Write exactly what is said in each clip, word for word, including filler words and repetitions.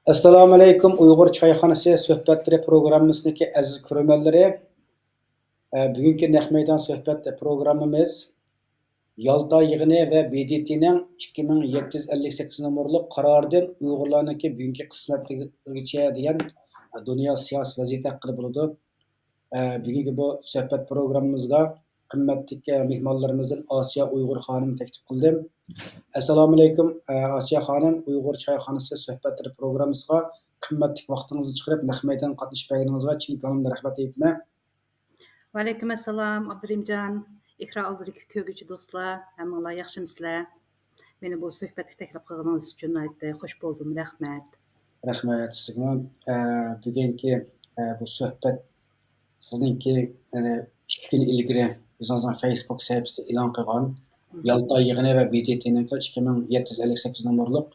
ئەسسالامۇئەلەيكۇم، ئۇيغۇر چايخانىسى سۆھبەتلىرى پروگراممىسىدىكى ئەزىز كۆرۈرمەنلىرى. ئە، بۈگۈنكى نەق مەيدان سۆھبەت پروگراممىمىز يالتا يىغىنى ۋە ب د ت نىڭ ئىككى مىڭ يەتتە يۈز ئەللىك سەككىز نومۇرلۇق قارارىدىن ئۇيغۇرلارنىڭكى بۈگۈنكى قىسمەتلىرىگىچە دېگەن، ئە، دۇنيا سىياسىي ۋەزىيىتى ھەققىدە بولىدۇ. ئە، بۈگۈنكى بۇ سۆھبەت پروگراممىمىزغا قىممەتلىك، ئە، مېھمانلىرىمىزدىن ئاسىيە ئۇيغۇر خانىمنى تەكلىپ قىلدىم. ئەسسالامۇئەلەيكۇم، ئە، ئاسىيە خانىم، ئۇيغۇر چايخانىسى سۆھبەتلىرى پروگراممىسىغا قىممەتلىك ۋاقتىڭىزنى چىقىرىپ، نەق مەيدانغا قاتنىشىپ بەرگىنىڭىزگە چىن كۆڭلۈمدىن رەھمەت ئېيتىمەن. ۋەئەلەيكۇم ئەسسالام، ئابدۇرېھىمجان. ئېكران ئالدىدىكى كۆرگۈچى دوستلار، ھەممىڭلار ياخشىمۇسىلەر؟ مېنى بۇ سۆھبەتكە تەكلىپ قىلغىنىڭىز ئۈچۈن ناھايىتى خوش بولدۇم. رەھمەت. رەھمەت سىزگىمۇ. ئە، بۈگۈنكى، ئە، بۇ سۆھبەت سىزنىڭكى، ئە، ئىككى كۈن ئىلگىرى ئۆزىڭىزنىڭ فېيسبۇك سەھىپىسىدە ئېلان قىلغان يالتا يىغىنى ۋە ب د ت نىڭكى ئىككى مىڭ يەتتە يۈز ئەللىك سەككىز نومۇرلۇق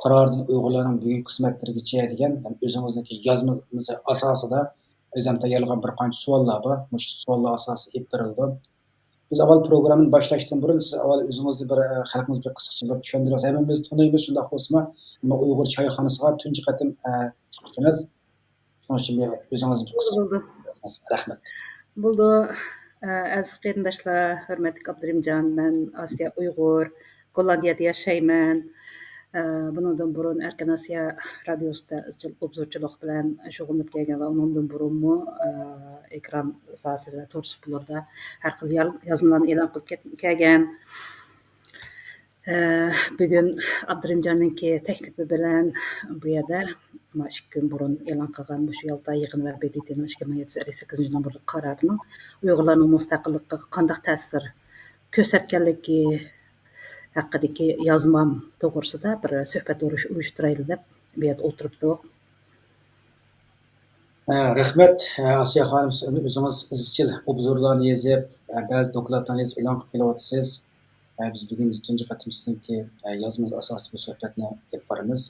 قارارىدىن ئۇيغۇرلارنىڭ بۈگۈنكى قىسمەتلىرىگىچە دېگەن، يەنى ئۆزىڭىزنىڭكى يازمىسى ئاساسىدا ئۆزۈم تەييارلىغان بىر قانچە سوئاللار بار. مۇشۇ سوئاللار ئاساسىدا ئېلىپ بېرىلىدۇ. بىز ئاۋۋال پروگراممىنى باشلاشتىن بۇرۇن سىز ئاۋۋال ئۆزىڭىزنى بىر، ئە، خەلقىمىزگە بىر قىسقىچە بىر چۈشەندۈرۈڭىز. ھەممىمىز تونۇيمىز، شۇنداق بولسىمۇ، ئەمما ئۇيغۇر چايخانىسىغا تۇنجى قېتىم، ئە، چىقىپسىز. شۇنىڭ ئۈچۈن بىر ئۆزىڭىزنى بىر قىسقىچە بولدى. رەھمەت. بولدى. ئە، ئەزىز قېرىنداشلار، ھۆرمەتلىك ئابدۇرېھىمجان، مەن ئاسىيە ئۇيغۇر، گوللاندىيەدە ياشايمەن. ئە، بۇنىڭدىن بۇرۇن ئەركىن ئاسىيا رادىيوسىدا ئىزچىل ئوبزورچىلىق بىلەن شۇغۇللىنىپ كەلگەن ۋە ئۇنىڭدىن بۇرۇنمۇ، ئە، ئېكران ساھەسىدە، تور سۇپىلىرىدا ھەر خىل يار-، يازمىلارنى ئېلان قىلىپ كەت-، كەلگەن. ئە، بۈگۈن ئابدۇرېھىمجاننىڭكى تەكلىپى بىلەن بۇ يەردە، ما، ئىككى كۈن بۇرۇن ئېلان قىلغان مۇشۇ يالتا يىغىنى ۋە ب د ت نىڭ ئىككى مىڭ يەتتە يۈز ئەللىك سەككىزىنچى نومۇرلۇق قارارىنىڭ ئۇيغۇرلارنىڭ مۇستەقىللىقىغا قانداق تەسىر كۆرسەتكەنلىكى ھەققىدىكى يازمام توغرىسىدا بىر سۆھبەت ئۇرۇش-، ئۇيۇشتۇرايلى دەپ بۇ يەردە ئولتۇرۇپتۇق. ئە، رەھمەت، ئە، ئاسىيە خانىم، سىز ئۆزىڭىز ئىزچىل ئوبزورلارنى يېزىپ، ئە، بەزى دوكلاتلارنى يېزىپ ئېلان قىلىپ كېلىۋاتىسىز. ئە، بىز بۈگۈن تۇنجى قېتىم سىزنىڭكى، ئە، يازمىڭىز ئاساسىدا بۇ سۆھبەتنى ئېلىپ بارىمىز.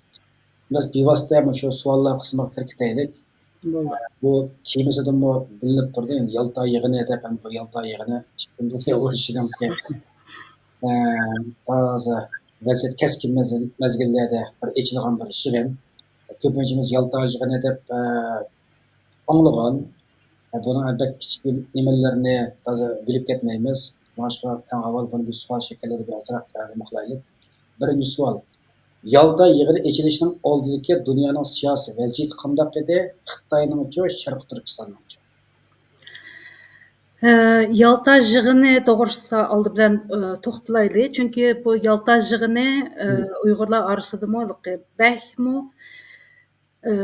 بىز بىۋاسىتە مۇشۇ سوئاللار قىسمىغا كىرىپ كېتەيلىك. بولدى. بۇ تېمىسىدىنمۇ بىلىنىپ تۇرىدۇ، يالتا يىغىنى دەپ، ھەم بۇ يالتا يىغىنى ئىككىنچى دۇنيا ئۇرۇشىنىڭكى، ئە، تازا ۋەزىيەت كەسكىن مەزگىل-، مەزگىللەردە بىر ئېچىلغان بىر يىغىن. كۆپىنچىمىز يالتا يىغىنى دەپ، ئە، ئاڭلىغان. ئە، بۇنىڭ ئەلۋەتتە كىچىك نېمىلىرىنى تازا بىلىپ كەتمەيمىز. شۇڭلاشقا ئەڭ ئاۋۋال بۇنى بىر سوئال شەكىللىرىدە بىر ئازراق تەرجىمە قىلايلى. بىرىنچى سوئال. يالتا يىغىنى ئېچىلىشىنىڭ ئالدىدىكى دۇنيانىڭ سىياسىي ۋەزىيىتى قانداق ئىدى؟ خىتاينىڭچۇ، شەرقىي تۈركىستاننىڭچۇ؟ ئە، يالتا يىغىنى توغرىسىدا ئالدى بىلەن، ئە، توختىلايلى. چۈنكى بۇ يالتا يىغىنى، ئە، مم. ئۇيغۇرلار ئارىسىدىمۇ بەكمۇ، ئە،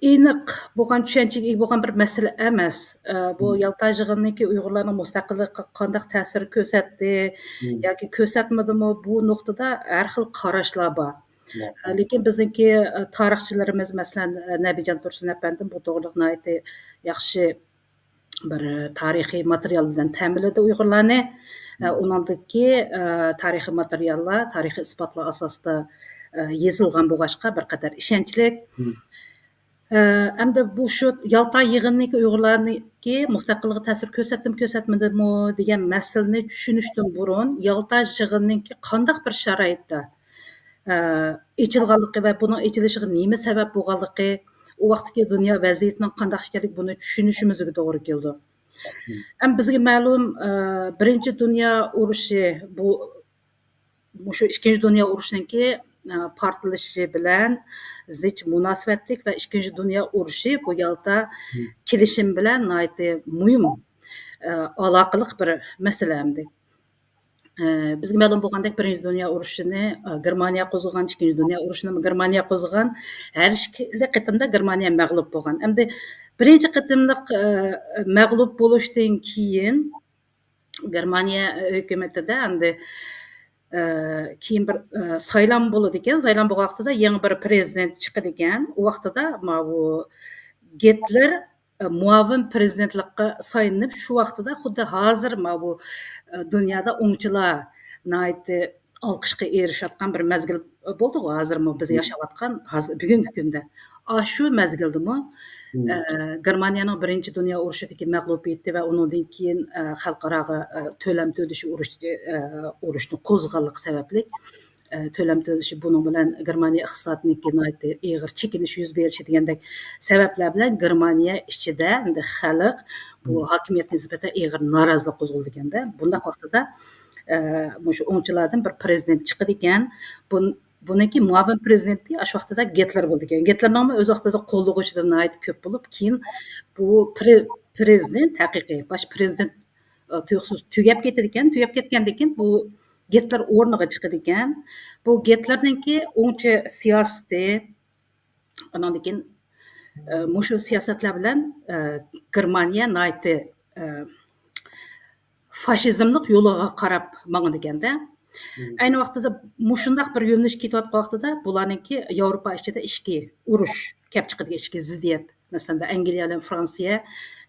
ئېنىق بولغان، چۈشەنچىگە ئىگە بولغان بىر مەسىلە ئەمەس. ئە، بۇ مم. يالتا يىغىنىدىكى ئۇيغۇرلارنىڭ مۇستەقىللىقىغا قانداق تەسىر كۆرسەتتى مم. ياكى كۆرسەتمىدىمۇ، بۇ نۇقتىدا ھەر خىل قاراشلار بار. مم. ئە، لېكىن بىزنىڭكى، ئە، تارىخچىلىرىمىز، مەسىلەن، ئە، نەبىجان تۇرسۇن ئەپەندىم بۇ توغرىلىق ناھايىتى ياخشى بىر تارىخىي ماتېرىيال بىلەن تەمىنلىدى ئۇيغۇرلارنى. ئە، مم. ئۇنىڭدىكى، ئە، تارىخىي ماتېرىياللار، تارىخىي ئىسپاتلار ئاساسىدا، ئە، يېزىلغان بولغاچقا بىر قەدەر ئىشەنچلىك. مم. ئە، ئەمدى بۇ شۇ يالتا يىغىنىنىڭكى ئۇيغۇرلارنىڭكى مۇستەقىللىقىغا تەسىر كۆرسەتتىمۇ، كۆرسەتمىدىمۇ دېگەن مەسىلىنى چۈشىنىشتىن بۇرۇن، يالتا يىغىنىنىڭكى قانداق بىر شارائىتتا، ئە، ئېچىلغانلىقى ۋە بۇنىڭ ئېچىلىشىغا نېمە سەۋەب بولغانلىقى، ئۇ ۋاقىتتىكى دۇنيا ۋەزىيىتىنىڭ قانداق ئىكەنلىكى، بۇنى چۈشىنىشىمىزگە توغرا كېلىدۇ. مم. ھەم بىزگە مەلۇم، ئە، بىرىنچى دۇنيا ئۇرۇشى بۇ مۇشۇ ئىككىنچى دۇنيا ئۇرۇشىنىڭكى، ئە، پارتلىشىشى بىلەن زىچ مۇناسىۋەتلىك ۋە ئىككىنچى دۇنيا ئۇرۇشى بۇ يالتا مم. كېلىشىم بىلەن ناھايىتى مۇھىم، ئە، ئالاقىلىق بىر مەسىلە ئەمدى. ئە، بىزگە مەلۇم بولغاندەك، بىرىنچى دۇنيا ئۇرۇشىنى، ئە، گېرمانىيە قوزغىغان، ئىككىنچى دۇنيا ئۇرۇشىنىمۇ گېرمانىيە قوزغىغان، ھەر ئىككىلا قېتىمدا گېرمانىيە مەغلۇپ بولغان. ئەمدى بىرىنچى قېتىملىق، ئە، مەغلۇپ بولۇشتىن كېيىن، گېرمانىيە ھۆكۈمىتىدە ئەمدى، ئە، كېيىن بىر، ئە، سايلام بولىدىكەن. سايلام بولغان ۋاقتىدا يېڭى بىر پىرېزىدېنت چىقىدىكەن. ئۇ ۋاقتىدا ماۋۇ گىتلېر، ئە، مۇئاۋىن پىرېزىدېنتلىققا سايلىنىپ، شۇ ۋاقتىدا خۇددى ھازىر ماۋۇ، ئە، دۇنيادا ئوڭچىلار ناھايىتى ئالقىشقا ئېرىشىۋاتقان بىر مەزگىل بولدىغۇ، ھازىرمۇ بىز مم. ياشاۋاتقان، ھازىر، بۈگۈنكى كۈندە. ئاشۇ مەزگىلدىمۇ، مم. ئە، گېرمانىيەنىڭ بىرىنچى دۇنيا ئۇرۇشىدىكى مەغلۇبىيىتى ۋە ئۇنىڭدىن كېيىن، ئە، خەلقئاراغا، ئە، تۆلەم تۆلىشى ئۇرۇشى، ئە، ئۇرۇشنى قوزغىغانلىقى سەۋەبلىك، ئە، تۆلەم تۆلىشى، بۇنىڭ بىلەن گېرمانىيە ئىقتىسادىنىڭكى ناھايىتى ئېغىر چېكىنىش يۈز بېرىشى دېگەندەك سەۋەبلەر بىلەن گېرمانىيە ئىچىدە ئەمدى خەلق بۇ ھاكىمىيەتكە نىسبەتەن ئېغىر نارازىلىق قوزغىلىدىكەن-دە. بۇنداق ۋاقتىدا، ئە، مۇشۇ ئوڭچىلاردىن بىر پرېزىدېنت چىقىدىكەن. بۇن-، بۇنىڭكى مۇئاۋىن پرېزىدېنتى ئاشۇ ۋاقتىدا گىتلېر بولىدىكەن. گىتلېرنىڭمۇ ئۆز ۋاقتىدا قوللىغۇچىلىرى ناھايىتى كۆپ بولۇپ، كېيىن بۇ پرې-، پرېزىدېنت، ھەقىقىي باش پرېزىدېنت، ئە، تۇيۇقسىز تۈگەپ كېتىدىكەن. تۈگەپ كەتكەندىن كېيىن بۇ گىتلېر ئورنىغا چىقىدىكەن. بۇ گىتلېرنىڭكى ئوڭچە سىياسىتى، ئاناندىن كېيىن، ئە، مۇشۇ سىياسەتلەر بىلەن، ئە، گېرمانىيە ناھايىتى، ئە، فاشىزملىق يولىغا قاراپ ماڭىدىكەن-دە. ئەينى ۋاقتىدا مۇشۇنداق بىر يۆنىلىش كېتىۋاتقان ۋاقتىدا بۇلارنىڭكى ياۋروپا ئىچىدە ئىچكى ئۇرۇش كەپ چىقىدىكەن، ئىچكى زىددىيەت. مەسىلەن، ئەنگلىيە بىلەن فرانسىيە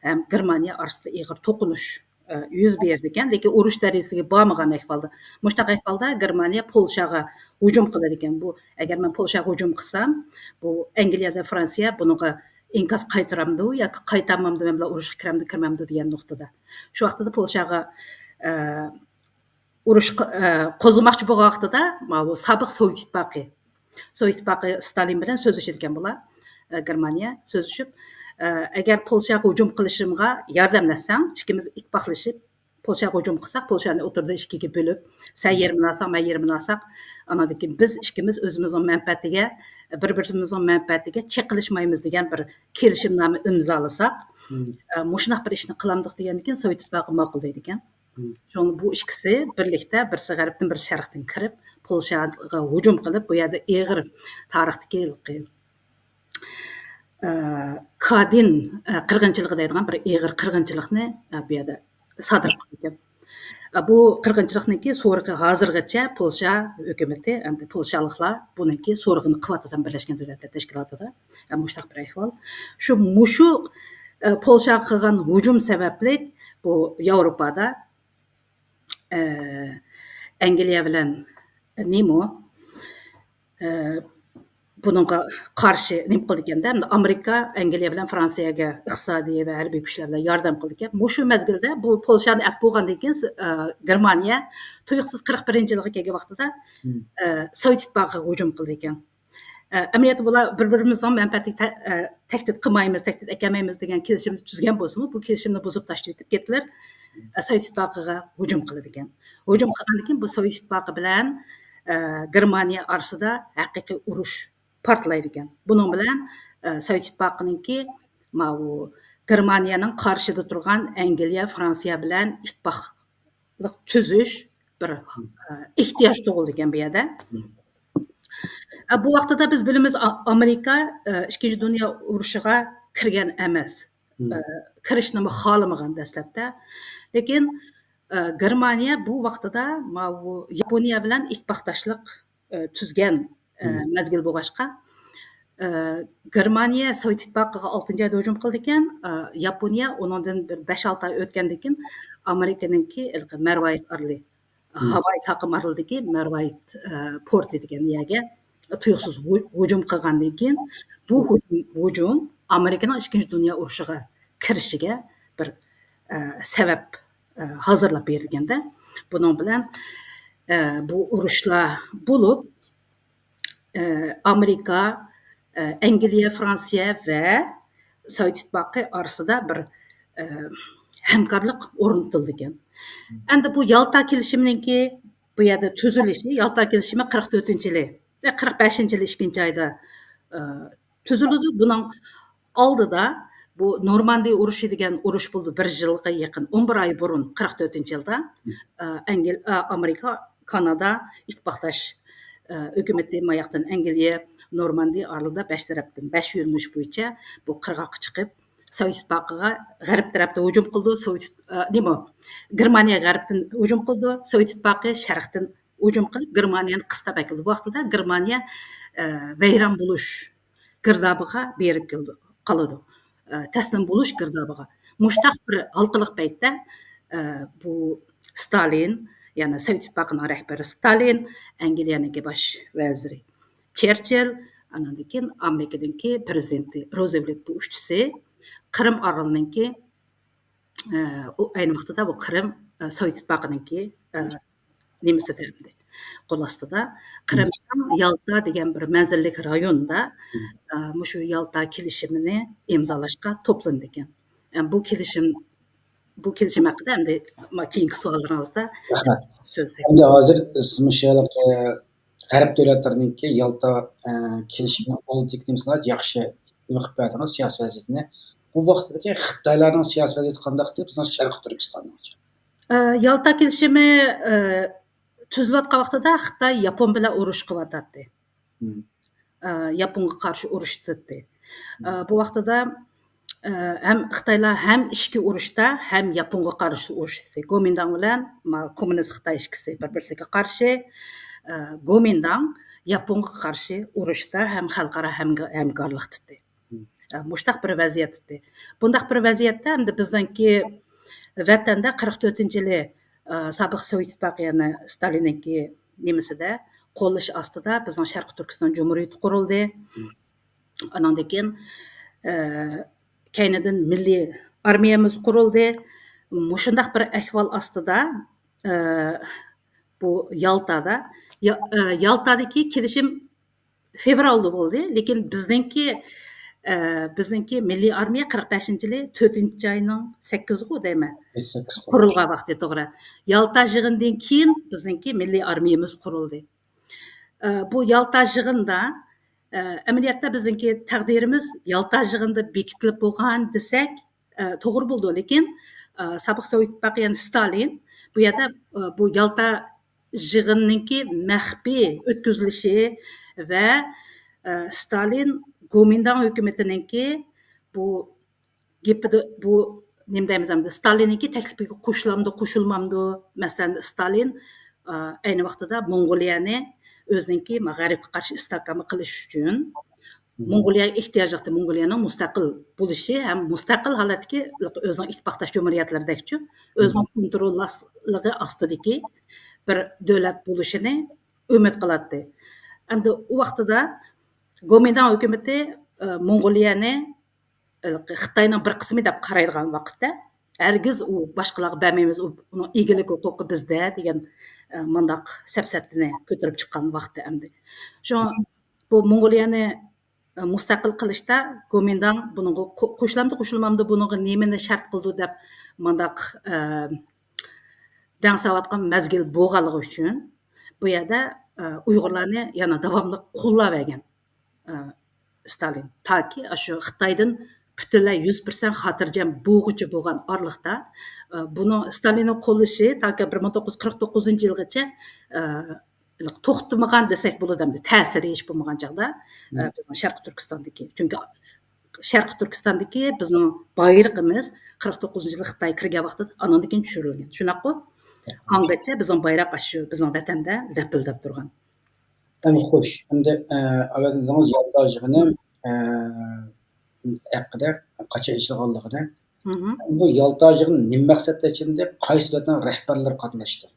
ھەم گېرمانىيە ئارىسىدا ئېغىر توقۇنۇش، ئە، يۈز بېرىدىكەن، لېكىن ئۇرۇش دەرىجىسىگە بارمىغان ئەھۋالدا. مۇشۇنداق ئەھۋالدا گېرمانىيە پولشاغا ھۇجۇم قىلىدىكەن. بۇ، ئەگەر مەن پولشاغا ھۇجۇم قىلسام، بۇ ئەنگلىيە بىلەن فرانسىيە بۇنىڭغا ئىنكاس قايتۇرامدۇ ياكى قايتارمامدۇ، مەن بىلەن ئۇرۇشقا كىرەمدۇ، كىرمەمدۇ دېگەن نۇقتىدا. شۇ ۋاقتىدا پولشاغا، ئە، ئۇرۇش ق-، ئە، قوزغىماقچى بولغان ۋاقتىدا، ماۋۇ سابىق سوۋېت ئىتتىپاقى، سوۋېت ئىتتىپاقى ستالىن بىلەن سۆزلىشىدىكەن بۇلار. ئە، گېرمانىيە سۆزلىشىپ، ئە، ئەگەر پولشاغا ھۇجۇم قىلىشىمغا ياردەملەشسەڭ، ئىككىمىز ئىتتىپاقلىشىپ، پولشاغا ھۇجۇم قىلساق، پولشانى ئوتتۇرىدا ئىككىگە بۆلۈپ، سەن يېرىمىنى ئالساڭ، مەن يېرىمىنى ئالساق، ئاناندىن كېيىن بىز ئىككىمىز ئۆزىمىزنىڭ مەنپەئەتىگە، بىر-بىرىمىزنىڭ مەنپەئەتىگە چېقىلىشمايمىز دېگەن بىر كېلىشىمنامە ئىمزالىساق، ئە، مۇشۇنداق بىر ئىشنى قىلامدۇق دېگەندىن كېيىن سوۋېت ئىتتىپاقى ماقۇل دەيدىكەن. شۇڭا بۇ ئىككىسى بىرلىكتە، بىرسى غەربتىن، بىرسى شەرقتىن كىرىپ، پولشاغا ھۇجۇم قىلىپ، بۇ يەردە ئېغىر تارىختىكى ھېلىقى، ئە، كادىن، ئە، قىرغىنچىلىقى دەيدىغان بىر ئېغىر قىرغىنچىلىقنى، ئە، بۇ يەردە سادىر قىلىدىكەن. ئە، بۇ قىرغىنچىلىقنىڭكى سورىقى ھازىرغىچە پولشا ھۆكۈمىتى، ئەمدى پولشالىقلار بۇنىڭكى سورىقىنى قىلىۋاتىدۇ بىرلەشكەن دۆلەتلەر تەشكىلاتىدا. ئە، مۇشۇنداق بىر ئەھۋال. شۇ، مۇشۇ، ئە، پولشاغا قىلغان ھۇجۇم سەۋەبلىك بۇ ياۋروپادا، ئە، ئەنگلىيە بىلەن نېمە، ئە، بۇنىڭغا قارشى نېمە قىلىدىكەندە، ئەمدى ئامېرىكا ئەنگلىيە بىلەن فرانسىيەگە ئىقتىسادىي ۋە ھەربىي كۈچلەر بىلەن ياردەم قىلىدىكەن. مۇشۇ مەزگىلدە بۇ پولشانى ئەپ بولغاندىن كېيىن، ئە، گېرمانىيە تۇيۇقسىز قىرىق بىرىنچى يىلغا كەلگەن ۋاقتىدا، ئە، سوۋېت ئىتتىپاقىغا ھۇجۇم قىلىدىكەن. ئە، ئەمەلىيەتتە بۇلار بىر-بىرىمىزنىڭ مەنپەئەتىگە تە-، ئە، تەھدىت قىلمايمىز، تەھدىت ئەكەلمەيمىز دېگەن كېلىشىمنى تۈزگەن بولسىمۇ، بۇ كېلىشىمنى بۇزۇپ تاشلىۋېتىپ گىتلېر، ئە، سوۋېت ئىتتىپاقىغا ھۇجۇم قىلىدىكەن. ھۇجۇم قىلغاندىن كېيىن بۇ سوۋېت ئىتتىپاقى بىلەن، ئە، گېرمانىيە ئارىسىدا ھەقىقىي ئۇرۇش پارتلايدىكەن. بۇنىڭ بىلەن، ئە، سوۋېت ئىتتىپاقىنىڭكى ماۋۇ گېرمانىيەنىڭ قارشىدا تۇرغان ئەنگلىيە، فرانسىيە بىلەن ئىتتىپاقلىق تۈزۈش بىر، ئە، ئېھتىياج تۇغۇلىدىكەن بۇ يەردە. ئە، بۇ ۋاقتىدا بىز بىلىمىز، ئا-، ئامېرىكا، ئە، ئىككىنچى دۇنيا ئۇرۇشىغا كىرگەن ئەمەس. ئە، كىرىشنىمۇ خالىمىغان دەسلەپتە. لېكىن، ئە، گېرمانىيە بۇ ۋاقتىدا ماۋۇ ياپونىيە بىلەن ئىتتىپاقداشلىق، ئە، تۈزگەن، ئە، مەزگىل بولغاچقا، ئە، گېرمانىيە سوۋېت ئىتتىپاقىغا ئالتىنچى ئايدا ھۇجۇم قىلىدىكەن. ئە، ياپونىيە ئۇنىڭدىن بىر بەش-ئالتە ئاي ئۆتكەندىن كېيىن ئامېرىكىنىڭكى ھېلىقى مەرۋايىت ئارىلى، ھاۋاي تاقىم ئارىلىدىكى مەرۋايىت، ئە، پورتى دېگەن يەرگە تۇيۇقسىز ھۇ-، ھۇجۇم قىلغاندىن كېيىن، بۇ ھۇجۇم، ھۇجۇم ئامېرىكىنىڭ ئىككىنچى دۇنيا ئۇرۇشىغا كىرىشىگە بىر، ئە، سەۋەب، ئە، ھازىرلاپ بېرىلگەندە، بۇنىڭ بىلەن، ئە، بۇ ئۇرۇشلار بولۇپ، ئە، ئامېرىكا، ئە، ئەنگلىيە، فرانسىيە ۋە سوۋېت ئىتتىپاقى ئارىسىدا بىر، ئە، ھەمكارلىق ئورنىتىلىدىكەن. ئەمدى بۇ يالتا كېلىشىمىنىڭكى بۇ يەردە تۈزۈلۈشى، يالتا كېلىشىمى قىرىق تۆتىنچى يىلى، ئە، قىرىق بەشىنچى يىلى ئىككىنچى ئايدا، ئە، تۈزۈلىدۇ. بۇنىڭ ئالدىدا بۇ نورماندىيە ئۇرۇشى دېگەن ئۇرۇش بولدى، بىر يىلغا يېقىن، ئون بىر ئاي بۇرۇن، قىرىق تۆتىنچى يىلدا، ئە، ئەنگل-، ئە، ئامېرىكا، كانادا ئىتتىپاقداش، ئە، ھۆكۈمىتى، ماياقتىن ئەنگلىيە، نورماندىيە ئارىلىدا بەش تەرەپتىن، بەش يۆنىلىش بويىچە بۇ قىرغاققا چىقىپ، سوۋېت ئىتتىپاقىغا غەرب تەرەپتىن ھۇجۇم قىلىدۇ، سوۋېت، ئە، نېمە، گېرمانىيە غەربتىن ھۇجۇم قىلىدۇ، سوۋېت ئىتتىپاقى شەرقتىن ھۇجۇم قىلىپ، گېرمانىيەنى قىستاپ ئەكېلىدۇ. بۇ ۋاقتىدا گېرمانىيە، ئە، ۋەيران بولۇش گىردابىغا بېرىپ كېلىدۇ، قالىدۇ. ئە، تەسلىم بولۇش گىردابىغا. مۇشۇنداق بىر ھالقىلىق پەيتتە، ئە، بۇ ستالىن، يەنى سوۋېت ئىتتىپاقىنىڭ رەھبىرى ستالىن، ئەنگلىيەنىڭكى باش ۋەزىرى چېرچىل، ئاناندىن كېيىن ئامېرىكىدىكى پرېزىدېنتى روزۋېلت، بۇ ئۈچىسى قىرىم ئارىلىنىڭكى، ئە، ئۇ ئەينى ۋاقتىدا بۇ قىرىم، ئە، سوۋېت ئىتتىپاقىنىڭكى، ئە، نېمىسىدە ئەمدى. قول ئاستىدا. قىرىمنىڭ يالتا دېگەن بىر مەنزىللىك رايونىدا، ئە، مۇشۇ يالتا كېلىشىمىنى ئىمزالاشقا توپلىنىدىكەن. ئە، بۇ كېلىشىم، بۇ كېلىشىم ھەققىدە ئەمدى ما-، كېيىنكى سوئاللىرىڭىزدا رەھمەت. سۆزلىسەك. ئەمدى ھازىر سىز مۇشۇ ھېلىقى غەرب دۆلەتلىرىنىڭكى يالتا، ئە، كېلىشىمىنىڭ ئالدىدىكى نېمىسىنى ناھايىتى ياخشى نېمە قىلىپ بەردىڭىز، سىياسىي ۋەزىيىتىنى. بۇ ۋاقىتتىكى خىتايلارنىڭ سىياسىي ۋەزىيىتى قانداقتى بىزنىڭ شەرقىي تۈركىستاننىڭچە؟ ئە، يالتا كېلىشىمى، ئە، تۈزۈلۈۋاتقان ۋاقتىدا خىتاي ياپون بىلەن ئۇرۇش قىلىۋاتاتتى. مم. ئە، ياپونغا قارشى ئۇرۇش تۇتتى. ئە، بۇ ۋاقتىدا، ئە، ھەم خىتايلار ھەم ئىچكى ئۇرۇشتا، ھەم ياپونغا قارشى ئۇرۇش تۇتتى. گومىنداڭ بىلەن ما-، كوممۇنىست خىتاي ئىككىسى بىر-بىرسىگە قارشى. ئە، گومىنداڭ ياپونغا قارشى ئۇرۇشتا ھەم خەلقئارا ھەمگە-، ھەمكارلىق تۇتتى. مم. ئە، مۇشتاق بىر ۋەزىيەت تۇتتى. بۇنداق بىر ۋەزىيەتتە ئەمدى بىزنىڭكى ۋەتەندە قىرىق تۆتىنچى يىلى، ئە، سابىق سوۋېت ئىتتىپاقى، يەنى ستالىننىڭكى نېمىسىدە، قوللىشى ئاستىدا بىزنىڭ شەرقىي تۈركىستان جۇمھۇرىيىتى قۇرۇلدى. مم. ئانىڭدىن كېيىن، ئە، كەينىدىن مىللىي ئارمىيەمىز قۇرۇلدى. مۇشۇنداق بىر ئەھۋال ئاستىدا، ئە، بۇ يالتادا، يا-، ئە، يالتادىكى كېلىشىم فېۋرالدا بولدى، لېكىن بىزنىڭكى، ئە، بىزنىڭكى مىللىي ئارمىيە قىرىق بەشىنچى يىلى تۆتىنچى ئاينىڭ سەككىزى دەيمەن. سەككىز قۇرۇلغان ۋاقتى، توغرا. يالتا يىغىنىدىن كېيىن بىزنىڭكى مىللىي ئارمىيەمىز قۇرۇلدى. ئە، بۇ يالتا يىغىندا، ئە، ئەمەلىيەتتە بىزنىڭكى تەقدىرىمىز يالتا يىغىندا بېكىتىلىپ بولغان دېسەك، ئە، توغرا بولىدۇ. لېكىن، ئە، سابىق سوۋېت ئىتتىپاقى، يەنى ستالىن بۇ يەردە، ئە، بۇ يالتا يىغىننىڭكى مەخپىي ئۆتكۈزۈلۈشى ۋە، ئە، ستالىن گومىنداڭ ھۆكۈمىتىنىڭكى بۇ گېپىدە، بۇ نېمە دەيمىز ئەمدى، ستالىننىڭكى تەكلىپىگە قوشۇلامدۇ، قوشۇلمامدۇ؟ مەسىلەن، ستالىن، ئە، ئەينى ۋاقتىدا موڭغۇلىيەنى ئۆزىنىڭكى ما-، غەربكە قارشى ئىستاھكام قىلىش ئۈچۈن، مم. موڭغۇلىيەگە ئېھتىياج يوقتى. موڭغۇلىيەنىڭ مۇستەقىل بولۇشى ھەم مۇستەقىل ھالەتتىكى ئۆزىنىڭ ئىتتىپاقداش جۇمھۇرىيەتلىرىدەكچۇ، ئۆزىنىڭ كونتروللۇقى ئاستىدىكى بىر دۆلەت بولۇشىنى ئۈمىد قىلاتتى. ئەمدى ئۇ ۋاقتىدا گومىنداڭ ھۆكۈمىتى، ئە، موڭغۇلىيەنى، ئە، خىتاينىڭ بىر قىسمى دەپ قارايدىغان ۋاقىتتا، ھەرگىز ئۇ باشقىلارغا بەرمەيمىز، ئۇ، ئۇنىڭ ئىگىلىك ھوقۇقى بىزدە دېگەن، ئە، مۇنداق سەپسەتىنى كۆتۈرۈپ چىققان ۋاقتى ئەمدى. شۇڭا بۇ موڭغۇلىيەنى، ئە، مۇستەقىل قىلىشتا گومىنداڭ بۇنىڭغا قو-، قوشۇلامدۇ، قوشۇلمامدۇ، بۇنىڭغا نېمىنى شەرت قىلىدۇ دەپ مۇنداق، ئە، دەڭسەۋاتقان مەزگىل بولغانلىقى ئۈچۈن بۇ يەردە، ئە، ئۇيغۇرلارنى يەنە داۋاملىق قوللاۋەرگەن، ئە، ستالىن. تاكى ئاشۇ خىتايدىن پۈتۈنلەي يۈز پىرسەنت خاتىرجەم بولغۇچە بولغان ئارىلىقتا، ئە، بۇنىڭ، ستالىننىڭ قوللىشى تاكى بىر مىڭ توققۇز يۈز قىرىق توققۇزىنچى يىلغىچە، ئە، توختىمىغان دېسەك بولىدۇ ئەمدى، تەسىرى ھېچ بولمىغان چاغدا، ئە، بىزنىڭ شەرقىي تۈركىستاندىكى. چۈنكى شەرقىي تۈركىستاندىكى بىزنىڭ بايرىقىمىز قىرىق توققۇزىنچى يىلى خىتاي كىرگەن ۋاقتىدا ئانىڭدىن كېيىن چۈشۈرۈلگەن. شۇنداققۇ؟ ئاڭغىچە بىزنىڭ بايراق ئاشۇ بىزنىڭ ۋەتەندە لەپىلدەپ تۇرغان. ئەمدى خوش. ئەمدى، ئە، ئەۋەتىڭىز يالتا يىغىنى، ئە، ھەققىدە، قاچان ئېچىلغانلىقىدا. مھم. بۇ يالتا يىغىنى نېمە مەقسەتتە ئېچىلدى؟ قايسى دۆلەتنىڭ رەھبەرلىرى قاتناشتى؟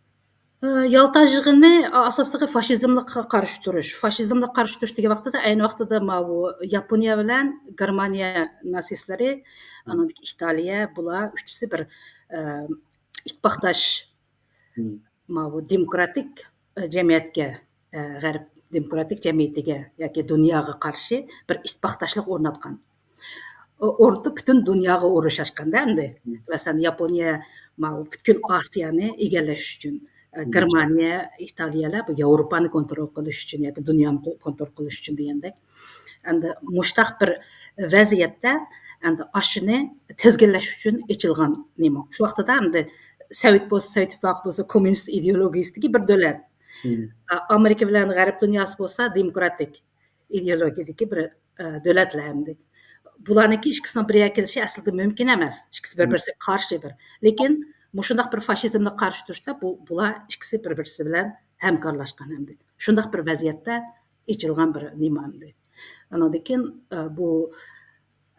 ئە، يالتا يىغىنى ئاساسلىقى فاشىزملىققا قارشى تۇرۇش. فاشىزملىققا قارشى تۇرۇش دېگەن ۋاقتىدا ئەينى ۋاقتىدا ماۋۇ ياپونىيە بىلەن گېرمانىيە ناتسىستلىرى، مم. ئانىڭدىن كېيىن ئىتالىيە، بۇلار ئۈچىسى بىر، ئە، ئىتتىپاقداش، مم. ماۋۇ دېموكراتىك، ئە، جەمئىيەتكە، ئە، غەرب دېموكراتىك جەمئىيىتىگە ياكى دۇنياغا قارشى بىر ئىتتىپاقداشلىق ئورناتقان. ئورنىتىپ پۈتۈن دۇنياغا ئۇرۇش ئاچقاندا ئەمدى. مم. مەسىلەن، ياپونىيە ماۋۇ پۈتكۈل ئاسىيانى ئىگىلەش ئۈچۈن، ئە، مم. گېرمانىيە، ئىتالىيەلەر بۇ ياۋروپانى كونترول قىلىش ئۈچۈن ياكى دۇنيانى كونترول قىلىش ئۈچۈن دېگەندەك. ئەمدى مۇشتاق بىر ۋەزىيەتتە ئەمدى ئاشۇنى تىزگىنلەش ئۈچۈن ئېچىلغان نېمە. شۇ ۋاقتىدا ئەمدى سوۋېت بولسا، سوۋېت ئىتتىپاقى بولسا كوممۇنىست ئىدېئولوگىيىسىدىكى بىر دۆلەت. مم. ئامېرىكا بىلەن غەرب دۇنياسى بولسا دېموكراتىك ئىدېئولوگىيەدىكى بىر، ئە، دۆلەتلەر ئەمدى. بۇلارنىڭكى ئىككىسىنىڭ بىر يەرگە كېلىشى ئەسلىدە مۇمكىن ئەمەس. ئىككىسى بىر-، مم. بىرسىگە قارشى بىر. لېكىن مۇشۇنداق بىر فاشىزمغا قارشى تۇرۇشتا بۇ، بۇلار ئىككىسى بىر-، بىرسى بىلەن ھەمكارلاشقان ئەمدى. شۇنداق بىر ۋەزىيەتتە ئېچىلغان بىر نېمە ئەمدى. ئانىڭدىن كېيىن، ئە، بۇ،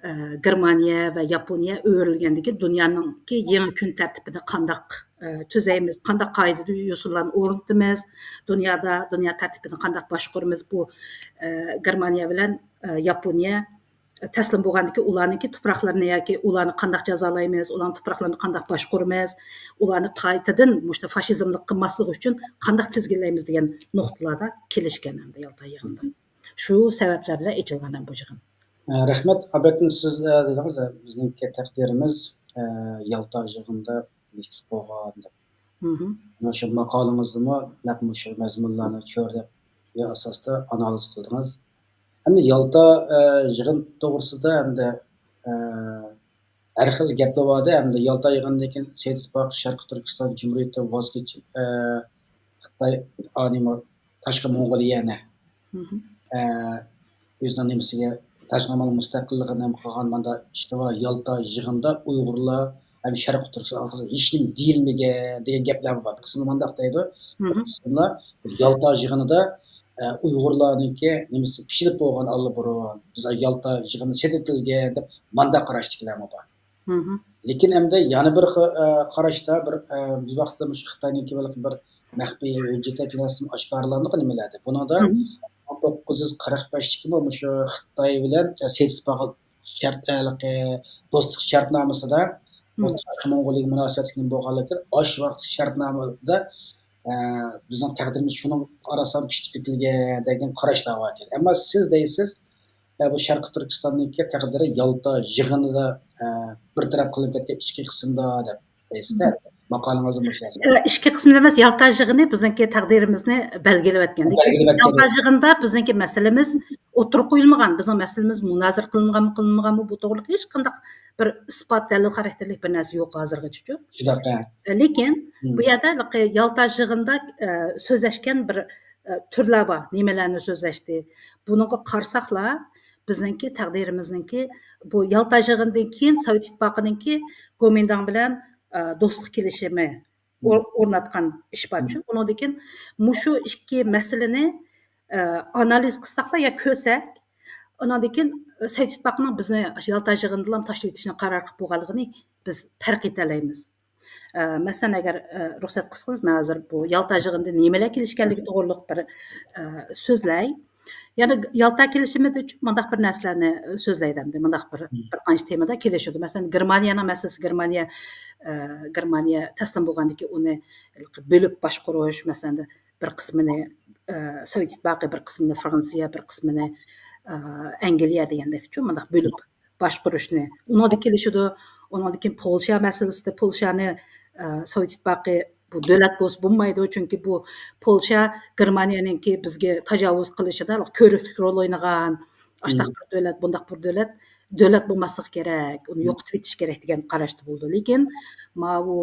ئە، گېرمانىيە ۋە ياپونىيە ئۆرۈلگەندىن كېيىن دۇنيانىڭكى يېڭى كۈن تەرتىپىنى قانداق، ئە، تۈزەيمىز، قانداق قائىدە يوسۇنلارنى ئورنىتىمىز، دۇنيادا دۇنيا تەرتىپىنى قانداق باشقۇرىمىز، بۇ، ئە، گېرمانىيە بىلەن، ئە، ياپونىيە تەسلىم بولغاندىكىن ئۇلارنىڭكى تۇپراقلىرىنى ياكى ئۇلارنى قانداق جازالايمىز، ئۇلارنىڭ تۇپراقلىرىنى قانداق باشقۇرىمىز، ئۇلارنى قايتىدىن مۇشۇ فاشىزملىق قىلماسلىقى ئۈچۈن قانداق تىزگىنلەيمىز دېگەن نۇقتىلاردا كېلىشكەن ئەمدى يالتا يىغىنىدا. شۇ سەۋەبلەر بىلەن ئېچىلغان بۇ يىغىن. ئە، رەھمەت، ئابەتىن سىز، ئە، دېدىڭىز، ئە، بىزنىڭكى تەقدىرىمىز، ئە، يالتا يىغىندا بېكىتىپ بولغان دەپ. مۇشۇ ماقالىڭىزدىمۇ نەق مۇشۇ مەزمۇنلارنى چۆرىدەپ ئاساستا ئانالىز قىلدىڭىز. ئەمدى يالتا، ئە، يىغىن توغرىسىدا ئەمدى، ئە، ھەر خىل گەپلەر بار ئەمدى يالتا يىغىنىدىن كېيىن سوۋېت ئىتتىپاقى شەرقىي تۈركىستان جۇمھۇرىيىتى ۋاز كېچىپ، ئە، خىتاي، ئا، نېمە، تاشقى موڭغۇلىيەنى، ئە، ئۆزىنىڭ نېمىسىگە، تاشقى مۇستەقىللىقىنى نېمە قىلغان ماندا ئىشلار بار. يالتا يىغىنىدا ئۇيغۇرلار ھەم شەرقىي تۈركىستان ھەققىدە ھېچنېمە دېيىلمىگەن دېگەن گەپلەر بار. بىر قىسمى مانداق دەيدۇ، بىر قىسىملار يالتا يىغىنىدا، ئە، ئۇيغۇرلارنىڭكى نېمىسى پىشىپ بولغان ئاللىبۇرۇن. بىز يالتا يىغىنى سېتىۋېتىلگەن دەپ ماندا قاراشتىكىلەرمۇ بار. لېكىن ئەمدى يەنە بىر خىل، ئە، قاراشتا بىر، ئە، بىر ۋاقىتتا مۇشۇ خىتاينىڭكى بىر مەخپىي ھۆججەتلەر نەرسىمۇ ئاشكارىلانغان نېمىلەردە. بۇنىڭدا مىڭ توققۇز يۈز قىرىق بەشتىكى مۇشۇ خىتاي بىلەن، ئە، سېتىپ ئالغان شەرت، ھېلىقى دوستلۇق شەرتنامىسىدا، مم. ئوتتۇرا موڭغۇلىيەگە مۇناسىۋەتلىك نېمە بولغانلىقى، ئاشۇ ۋاقىت شەرتنامىدا، ئە، بىزنىڭ تەقدىرىمىز شۇنىڭ ئارىسىدا پىشىپ كېتىلگەن دېگەن قاراشلار بار ئىكەن. ئەمما سىز دەيسىز، ئە، بۇ شەرقىي تۈركىستاننىڭكى تەقدىرى يالتا يىغىنىدا، ئە، بىر تەرەپ قىلىنىپ كەتكەن ئىچكى قىسىمدا دەپ دەيسىز-دە، ماقالىڭىزدا مۇشۇ يازغان. ئە، ئىچكى قىسىمدا ئەمەس، يالتا يىغىنى بىزنىڭكى تەقدىرىمىزنى بەلگىلەۋەتكەن. لېكىن بەلگىلەۋەتكەن. يالتا يىغىندا بىزنىڭكى مەسىلىمىز ئوتتۇرىغا قويۇلمىغان، بىزنىڭ مەسىلىمىز مۇنازىرە قىلىنغانمۇ، قىلىنمىغانمۇ، بۇ توغرىلىق ھېچقانداق بىر ئىسپات، دەلىل خاراكتېرلىك بىر نەرسە يوق ھازىرغىچىچۇ. شۇنداق، ھە. ئە، لېكىن بۇ يەردە يالتا يىغىندا، ئە، سۆزلەشكەن بىر، ئە، تۈرلەر بار، نېمىلەرنى سۆزلەشتى. بۇنىڭغا قارىساقلا، بىزنىڭكى تەقدىرىمىزنىڭكى بۇ يالتا يىغىنىدىن كېيىن سوۋېت ئىتتىپاقىنىڭكى گومىنداڭ بىلەن، ئە، دوستلۇق كېلىشىمى ئور-، ئورناتقان ئىش بارچۇ. ئۇنىڭدىن كېيىن مۇشۇ ئىككى مەسىلىنى، ئە، ئانالىز قىلساقلا يا كۆرسەك، ئۇنىڭدىن كېيىن سوۋېت ئىتتىپاقىنىڭ بىزنى يالتا يىغىنىدىلا تاشلىۋېتىشنى قارار قىلىپ بولغانلىقىنى بىز پەرق ئېتەلەيمىز. ئە، مەسىلەن، ئەگەر، ئە، رۇخسەت قىلسىڭىز، مەن ھازىر بۇ يالتا يىغىنىدا نېمىلەر كېلىشكەنلىكى توغرۇلۇق بىر، ئە، سۆزلەي. يەنى يالتا كېلىشىمىدە مۇنداق بىر نەرسىلەرنى سۆزلەيدۇ ئەمدى. مۇنداق بىر، بىر قانچە تېمىدا كېلىشىدۇ. مەسىلەن، گېرمانىيەنىڭ مەسىلىسى، گېرمانىيە، ئە، گېرمانىيە تەسلىم بولغاندىن كېيىن ئۇنى بۆلۈپ باشقۇرۇش، مەسىلەن، بىر قىسمىنى، ئە، سوۋېت ئىتتىپاقى، بىر قىسمىنى فرانسىيە، بىر قىسمىنى، ئە، ئەنگلىيە دېگەندەكچۇ، مۇنداق بۆلۈپ باشقۇرۇشنى. ئۇنىڭدىن كېلىشىدۇ. ئۇنىڭدىن كېيىن پولشا مەسىلىسىدە، پولشانى، ئە، سوۋېت ئىتتىپاقى بۇ دۆلەت بولسا بولمايدۇ، چۈنكى بۇ پولشا گېرمانىيەنىڭكى بىزگە تاجاۋۇز قىلىشىدا كۆرۈكلۈك رول ئوينىغان، ئاشتاق بىر دۆلەت، بۇنداق بىر دۆلەت، دۆلەت بولماسلىقى كېرەك، ئۇنى يوقىتىۋېتىش كېرەك دېگەن قاراشتا بولىدۇ. لېكىن ماۋۇ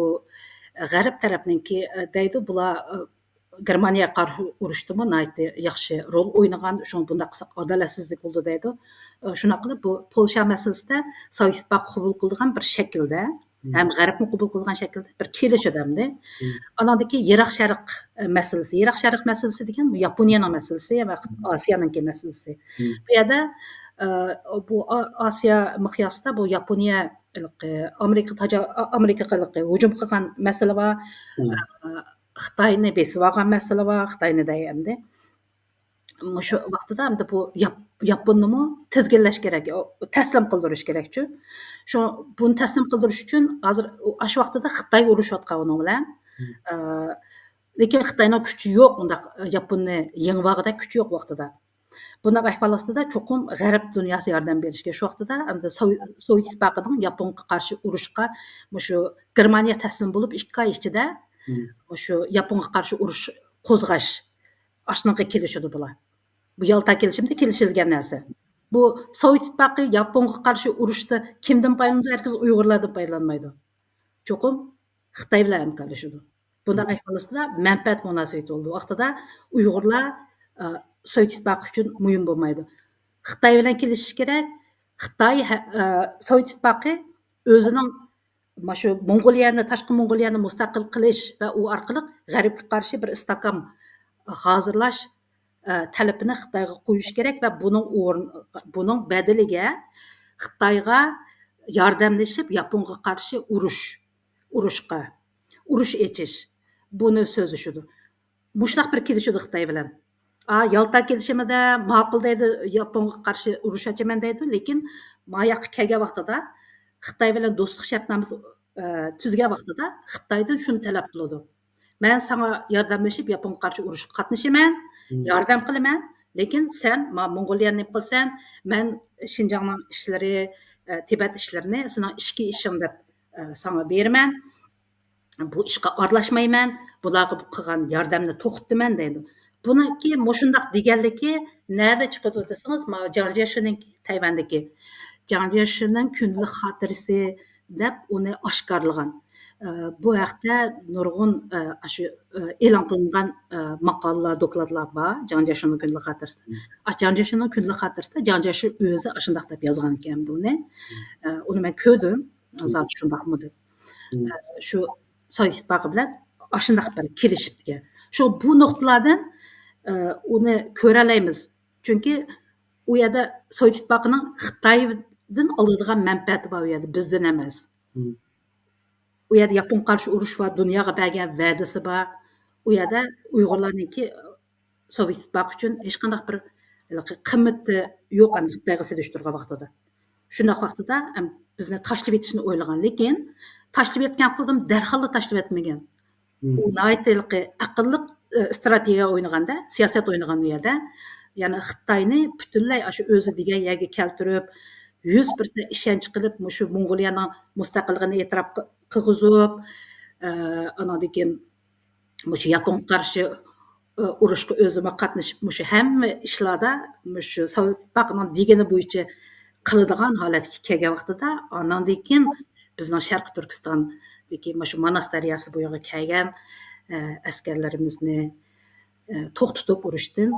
غەرب تەرەپنىڭكى، ئە، دەيدۇ، بۇلار، ئە، گېرمانىيەگە قارشى ئۇرۇشتىمۇ ناھايىتى ياخشى رول ئوينىغان، شۇڭا بۇنداق قىلساق ئادالەتسىزلىك بولىدۇ دەيدۇ. ئە، شۇنداق قىلىپ بۇ پولشا مەسىلىسىدە سوۋېت ئىتتىپاقى قوبۇل قىلىدىغان بىر شەكىلدە، ھەم غەربمۇ قوبۇل قىلغان شەكىلدە بىر كېلىشىدۇ ئەمدى. ئاناندىن كېيىن يىراق شەرق، ئە، مەسىلىسى. يىراق شەرق مەسىلىسى دېگەن بۇ ياپونىيەنىڭ مەسىلىسى ۋە ئاسىيانىڭكى مەسىلىسى. بۇ يەردە، ئە، بۇ ئا-، ئاسىيا مىقياسىدا بۇ ياپونىيە، ئامېرىكا تاجا-، ئامېرىكىغا ھۇجۇم قىلغان مەسىلە بار. ئە، خىتاينى بېسىۋالغان مەسىلە بار، خىتاينى دەي ئەمدى. مۇشۇ ۋاقتىدا ئەمدى بۇ ياپ-، ياپوننىمۇ تىزگىنلەش كېرەك، ئو-، تەسلىم قىلدۇرۇش كېرەكچۇ. شۇ، بۇنى تەسلىم قىلدۇرۇش ئۈچۈن ھازىر ئاشۇ ۋاقتىدا خىتاي ئۇرۇشۇۋاتقان ئۇنىڭ بىلەن. ئە، لېكىن خىتاينىڭ كۈچى يوق، ئۇنداق ياپوننى يېڭىۋالغۇدەك كۈچى يوق ۋاقتىدا. بۇنداق ئەھۋال ئاستىدا چوقۇم غەرب دۇنياسى ياردەم بېرىشكە. شۇ ۋاقتىدا ئەمدى سوۋ-، سوۋېت ئىتتىپاقىنىڭ ياپونغا قارشى ئۇرۇشقا، مۇشۇ گېرمانىيە تەسلىم بولۇپ ئىككى ئاي ئىچىدە مۇشۇ ياپونغا قارشى ئۇرۇش قوزغاش، ئاشۇنىڭغا كېلىشىدۇ بۇلار. بۇ يالتا كېلىشىمدە كېلىشىلگەن نەرسە. بۇ سوۋېت ئىتتىپاقى ياپونغا قارشى ئۇرۇشتا كىمدىن پايدىلىنىدۇ؟ ھەرگىز ئۇيغۇرلاردىن پايدىلانمايدۇ. چوقۇم خىتاي بىلەن ھەمكارلىشىدۇ. بۇنداق ئەھۋال ئاستىدا مەنپەئەت مۇناسىۋىتى بولىدۇ. ۋاقتىدا ئۇيغۇرلار، ئە، سوۋېت ئىتتىپاقى ئۈچۈن مۇھىم بولمايدۇ. خىتاي بىلەن كېلىشىش كېرەك. خىتاي ھە-، ئە، سوۋېت ئىتتىپاقى ئۆزىنىڭ مانا شۇ موڭغۇلىيەنى، تاشقى موڭغۇلىيەنى مۇستەقىل قىلىش ۋە ئۇ ئارقىلىق غەربكە قارشى بىر ئىستاھكام ھازىرلاش، ئە، تەلىپىنى خىتايغا قويۇش كېرەك ۋە بۇنىڭ ئورن-، بۇنىڭ بەدىلىگە خىتايغا ياردەملىشىپ ياپونغا قارشى ئۇرۇش، ئۇرۇشقا، ئۇرۇش ئېچىش، بۇنى سۆزلىشىدۇ. مۇشۇنداق بىر كېلىشىدۇ خىتاي بىلەن. ئا، يالتا كېلىشىمىدە ماقۇل دەيدۇ، ياپونغا قارشى ئۇرۇش ئاچىمەن دەيدۇ، لېكىن ما ياققا كەلگەن ۋاقتىدا، خىتاي بىلەن دوستلۇق شەرتنامىسى، ئە، تۈزگەن ۋاقتىدا خىتايدىن شۇنى تەلەپ قىلىدۇ. مەن ساڭا ياردەملىشىپ ياپونغا قارشى ئۇرۇشقا قاتنىشىمەن، مم. ياردەم قىلىمەن، لېكىن سەن ما موڭغۇلىيەنى نېمە قىلىسەن، مەن شىنجاڭنىڭ ئىشلىرى، ئە، تىبەت ئىشلىرىنى سېنىڭ ئىچكى ئىشىڭ دەپ، ئە، ساڭا بېرىمەن. بۇ ئىشقا ئارىلاشمايمەن، بۇلارغا قىلغان ياردەمنى توختىتىمەن دەيدۇ. بۇنىڭكى مۇشۇنداق دېگەنلىكى نەدە چىقىدۇ دېسىڭىز، ماۋۇ جاڭ جيېشىنىڭكى تەيۋەندىكى جاڭ جيېشىنىڭ كۈندىلىك خاتىرىسى دەپ ئۇنى ئاشكارىلىغان. ئە، بۇ ھەقتە نۇرغۇن، ئە، ئاشۇ، ئە، ئېلان قىلىنغان، ئە، ماقالىلار، دوكلاتلار بار، جاڭ جيېشىنىڭ كۈندىلىك خاتىرىسى. مم. ئاشۇ جاڭ جيېشىنىڭ كۈندىلىك خاتىرىسىدە جاڭ جيېشى ئۆزى ئاشۇنداق دەپ يازغان ئىكەن ئۇنى. مم. ئە، ئۇنى مەن كۆردۈم. مم. زادى شۇنداقمۇ دەپ. مم. ئە، شۇ سوۋېت ئىتتىپاقى بىلەن ئاشۇنداق بىر كېلىشىپتىكەن. شۇ بۇ نۇقتىلاردىن، ئە، ئۇنى كۆرەلەيمىز. چۈنكى ئۇ يەردە سوۋېت ئىتتىپاقىنىڭ خىتايدىن ئالىدىغان مەنپەئەتى بار ئۇ يەردە، بىزدىن ئەمەس. مم. ئۇ يەردە ياپونغا قارشى ئۇرۇش بار، دۇنياغا بەرگەن ۋەدىسى بار. ئۇ يەردە ئۇيغۇرلارنىڭكى سوۋېت ئىتتىپاقى ئۈچۈن ھېچقانداق بىر ھېلىقى قىممىتى يوق ئەمدى خىتايغا سېلىشتۇرغان ۋاقتىدا. شۇنداق ۋاقتىدا ئەم، بىزنى تاشلىۋېتىشنى ئويلىغان. لېكىن تاشلىۋەتكەن ۋاقتىدا دەرھاللا تاشلىۋەتمىگەن. مم. ئۇ ناھايىتى ھېلىقى ئەقىللىق، ئە، ئىستراتېگىيە ئوينىغاندا، سىياسەت ئوينىغان ئۇ يەردە. يەنى خىتاينى پۈتۈنلەي ئاشۇ ئۆزى دېگەن يەرگە كەلتۈرۈپ، يۈز پىرسەنت ئىشەنچ قىلىپ، مۇشۇ موڭغۇلىيەنىڭ مۇستەقىللىقىنى ئېتىراپ قىلغۇزۇپ، ئە، ئاناندىن كېيىن مۇشۇ ياپونغا قارشى، ئۇرۇشقا ئۆزىمۇ قاتنىشىپ، مۇشۇ ھەممە ئىشلاردا مۇشۇ سوۋېت ئىتتىپاقىنىڭ دېگىنى بويىچە قىلىدىغان ھالەتكە كەلگەن ۋاقتىدا، ئاناندىن كېيىن بىزنىڭ شەرقىي تۈركىستاندىكى مۇشۇ ماناس دەرياسى بويىغا كەلگەن، ئە، ئەسكەرلىرىمىزنى، ئە، توختىتىپ ئۇرۇشتىن،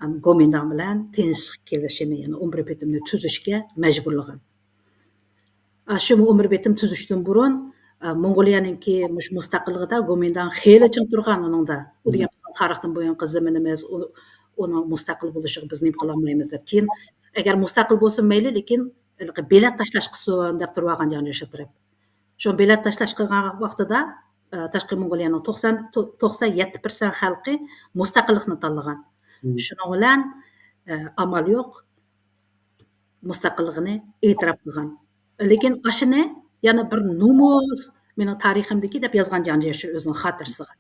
ئانا گومىنداڭ بىلەن تىنچلىق كېلىشىمى، يەنى ئون بىر بېتىمنى تۈزۈشكە مەجبۇرلىغان. ئا، شۇ ئون بىر بېتىم تۈزۈشتىن بۇرۇن، ئا، موڭغۇلىيەنىڭكى مۇشۇ مۇستەقىللىقىدا گومىنداڭ خېلى چىڭ تۇرغان ئۇنىڭدا. ئۇ دېگەن بىزنىڭ تارىختىن بۇيانقى زېمىنىمىز، ئۇ، ئۇنىڭ مۇستەقىل بولۇشىغا بىز نېمە قىلالمايمىز دەپ. كېيىن ئەگەر مۇستەقىل بولسۇن مەيلى، لېكىن ھېلىقى بېلەت تاشلاش قىلسۇن دەپ تۇرۇۋالغان جاڭ جيېشى تەرەپ. شۇ بېلەت تاشلاش قىلغان ۋاقتىدا، ئە، تاشقى موڭغۇلىيەنىڭ توقسان، تو-، توقسان يەتتە پىرسەنت خەلقى مۇستەقىللىقنى تاللىغان. مم. شۇنىڭ بىلەن، ئە، ئامال يوق، مۇستەقىللىقىنى ئېتىراپ قىلغان. لېكىن ئاشۇنى يەنە بىر نومۇس، مېنىڭ تارىخىمدىكى دەپ يازغان جاڭ جيېشى ئۆزىنىڭ خاتىرىسىغا.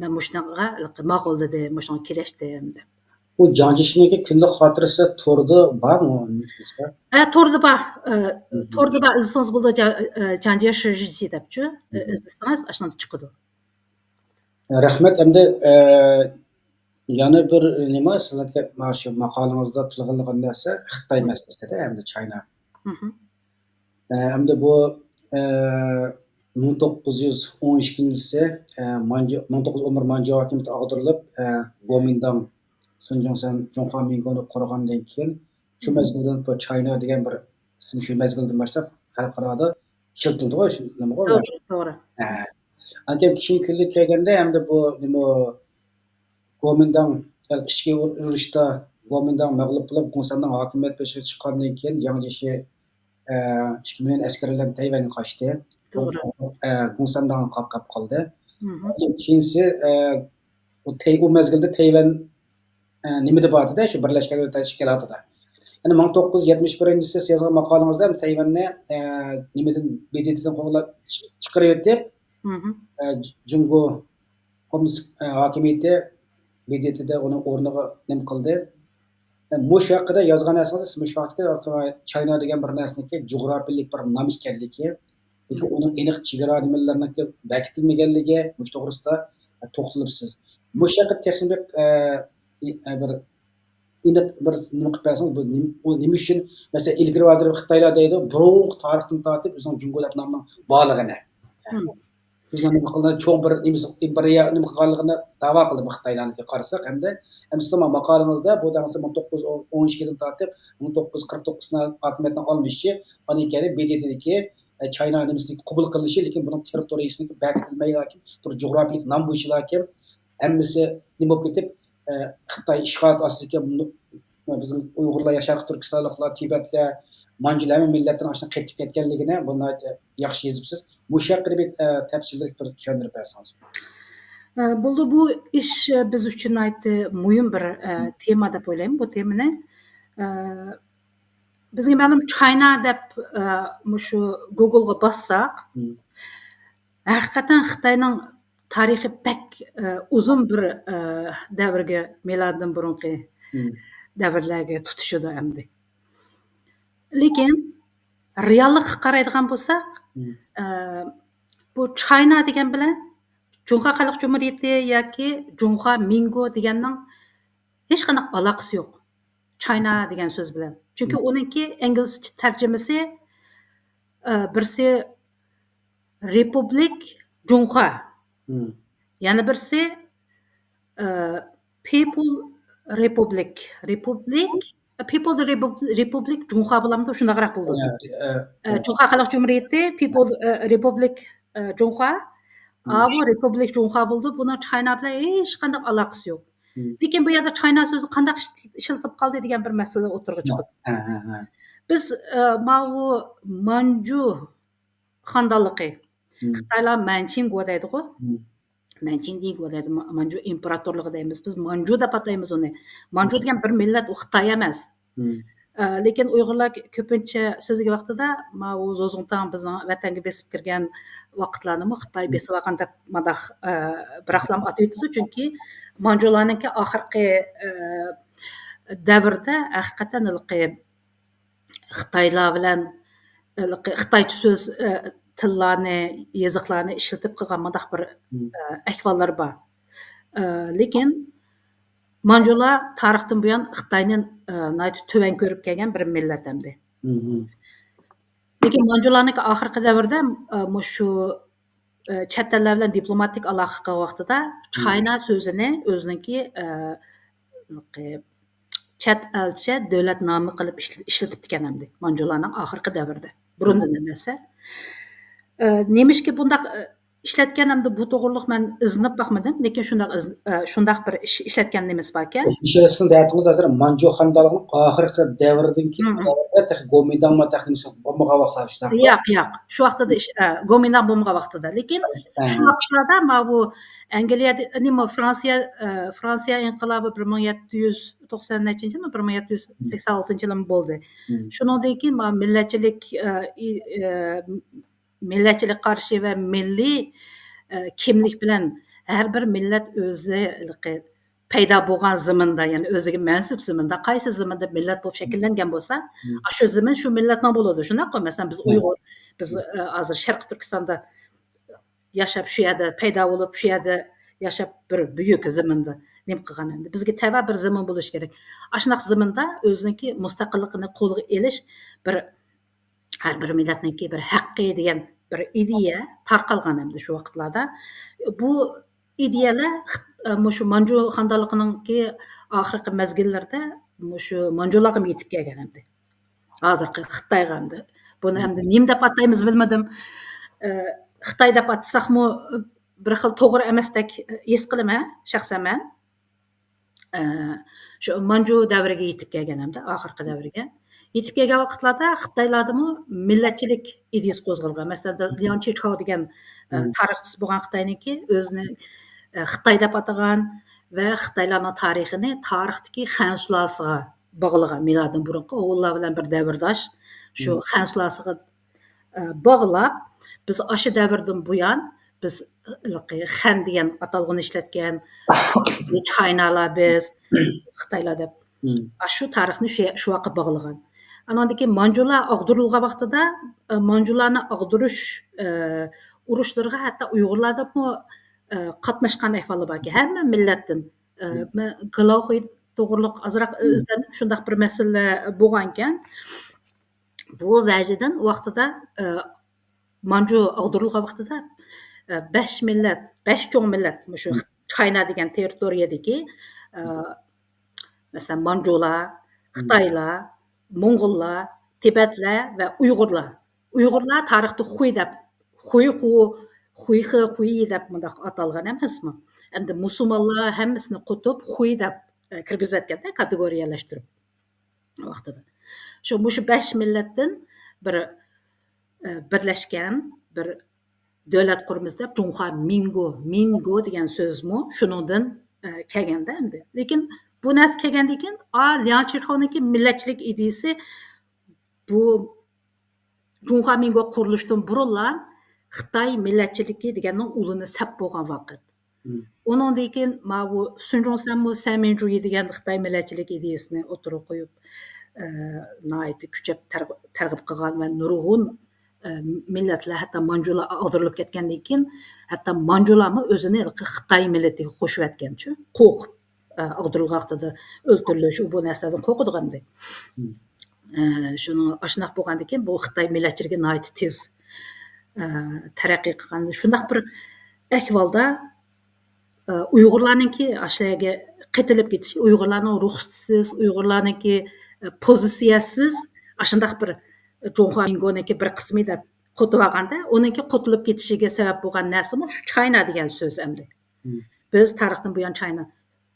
مەن مۇشۇنىڭغا ماقۇلدىدىم، مۇشۇنىڭغا كېلىشتىم دەپ. بۇ جاڭ جيېشىنىڭكى كۈندىلىك خاتىرىسى توردا بارمۇ؟ ھە، توردا بار. ئە، مم. توردا بار، ئىزدىسىڭىز بولىدۇ، جا-، ئە، جاڭ جيېشى دەپچۇ. ئە، مم. ئىزدىسىڭىز ئاشۇنىڭدا چىقىدۇ. رەھمەت. ئەمدى، ئە، يەنە بىر نېمە، سىزنىڭكى مانا شۇ ماقالىڭىزدا تىلغا ئالغان نەرسە خىتاي مەسىلىسىدە، ئەمدى چاينا. مم. ئە، ئەمدى بۇ، ئە، مىڭ توققۇز يۈز ئون ئىككىنچى يىلى، ئە، مانجۇ-، مىڭ توققۇز يۈز ئون بىر مانجۇ ھاكىمىيىتى ئاغدۇرۇلۇپ، ئە، گومىنداڭ، سۇن جۇڭسەن، جۇڭخۇا مىنگونى قۇرغاندىن كېيىن، شۇ مەزگىلدىن بۇ چاينا دېگەن بىر ئىسىم شۇ مەزگىلدىن باشلاپ خەلقئارادا ئىشلىتىلدىغۇ، شۇ نېمىغۇ؟ توغرا، توغرا. ھە. ئانكەين كېيىنكى كۈنلەرگە كەلگەندە، ئەمدى بۇ نېمە، گومىنداڭ ئىچكى ئۇرۇشتا گومىنداڭ مەغلۇپ بولۇپ، گۇڭسەنداڭ ھاكىمىيەت بېشىغا چىققاندىن كېيىن، جياڭ جيېشى، ئە، ئىككى مىليون ئەسكەر بىلەن تەيۋەنگە قاچتى. توغرا. ئۇ، ئە، گۇڭسەنداڭغا قاپ-، قاپ قالدى. مم. كېيىنسى، ئە، ئۇ تەي-، ئۇ مەزگىلدە تەيۋەن، ئە، نېمىدە بار ئىدى، شۇ بىرلەشكەن دۆلەتلەر تەشكىلاتىدا. يەنى مىڭ توققۇز يۈز يەتمىش بىرىنچى يىلى سىز يازغان ماقالىڭىزدا تەيۋەننى، ئە، نېمىدىن، ب د ت دىن قوغلاپ چىق-، چىقىرىۋېتىپ، مم. ئە، ج-، جۇڭگو كوممۇنىست، ئە، ھاكىمىيىتى ب د ت دە ئۇنىڭ ئورنىغا نېمە قىلدى. ئە، مۇشۇ ھەققىدە يازغان نەرسىڭىزدە سىز مۇشۇ ۋاقىتتا چاينا دېگەن بىر نەرسىنىڭكى جۇغراپىيەلىك بىر نام ئىكەنلىكى، لېكىن ئۇنىڭ ئېنىق چېگرا نېمىلىرىنىڭكى بەكىتىلمىگەنلىكى، مۇشۇ توغرىسىدا توختىلىپسىز. مۇشۇ ھەققىدە تېخىمۇ بىر، ئە، بىر ئېنىق بىر نېمە قىلىپ بەرسىڭىز، بۇ نېمە، ئۇ نېمە ئۈچۈن، مەسىلەن، ئىلگىرى ھازىر خىتايلار دەيدۇ، بۇرۇنقى تارىختىن تارتىپ بىزنىڭ جۇڭگو دەپ نامنىڭ بارلىقىنى. مم. بىزنىڭ نېمە قىلغان، چوڭ بىر نېمىسى، ئىمپېرىيە نېمە قىلغانلىقىنى داۋا قىلدى بۇ خىتايلارنىڭكى قارىساق، ھەمدە، ھەمدە سىزنىڭ ماقالىڭىزدا بۇ دەڭسە مىڭ توققۇز يۈز ئون ئىككىدىن تارتىپ مىڭ توققۇز يۈز قىرىق توققۇز ھاكىمىيەتنىڭ ئالمىشىشى، ئاندىن كېيىن ب د ت دىكى، ئە، چاينا نېمىسىنىڭ قوبۇل قىلىنىشى، لېكىن بۇنىڭ تېررىتورىيىسىنىڭ بەكىتىلمەيدىكى بىر جۇغراپىيىلىك نام بويىچىلاكى ھەممىسى نېمە بولۇپ كېتىپ، ئە، خىتاي ئىشغالاتى ئاستىدىكى بۇ-، بىزنىڭ ئۇيغۇرلار، شەرقىي تۈركىستانلىقلار، تىبەتلەر، مانجۇلار ھەممە مىللەتلەرنىڭ ئاشۇنداق قېتىپ كەتكەنلىكىنى بۇ ناھايىتى ياخشى يېزىپسىز. مۇشۇ ھەققىدە بىر، ئە، تەپسىلىيرەك بىر چۈشەندۈرۈپ بەرسىڭىز. ئە، بولدى، بۇ ئىش، ئە، بىز ئۈچۈن ناھايىتى مۇھىم بىر، ئە، تېما دەپ ئويلايمەن. بۇ تېمىنى، ئە، بىزگە مەلۇم، چاينا دەپ، ئە، مۇشۇ گوگلغا باسساق، ھەقىقەتەن خىتاينىڭ تارىخى بەك، ئە، ئۇزۇن بىر، ئە، دەۋرگە، مىلادىدىن بۇرۇنقى دەۋرلەرگە تۇتىشىدۇ ئەمدى. لېكىن رېئاللىققا قارايدىغان بولساق، ئە، بۇ چاينا دېگەن بىلەن جۇڭخۇا خەلق جۇمھۇرىيىتى ياكى جۇڭخۇا مىنگو دېگەننىڭ ھېچقانداق ئالاقىسى يوق چاينا دېگەن سۆز بىلەن. چۈنكى ئۇنىڭكى ئىنگلىزچە تەرجىمىسى، ئە، بىرسى رېپۇبلىك جۇڭخۇا، يەنە بىرسى، ئە، پىپل رېپۇبلىك. رېپۇبلىك، پىپل رېپۇبلىك جۇڭخۇا بولامدۇ؟ شۇنداقراق بولىدۇ. ئە، ئە، جۇڭخۇا خەلق جۇمھۇرىيىتى، پىپل، ئە، رېپۇبلىك، ئە، جۇڭخۇا. ئاۋۇ رېپۇبلىك جۇڭخۇا بولىدۇ. بۇنىڭ چاينا بىلەن ھېچقانداق ئالاقىسى يوق. لېكىن بۇ يەردە چاينا سۆزى قانداق ئىشلىتىلىپ قالدى دېگەن بىر مەسىلە ئوتتۇرىغا چىقىدۇ. بىز، ئە، ماۋۇ مانجۇ خاندانلىقى، خىتايلار مەنچىنگو دەيدىغۇ. مەنچىنگو دەيدۇ، ما-، مانجۇ ئىمپېراتورلۇقى دەيمىز. بىز مانجۇ دەپ ئاتايمىز ئۇنى. مانجۇ دېگەن بىر مىللەت، ئۇ خىتاي ئەمەس. ئە، لېكىن ئۇيغۇرلار كۆپىنچە سۆزلىگەن ۋاقتىدا، ماۋۇ زوزۇڭتاڭ بىزنىڭ ۋەتەنگە بېسىپ كىرگەن ۋاقىتلارنىمۇ خىتاي بېسىۋالغان دەپ ماداق، ئە، بىراقلام ئاتىۋېتىدۇ. چۈنكى مانجۇلارنىڭكى ئاخىرقى، ئە، دەۋردە ھەقىقەتەن ھېلىقى خىتايلار بىلەن، ھېلىقى خىتايچە سۆز، ئە، تىللارنى، يېزىقلارنى ئىشلىتىپ قىلغان مۇنداق بىر، ئە، ئەھۋاللىرى بار. ئە، لېكىن مانجۇلار تارىختىن بۇيان خىتاينى، ئە، ناھايىتى تۆۋەن كۆرۈپ كەلگەن بىر مىللەت ئەمدى. لېكىن مانجۇلارنىڭكى ئاخىرقى دەۋردە، ئە، مۇشۇ، ئە، چەت ئەللەر بىلەن دىپلوماتىك ئالاقە قىلغان ۋاقتىدا چاينا سۆزىنى ئۆزىنىڭكى، ئە، چەت ئەلچە دۆلەت نامى قىلىپ ئىشلىتىپتىكەن ئەمدى مانجۇلارنىڭ ئاخىرقى دەۋرىدە. بۇرۇندىن ئەمەس. ئە، نېمىشقا بۇنداق، ئە، ئىشلەتكەن ئەمدى بۇ توغرۇلۇق مەن ئىزدىنىپ باقمىدىم. لېكىن شۇنداق ئىز-، ئە، شۇنداق بىر ئىش ئىشلەتكەن نېمىسى باركەن. شۇ سىزنىڭ دەۋاتقىنىڭىز ھازىر مانجۇ خاندانلىقىنىڭ ئاخىرقى دەۋرىدىنكى دەۋردە تېخى گومىنداڭمۇ تېخى نېمىسى بولمىغان ۋاقىتلار شۇنداقمۇ؟ ياق، ياق. شۇ ۋاقتىدا ئىش-، ئە، گومىنداڭ بولمىغان ۋاقتىدا. لېكىن شۇ ۋاقىتلاردا ماۋۇ ئەنگلىيەدە، نېمە، فرانسىيە، ئە، فرانسىيە ئىنقىلابى بىر مىڭ يەتتە يۈز توقسان نەچچىنچى يىلمۇ، بىر مىڭ يەتتە يۈز سەكسەن ئالتىنچى يىلمۇ بولدى. شۇنىڭدىن كېيىن ماۋۇ مىللەتچىلىك، ئە، ئى-، ئە، مىللەتچىلىك قارىشى ۋە مىللىي، ئە، كىملىك بىلەن ھەر بىر مىللەت ئۆزى پەيدا بولغان زېمىندا، يەنى ئۆزىگە مەنسۇپ زېمىندا، قايسى زېمىندا مىللەت بولۇپ شەكىللەنگەن بولسا، ئاشۇ زېمىن شۇ مىللەتنىڭ بولىدۇ. شۇنداققۇ؟ مەسىلەن، بىز ئۇيغۇر، بىز، ئە، ھازىر شەرقىي تۈركىستاندا ياشاپ، شۇ يەردە پەيدا بولۇپ، شۇ يەردە ياشاپ، بىر بۈيۈك زېمىندا نېمە قىلغان ئەمدى؟ بىزگە تەۋە بىر زېمىن بولۇشى كېرەك. ئاشۇنداق زېمىندا ئۆزىنىڭكى مۇستەقىللىقىنى قولغا ئېلىش بىر، ھەر بىر مىللەتنىڭكى بىر ھەققى دېگەن بىر ئىدىيە تارقالغان ئەمدى شۇ ۋاقىتلاردا. بۇ ئىدىيەلەر خىت-، مۇشۇ مانجۇ خاندانلىقىنىڭكى ئاخىرقى مەزگىللىرىدە مۇشۇ مانجۇلارغىمۇ يېتىپ كەلگەن ئەمدى. ھازىرقى خىتايغا ئەمدى. بۇنى ئەمدى نېمە دەپ ئاتايمىز بىلمىدىم. ئە، خىتاي دەپ ئاتىساقمۇ بىر خىل توغرا ئەمەستەك ھېس قىلىمەن شەخسەن مەن. ئە، شۇ مانجۇ دەۋرىگە يېتىپ كەلگەن ئەمدى، ئاخىرقى دەۋرگە. يېتىپ كەلگەن ۋاقىتلاردا خىتايلاردىمۇ مىللەتچىلىك ئىدىيىسى قوزغالغان. مەسىلەن، لياڭ چىچاۋ دېگەن، ئە، تارىخچىسى بولغان خىتاينىڭكى ئۆزىنى، ئە، خىتاي دەپ ئاتىغان ۋە خىتايلارنىڭ تارىخىنى تارىختىكى خەن سۇلالىسىغا باغلىغان، مىلادىن بۇرۇنقى ھونلار بىلەن بىر دەۋرداش شۇ خەن سۇلالىسىغا، ئە، باغلاپ، بىز ئاشۇ دەۋردىن بۇيان بىز ھېلىقى خەن دېگەن ئاتالغۇنى ئىشلەتكەن، چاينالار بىز، خىتايلار دەپ. ئاشۇ تارىخنى شۇ، شۇ ۋاقىت باغلىغان. ئاناندىن كېيىن مانجۇلار ئاغدۇرۇلغان ۋاقتىدا، ئە، مانجۇلارنى ئاغدۇرۇش، ئە، ئۇرۇشلىرىغا ھەتتا ئۇيغۇرلاردىنمۇ، ئە، قاتناشقان ئەھۋاللار باركەن. ھەممە مىللەتتىن. ئە، مەن گېلاۋخۇي توغرۇلۇق ئازراق ئىزدەندىم، شۇنداق بىر مەسىلە بولغانىكەن. بۇ ۋەجىدىن ۋاقتىدا، ئە، مانجۇ ئاغدۇرۇلغان ۋاقتىدا، ئە، بەش مىللەت، بەش چوڭ مىللەت، مۇشۇ چاينا دېگەن تېررىتورىيەدىكى، ئە، مەسىلەن، مانجۇلار، خىتايلار، موڭغۇللار، تىبەتلەر ۋە ئۇيغۇرلار. ئۇيغۇرلار تارىختا خۇي دەپ، خۇي خۇ، خۇي خې، خۇي دەپ مۇنداق ئاتالغان ئەمەسمۇ؟ ئەمدى مۇسۇلمانلار ھەممىسىنى قۇتۇپ، خۇي دەپ، ئە، كىرگۈزۈۋەتكەندە، كاتېگورىيەلەشتۈرۈپ ۋاقتىدا. شۇ، مۇشۇ بەش مىللەتتىن بىر، ئە، بىرلەشكەن، بىر، دۆلەت قۇرىمىز دەپ جۇڭخۇا مىنگو، مىنگو دېگەن سۆزمۇ شۇنىڭدىن، ئە، كەلگەندە ئەمدى. لېكىن بۇ نەرسە كەلگەندىن كېيىن، ئا، لياڭ چىخاۋنىڭكى مىللەتچىلىك ئىدىيىسى بۇ جۇڭخۇا مىنگو قۇرۇلۇشتىن بۇرۇنلا خىتاي مىللەتچىلىكى دېگەننىڭ ئۇلىنى سەپ بولغان ۋاقىت. مم. ئۇنىڭدىن كېيىن ماۋۇ سۇن جۇڭسەنمۇ سەن مىنجۇيى دېگەن خىتاي مىللەتچىلىك ئىدىيىسىنى ئوتتۇرىغا قويۇپ، ئە، ناھايىتى كۈچەپ تەرغ-، تەرغىب قىلغان ۋە نۇرغۇن، ئە، مىللەتلەر، ھەتتا مانجۇلار ئاغدۇرۇلۇپ كەتكەندىن كېيىن، ھەتتا مانجۇلارمۇ ئۆزىنى ھېلىقى خىتاي مىللىتىگە قوشۇۋەتكەنچۇ، قورقۇپ، ئە، ئاغدۇرۇلغان ۋاقتىدا ئۆلتۈرۈلۈش، ئۇ بۇ نەرسىلەردىن قورقىدىغان ئىدى. مم. ئە، شۇنىڭ، ئاشۇنداق بولغاندىكىن، بۇ خىتاي مىللەتچىلىكى ناھايىتى تېز، ئە، تەرەققىي قىلغان. شۇنداق بىر ئەھۋالدا، ئە، ئۇيغۇرلارنىڭكى ئاشۇ يەرگە قېتىلىپ كېتىشى، ئۇيغۇرلارنىڭ رۇخسىتىسىز، ئۇيغۇرلارنىڭكى، ئە، پوزىتسىيەسىز، ئاشۇنداق بىر، ئە، جۇڭخۇا مىنگونىڭكى بىر قىسمى دەپ قوتۇۋالغاندا، ئۇنىڭكى قوتۇلۇپ كېتىشىگە سەۋەب بولغان نەرسىمۇ شۇ چاينا دېگەن سۆز ئەمدى. مم. بىز تارىختىن بۇيان چاينا.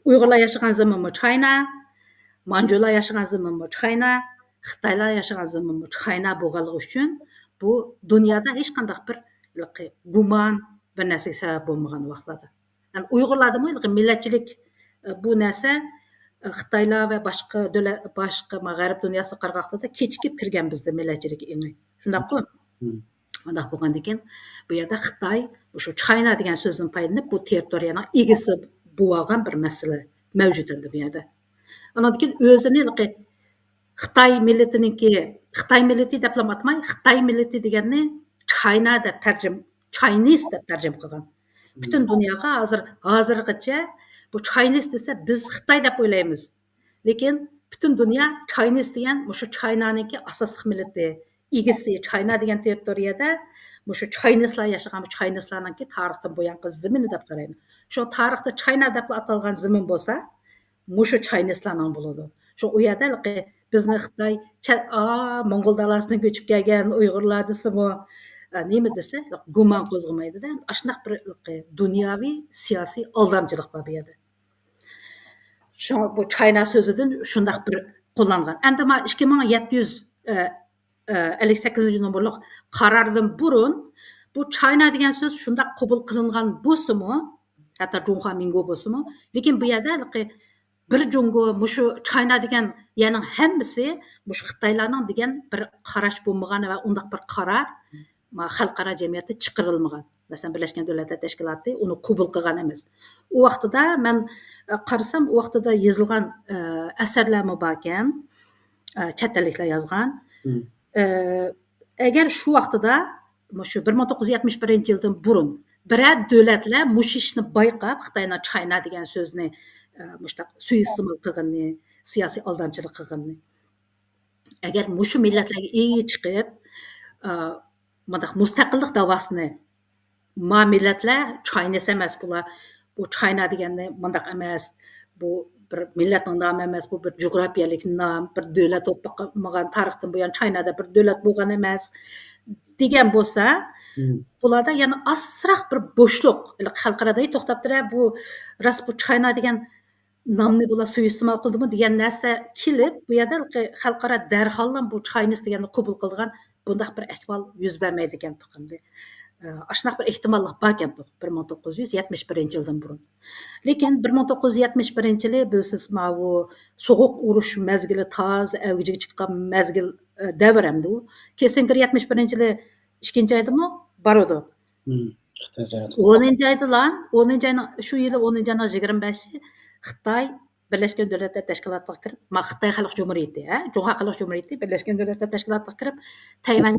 ئۇيغۇرلار ياشىغان زېمىنمۇ چاينا، مانجۇلار ياشىغان زېمىنمۇ چاينا، خىتايلار ياشىغان زېمىنمۇ چاينا بولغانلىقى ئۈچۈن بۇ دۇنيادا ھېچقانداق بىر ھېلىقى گۇمان بىر نەرسىگە سەۋەب بولمىغان ۋاقىتلاردا. يەنى ئۇيغۇرلاردىمۇ ھېلىقى مىللەتچىلىك، ئە، بۇ نەرسە، ئە، خىتايلار ۋە باشقا دۆلەت، باشقا ما-، غەرب دۇنياسىغا قارىغان ۋاقتىدا كېچىكىپ كىرگەن بىزدە مىللەتچىلىك ئېڭى. شۇنداققۇ؟ مم. شۇنداق بولغاندىكىن، بۇ يەردە خىتاي مۇشۇ چاينا دېگەن سۆزدىن پايدىلىنىپ، بۇ تېررىتورىيەنىڭ ئىگىسى بولۇۋالغان بىر مەسىلە مەۋجۇت ئەمدى بۇ يەردە. ئانىڭدىن كېيىن ئۆزىنى ھېلىقى خىتاي مىللىتىنىڭكى، خىتاي مىللىتى دەپلا ئاتىماي، خىتاي مىللىتى دېگەننى چاينا دەپ تەرجىمە، چاينىز دەپ تەرجىمە قىلغان. پۈتۈن دۇنياغا ھازىر، ھازىرغىچە بۇ چاينىز دېسە، بىز خىتاي دەپ ئويلايمىز. لېكىن پۈتۈن دۇنيا چاينىز دېگەن مۇشۇ چاينانىڭكى ئاساسلىق مىللىتى، ئىگىسى، چاينا دېگەن تېررىتورىيەدە مۇشۇ چاينىزلار ياشىغان، بۇ چاينىزلارنىڭكى تارىختىن بۇيانقى زېمىنى دەپ قارايدۇ. شۇ تارىختا چاينا دەپلا ئاتالغان زېمىن بولسا، مۇشۇ چاينىزلارنىڭ بولىدۇ. شۇ ئۇ يەردە ھېلىقى بىزنى خىتاي، چە-، ئا، موڭغۇل دالاسىدىن كۆچۈپ كەلگەن ئۇيغۇرلار دېسىمۇ، ئە، نېمە دېسە، گۇمان قوزغىمايدۇ-دە. ئاشۇنداق بىر ھېلىقى دۇنياۋى سىياسىي ئالدامچىلىق بار بۇ يەردە. شۇڭا بۇ چاينا سۆزىدىن شۇنداق بىر قوللانغان. ئەمدى ما ئىككى مىڭ يەتتە يۈز، ئە، ئە، ئەللىك سەككىزىنچى نومۇرلۇق قاراردىن بۇرۇن بۇ چاينا دېگەن سۆز شۇنداق قوبۇل قىلىنغان بولسىمۇ، ھەتتا جۇڭخۇا مىنگو بولسىمۇ، لېكىن بۇ يەردە ھېلىقى بىر جۇڭگو، مۇشۇ چاينا دېگەن يەرنىڭ ھەممىسى مۇشۇ خىتايلارنىڭ دېگەن بىر قاراش بولمىغان ۋە ئۇنداق بىر قارار ما-، خەلقئارا جەمئىيەتتە چىقىرىلمىغان. مەسىلەن، بىرلەشكەن دۆلەتلەر تەشكىلاتى ئۇنى قوبۇل قىلغان ئەمەس. ئۇ ۋاقتىدا مەن، ئە، قارىسام، ئۇ ۋاقتىدا يېزىلغان، ئە، ئەسەرلەرمۇ باركەن، ئە، چەت ئەللىكلەر يازغان. مم. ئە، ئەگەر شۇ ۋاقتىدا، مۇشۇ بىر مىڭ توققۇز يۈز يەتمىش بىرىنچى يىلدىن بۇرۇن بىرەر دۆلەتلەر مۇشۇ ئىشنى بايقاپ، خىتاينىڭ چاينا دېگەن سۆزنى، ئە، مۇشۇنداق سۇيىئىستېمال قىلغىنىنى، سىياسىي ئالدامچىلىق قىلغىنىنى، ئەگەر مۇشۇ مىللەتلەرگە ئىگە چىقىپ، ئا، مۇنداق مۇستەقىللىق داۋاسىنى، ما مىللەتلەر چاينىز ئەمەس بۇلار، بۇ چاينا دېگەننى مۇنداق ئەمەس، بۇ بىر مىللەتنىڭ نامى ئەمەس، بۇ بىر جۇغراپىيەلىك نام، بىر دۆلەت بولۇپ باقمىغان، تارىختىن بۇيان چاينا دەپ بىر دۆلەت بولغان ئەمەس، دېگەن بولسا، مم. بۇلاردا يەنە ئازراق بىر بوشلۇق، خەلقئارادا توختاپ تۇرە، بۇ راست بۇ چاينا دېگەن نامنى بۇلار سۇيىئىستېمال قىلدىمۇ دېگەن نەرسە كېلىپ، بۇ يەردە خەلقئارا دەرھاللا بۇ چاينىز دېگەننى قوبۇل قىلىدىغان بۇنداق بىر ئەھۋال يۈز بەرمەيدىكەن تۇغقىندى. ئاشۇنداق بىر ئېھتىماللىق باركەن بىر مىڭ توققۇز يۈز يەتمىش بىرىنچى يىلدىن بۇرۇن. لېكىن بىر مىڭ توققۇز يۈز يەتمىش بىرىنچى يىلى بىلىسىز، ماۋۇ سوغۇق ئۇرۇش مەزگىلى تازا ئەۋجىگە چىققان مەزگىل، ئە، دەۋر ئەمدى ئۇ. كىسسىنگېر يەتمىش بىرىنچى يىلى ئىككىنچى ئايدىمۇ بارىدۇ. مم. خىتاي زىيارەت قىلدى. ئونىنچى ئايدىلا، ئونىنچى ئاينىڭ، شۇ يىلى ئونىنچى ئاينىڭ يىگىرمە بەشى خىتاي بىرلەشكەن دۆلەتلەر تەشكىلاتىغا كىرىپ، ما، خىتاي خەلق جۇمھۇرىيىتى، ھە، جۇڭخۇا خەلق جۇمھۇرىيىتى بىرلەشكەن دۆلەتلەر تەشكىلاتىغا كىرىپ، تەيۋەن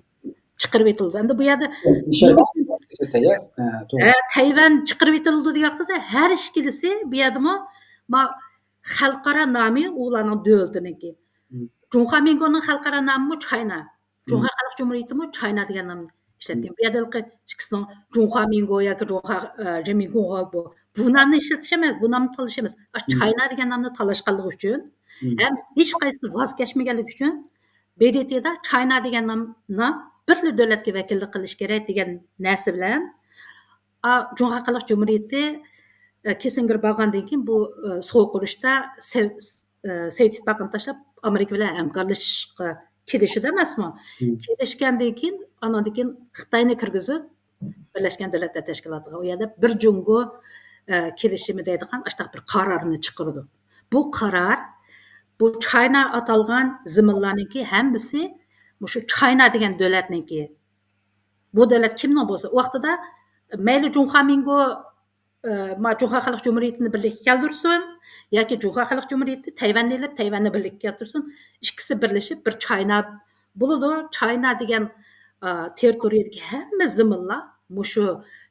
چىقىرىۋېتىلدى. ئەمدى بۇ يەردە، ھە، تەيۋەن چىقىرىۋېتىلدى دېگەن ۋاقتىدا ھەر ئىككىلىسى بۇ يەردىمۇ، ما، خەلقئارا نامى ئۇلارنىڭ دۆلىتىنىڭكى. مم. جۇڭخۇا مىنگونىڭ خەلقئارا نامىمۇ چاينا. جۇڭخۇا خەلق جۇمھۇرىيىتىمۇ چاينا دېگەن نامنى ئىشلەتكەن. بۇ يەردە ھېلىقى ئىككىسىنىڭ جۇڭخۇا مىنگو ياكى جۇڭخۇا، ئە، رېمىنگۇڭخۇا بۇ، بۇ نامنى ئىشلىتىش ئەمەس، بۇ نامنى تاللىشى ئەمەس. ئا، چاينا دېگەن نامنى تاللاشقانلىقى ئۈچۈن ھەم ھېچقايسىسى ۋاز كەچمىگەنلىكى ئۈچۈن بې دې تېدا چاينا دېگەن نام، نام بىرلا دۆلەتكە ۋەكىللىك قىلىش كېرەك دېگەن نەرسە بىلەن، ئا، جۇڭخۇا خەلق جۇمھۇرىيىتى، ئە، كىسسىنگېر بارغاندىن كېيىن بۇ، ئە، سوغۇق ئۇرۇشتا سەۋ-، ئە، سوۋېت ئىتتىپاقىنى تاشلاپ، ئامېرىكا بىلەن ھەمكارلىشىشقا كېلىشىدۇ ئەمەسمۇ؟ مم. كېلىشكەندىن كېيىن، ئانىڭدىن كېيىن خىتاينى كىرگۈزۈپ، بىرلەشكەن دۆلەتلەر تەشكىلاتىغا. ئۇ يەردە بىر جۇڭگو، ئە، كېلىشىمى دەيدىغان ئاشتاق بىر قارارنى چىقىرىدۇ. بۇ قارار، بۇ چاينا ئاتالغان زېمىنلارنىڭكى ھەممىسى مۇشۇ چاينا دېگەن دۆلەتنىڭكى. بۇ دۆلەت كىمنىڭ بولسا، ئۇ ۋاقتىدا مەيلى جۇڭخۇا مىنگو، ئە، ما-، جۇڭخۇا خەلق جۇمھۇرىيىتىنى بىرلىككە كەلتۈرسۇن ياكى جۇڭخۇا خەلق جۇمھۇرىيىتى تەيۋەننى ئېلىپ، تەيۋەننى بىرلىككە كەلتۈرسۇن، ئىككىسى بىرلىشىپ بىر چاينا بولىدۇ. چاينا دېگەن، ئە، تېررىتورىيەدىكى ھەممە زېمىنلار مۇشۇ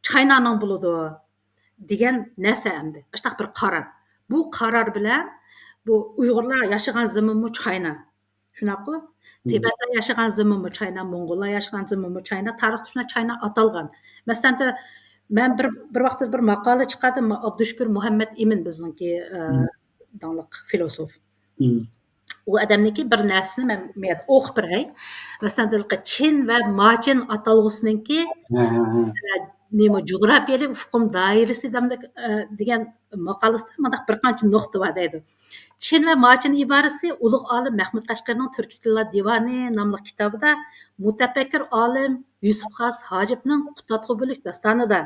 چاينانىڭ بولىدۇ دېگەن نەرسە ئەمدى. ئاشتاق بىر قارار. بۇ قارار بىلەن بۇ ئۇيغۇرلار ياشىغان زېمىنمۇ چاينا. شۇنداققۇ؟ تىبەتلەر ياشىغان زېمىنمۇ چاينا، موڭغۇللار ياشىغان زېمىنمۇ چاينا، تارىختا شۇنداق چاينا ئاتالغان. مەسىلەن، مەن بىر، بىر ۋاقىتتا بىر ماقالە چىقاردىم، ئابدۇشۈكۈر مۇھەممەت ئىمىن بىزنىڭكى، ئە، داڭلىق فىلوسوف. ئۇ ئادەمنىڭكى بىر نەرسىنى مەن، مەن ئوقۇپ بېرەي. مەسىلەن، چىن ۋە ماچىن ئاتالغۇسىنىڭكى، ئە، نېمە، جۇغراپىيەلىك ئۇقۇم دائىرىسى دەمدە، ئە، دېگەن ماقالىسىدە مۇنداق بىر قانچە نۇقتا بار دەيدۇ. چىن ۋە ماچىن ئىبارىسى ئۇلۇغ ئالىم مەھمۇد قەشقەرىنىڭ تۈركىي تىللار دىۋانى ناملىق كىتابىدا، مۇتەپەككۇر ئالىم يۈسۈپ خاس ھاجىپنىڭ قۇتادغۇ بۆلەك داستانىدا،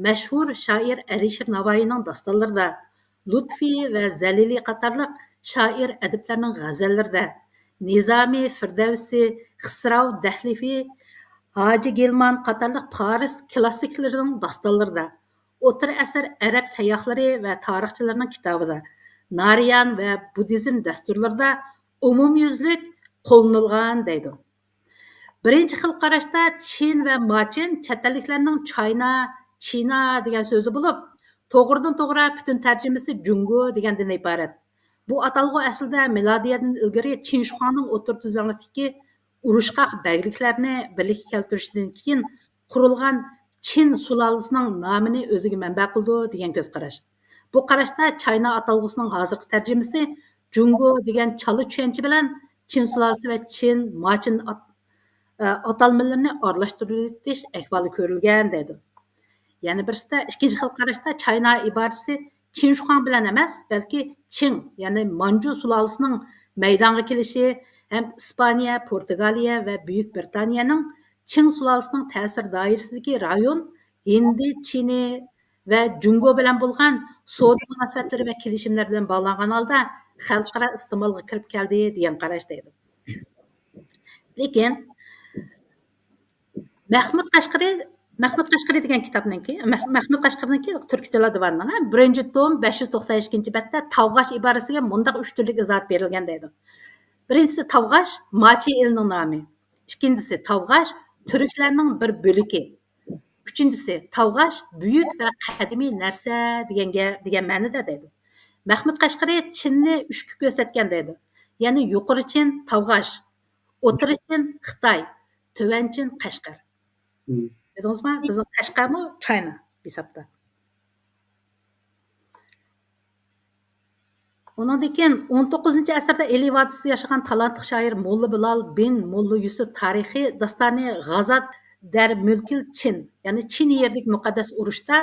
مەشھۇر شائىر ئەلىشىر ناۋايىنىڭ داستانلىرىدا، لۇتفى ۋە زەلىلى قاتارلىق شائىر ئەدىبلەرنىڭ غەزەللىرىدە، نىزامى، فىردەۋسى، خىسراۋ، دەھلىۋى، ھاجى گىلمان قاتارلىق پارس كىلاسسىكلىرىنىڭ داستانلىرىدا، ئوتتۇرا ئەسىر ئەرەب سەيياھلىرى ۋە تارىخچىلىرىنىڭ كىتابىدا، نارىيان ۋە بۇددىزم دەستۇرلىرىدا ئومۇميۈزلۈك قوللىنىلغان دەيدۇ. بىرىنچى خىل قاراشتا چىن ۋە ماچىن چەت ئەللىكلەرنىڭ چاينا، چىنا دېگەن سۆزى بولۇپ، توغرىدىن توغرا پۈتۈن تەرجىمىسى جۇڭگو دېگەندىن ئىبارەت. بۇ ئاتالغۇ ئەسلىدە مىلادىيەدىن ئىلگىرى چىن شۇخۇاڭنىڭ ئوتتۇرا تۈزلەڭلىكتىكى ئۇرۇشقاق بەگلىكلەرنى بىرلىككە كەلتۈرۈشىدىن كېيىن قۇرۇلغان چىن سۇلالىسىنىڭ نامىنى ئۆزىگە مەنبە قىلىدۇ دېگەن كۆز قاراش. بۇ قاراشتا چاينا ئاتالغۇسىنىڭ ھازىرقى تەرجىمىسى جۇڭگو دېگەن چالا چۈشەنچە بىلەن چىن سۇلالىسى ۋە چىن، ماچىن ئات-، ئە، ئاتالمىلىرىنى ئارىلاشتۇرۇۋېتىش ئەھۋالى كۆرۈلگەن دەيدۇ. يەنە بىرسىدە، ئىككىنچى خىل قاراشتا چاينا ئىبارىسى چىن شۇخۇاڭ بىلەن ئەمەس، بەلكى چىڭ، يەنى مانجۇ سۇلالىسىنىڭ مەيدانغا كېلىشى ھەم ئىسپانىيە، پورتۇگالىيە ۋە بۈيۈك بىرىتانىيەنىڭ چىڭ سۇلالىسىنىڭ تەسىر دائىرىسىدىكى رايون ھىندى، چىنى ۋە جۇڭگو بىلەن بولغان سودا مۇناسىۋەتلىرى ۋە كېلىشىملەر بىلەن باغلانغان ھالدا خەلقئارا ئىستېمالغا كىرىپ كەلدى دېگەن قاراش دەيدۇ. لېكىن مەھمۇد قەشقىرى، مەھمۇد قەشقىرى دېگەن كىتابنىڭكى، مەھ-، مەھمۇد قەشقىرىنىڭكى تۈركىي تىللار دىۋانىنىڭ، ھە، بىرىنچى توم بەش يۈز توقسان ئىككىنچى بەتتە تاۋغاش ئىبارىسىگە مۇنداق ئۈچ تۈرلۈك ئىزاھات بېرىلگەن دەيدۇ. بىرىنچىسى تاۋغاش، ماچى ئېلىنىڭ نامى. ئىككىنچىسى تاۋغاش، تۈركلەرنىڭ بىر بۆلىكى. ئۈچىنچىسى تاۋغاش، بۈيۈك ۋە قەدىمىي نەرسە دېگەنگە، دېگەن مەنىدە دەيدۇ. مەھمۇد قەشقىرى چىننى ئۈچكە كۆرسەتكەن دەيدۇ. يەنى يۇقىرى چىن تاۋغاش، ئوتتۇرا چىن خىتاي، تۆۋەن چىن قەشقەر. مم. كۆردىڭىزمۇ؟ بىزنىڭ قەشقەرمۇ چاينا ھېسابتا. ئۇنىڭدىن كېيىن ئون توققۇزىنچى ئەسىردە ئىلى ۋادىسىدا ياشىغان تالانتلىق شائىر موللا بىلال بىن موللا يۈسۈپ تارىخىي داستانى غازات دەر مۈلكىل چىن، يەنى چىن يېرىدىكى مۇقەددەس ئۇرۇشتا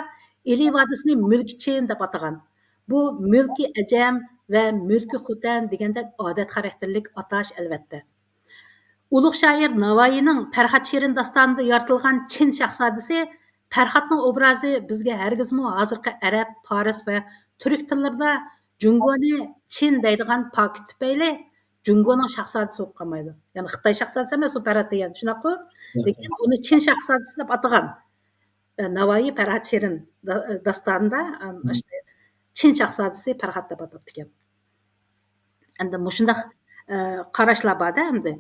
ئىلى ۋادىسىنى مۈلكى چىن دەپ ئاتىغان. بۇ مۈلكى ئەجەم ۋە مۈلكى خوتەن دېگەندەك ئادەت خاراكتېرلىك ئاتاش ئەلۋەتتە. ئۇلۇغ شائىر ناۋايىنىڭ پەرھات شېرىن داستانىدا يارىتىلغان چىن شاھزادىسى پەرھاتنىڭ ئوبرازى بىزگە ھەرگىزمۇ ھازىرقى ئەرەب، پارس ۋە تۈرك تىللىرىدا جۇڭگونى چىن دەيدىغان پاكىت تۈپەيلى جۇڭگونىڭ شاھزادىسى بولۇپ قالمايدۇ. يەنى خىتاي شاھزادىسى ئەمەس ئۇ پەرھات دېگەن، شۇنداققۇ؟ لېكىن ئۇنى چىن شاھزادىسى دەپ ئاتىغان، ئە، ناۋايى پەرھات شېرىن دا-، داستانىدا، ئە، مم. ئاشۇ چىن شاھزادىسى پەرھات دەپ ئاتاپتىكەن. ئەمدى مۇشۇنداق، ئە، قاراشلار بار-دە ئەمدى.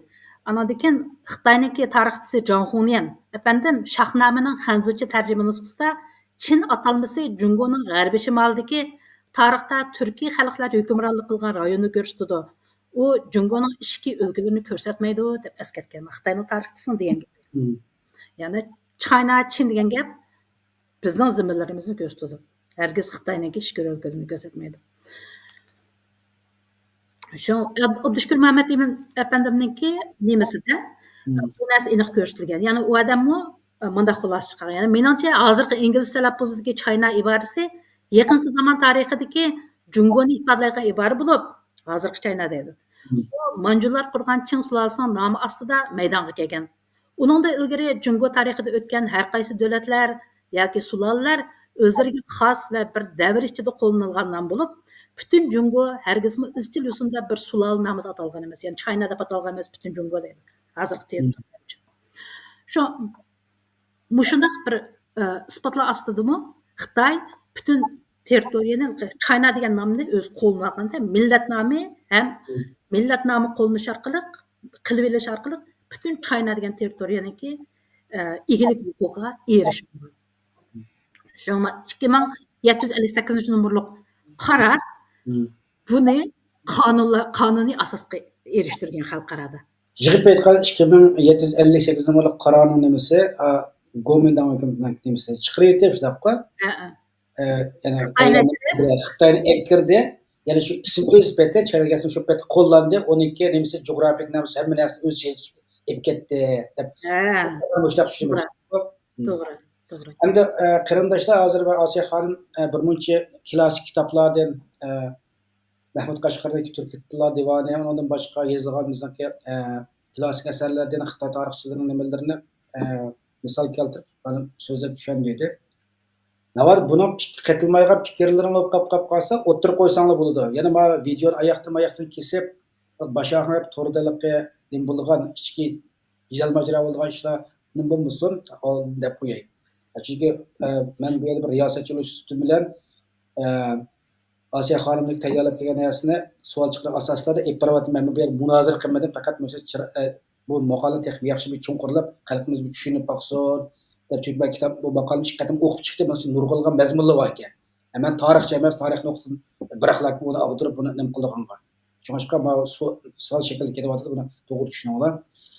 ئاناندىن كېيىن خىتاينىڭكى تارىخچىسى جاڭ خۇڭليەن ئەپەندىم شاھنامىنىڭ خەنزۇچە تەرجىمە نۇسخىسىدا چىن ئاتالمىسى جۇڭگونىڭ غەربىي شىمالىدىكى تارىختا تۈركىي خەلقلەر ھۆكۈمرانلىق قىلغان رايوننى كۆرسىتىدۇ. ئۇ جۇڭگونىڭ ئىچكى ئۆلكىلىرىنى كۆرسەتمەيدۇ، دەپ ئەسكەرتكەن خىتاينىڭ تارىخچىسىنىڭ دېگەن گېپى. مم. يەنى چاينا، چىن دېگەن گەپ بىزنىڭ زېمىنلىرىمىزنى كۆرسىتىدۇ. ھەرگىز خىتاينىڭكى ئىچكى ئۆلكىلىرىنى كۆرسەتمەيدۇ. شۇ ئاب-، ئابدۇشۈكۈر مەمەت ئىمىن ئەپەندىمنىڭكى نېمىسىدە، مم. بۇ نەرسە ئېنىق كۆرسىتىلگەن. يەنى ئۇ ئادەممۇ، ئە، مۇنداق خۇلاسە چىقارغان. يەنى مېنىڭچە، ھازىرقى ئىنگلىز تەلەپپۇزىدىكى چاينا ئىبارىسى يېقىنقى زامان تارىخىدىكى جۇڭگونى ئىپادىلەيدىغان ئىبارە بولۇپ، ھازىرقى چاينا دەيدۇ. مم. بۇ مانجۇلار قۇرغان چىڭ سۇلالىسىنىڭ نامى ئاستىدا مەيدانغا كەلگەن. ئۇنىڭدىن ئىلگىرى جۇڭگو تارىخىدا ئۆتكەن ھەر قايسى دۆلەتلەر ياكى سۇلالىلەر ئۆزلىرىگە خاس ۋە بىر دەۋر ئىچىدە قوللىنىلغان نام بولۇپ، پۈتۈن جۇڭگو ھەرگىزمۇ ئىزچىل يوسۇندا بىر سۇلالە نامىدا ئاتالغان ئەمەس. يەنى چاينا دەپ ئاتالغان ئەمەس پۈتۈن جۇڭگو دەيدۇ ھازىرقى تېرىتورىيە ئۈچۈن. شۇ مۇشۇنداق بىر، ئە، ئىسپاتلار ئاستىدىمۇ خىتاي پۈتۈن تېرىتورىيەنى چاينا دېگەن نامنى ئۆزى قوللىنىۋالغاندا، مىللەت نامى ھەم مىللەت نامى قوللىنىش ئارقىلىق، قىلىۋېلىش ئارقىلىق پۈتۈن چاينا دېگەن تېرىتورىيەنىڭكى، ئە، ئىگىلىك ھوقۇقىغا ئېرىشىدۇ. شۇڭا ئىككى مىڭ يەتتە يۈز ئەللىك سەككىزىنچى نومۇرلۇق قارار بۇنى قانۇنلا-، قانۇنىي ئاساسقا ئېرىشتۈرگەن خەلقئارادا. يىغىپ ئېيتقان ئىككى مىڭ يەتتە يۈز ئەللىك سەككىز نومۇرلۇق قارارنىڭ نېمىسى، ئا، گومىنداڭ ھۆكۈمىتىنىڭ نېمىسى چىقىرىۋېتىپ شۇنداققۇ؟ ھەئە. ئە، يەنى خىتاينى ئەكىردى. خىتاينى ئەكىردى. يەنى شۇ ئىسىم ئۆز پېتى، چاينىگەسنى شۇ پېتى قوللاندى. ئۇنىڭكى نېمىسى، جۇغراپىك نامىسى، ھەممە نەرسىنى ئۆز ئىچىگە ئېلىپ كەتتى دەپ. ھە. مۇشۇنداق چۈشىنىش. توغرا. توغرا، توغرا. ئەمدى، ئە، قېرىنداشلار، ھازىر مەن ئاسىيە خانىم، ئە، بىر مۇنچە كلاسسىك كىتابلاردىن، ئە، مەھمۇد قەشقەرىدىكى تۈركىي تىللار دىۋانى، ئۇنىڭدىن باشقا يېزىلغان بىزنىڭكى، ئە، كلاسسىك ئەسەرلەردىن خىتاي تارىخچىلىرىنىڭ نېمىلىرىنى، ئە، مىسال كەلتۈرۈپ، مانا سۆزلەپ چۈشەندۈردى. ناۋادا بۇنىڭ پىك-، قېتىلمايدىغان پىكىرلىرىڭلار بولۇپ قاپ-، قاپ قالسا، ئوتتۇرىغا قويساڭلار بولىدۇ. يەنە مانا ۋىدېونى ئاياقتىن-ئاياقتىن كېسىپ، باش ئاخىرى توردا ھېلىقى نېمە بولىدىغان، ئىچكى جېدەلماجىرا بولىدىغان ئىشلار نېمە بولمىسۇن، ئالدىن دەپ قوياي. چۈنكى، ئە، مەن بۇ يەردە بىر رىياسەتچى بولۇش سۈپىتىم بىلەن، ئە، ئاسىيە خانىمنىڭ تەييارلاپ كەلگەن نەرسىنى سوئال چىقىرىش ئاساسىدا ئېلىپ بېرىۋاتىمەن. مەن بۇ يەردە مۇنازىرە قىلمىدىم، پەقەت مۇشۇ چىر-، ئە، بۇ ماقالىنى تېخى ياخشى بىر چوڭقۇرلاپ، خەلقىمىز بىر چۈشىنىپ باقسۇن دەپ. چۈنكى مەن كىتاب، بۇ ماقالىنى ئىككى قېتىم ئوقۇپ چىقتىم، مانا شۇ نۇرغۇنلىغان مەزمۇنلار بار ئىكەن. مەن تارىخچى ئەمەس، تارىخ نۇقتىدىن بىراقلا ئۇنى ئاغدۇرۇپ، بۇنى نېمە قىلىدىغانغا. شۇڭلاشقا ماۋۇ سو-، سوئال شەكلىدە كېلىۋاتىدۇ، بۇنى توغرا چۈشىنىڭلار.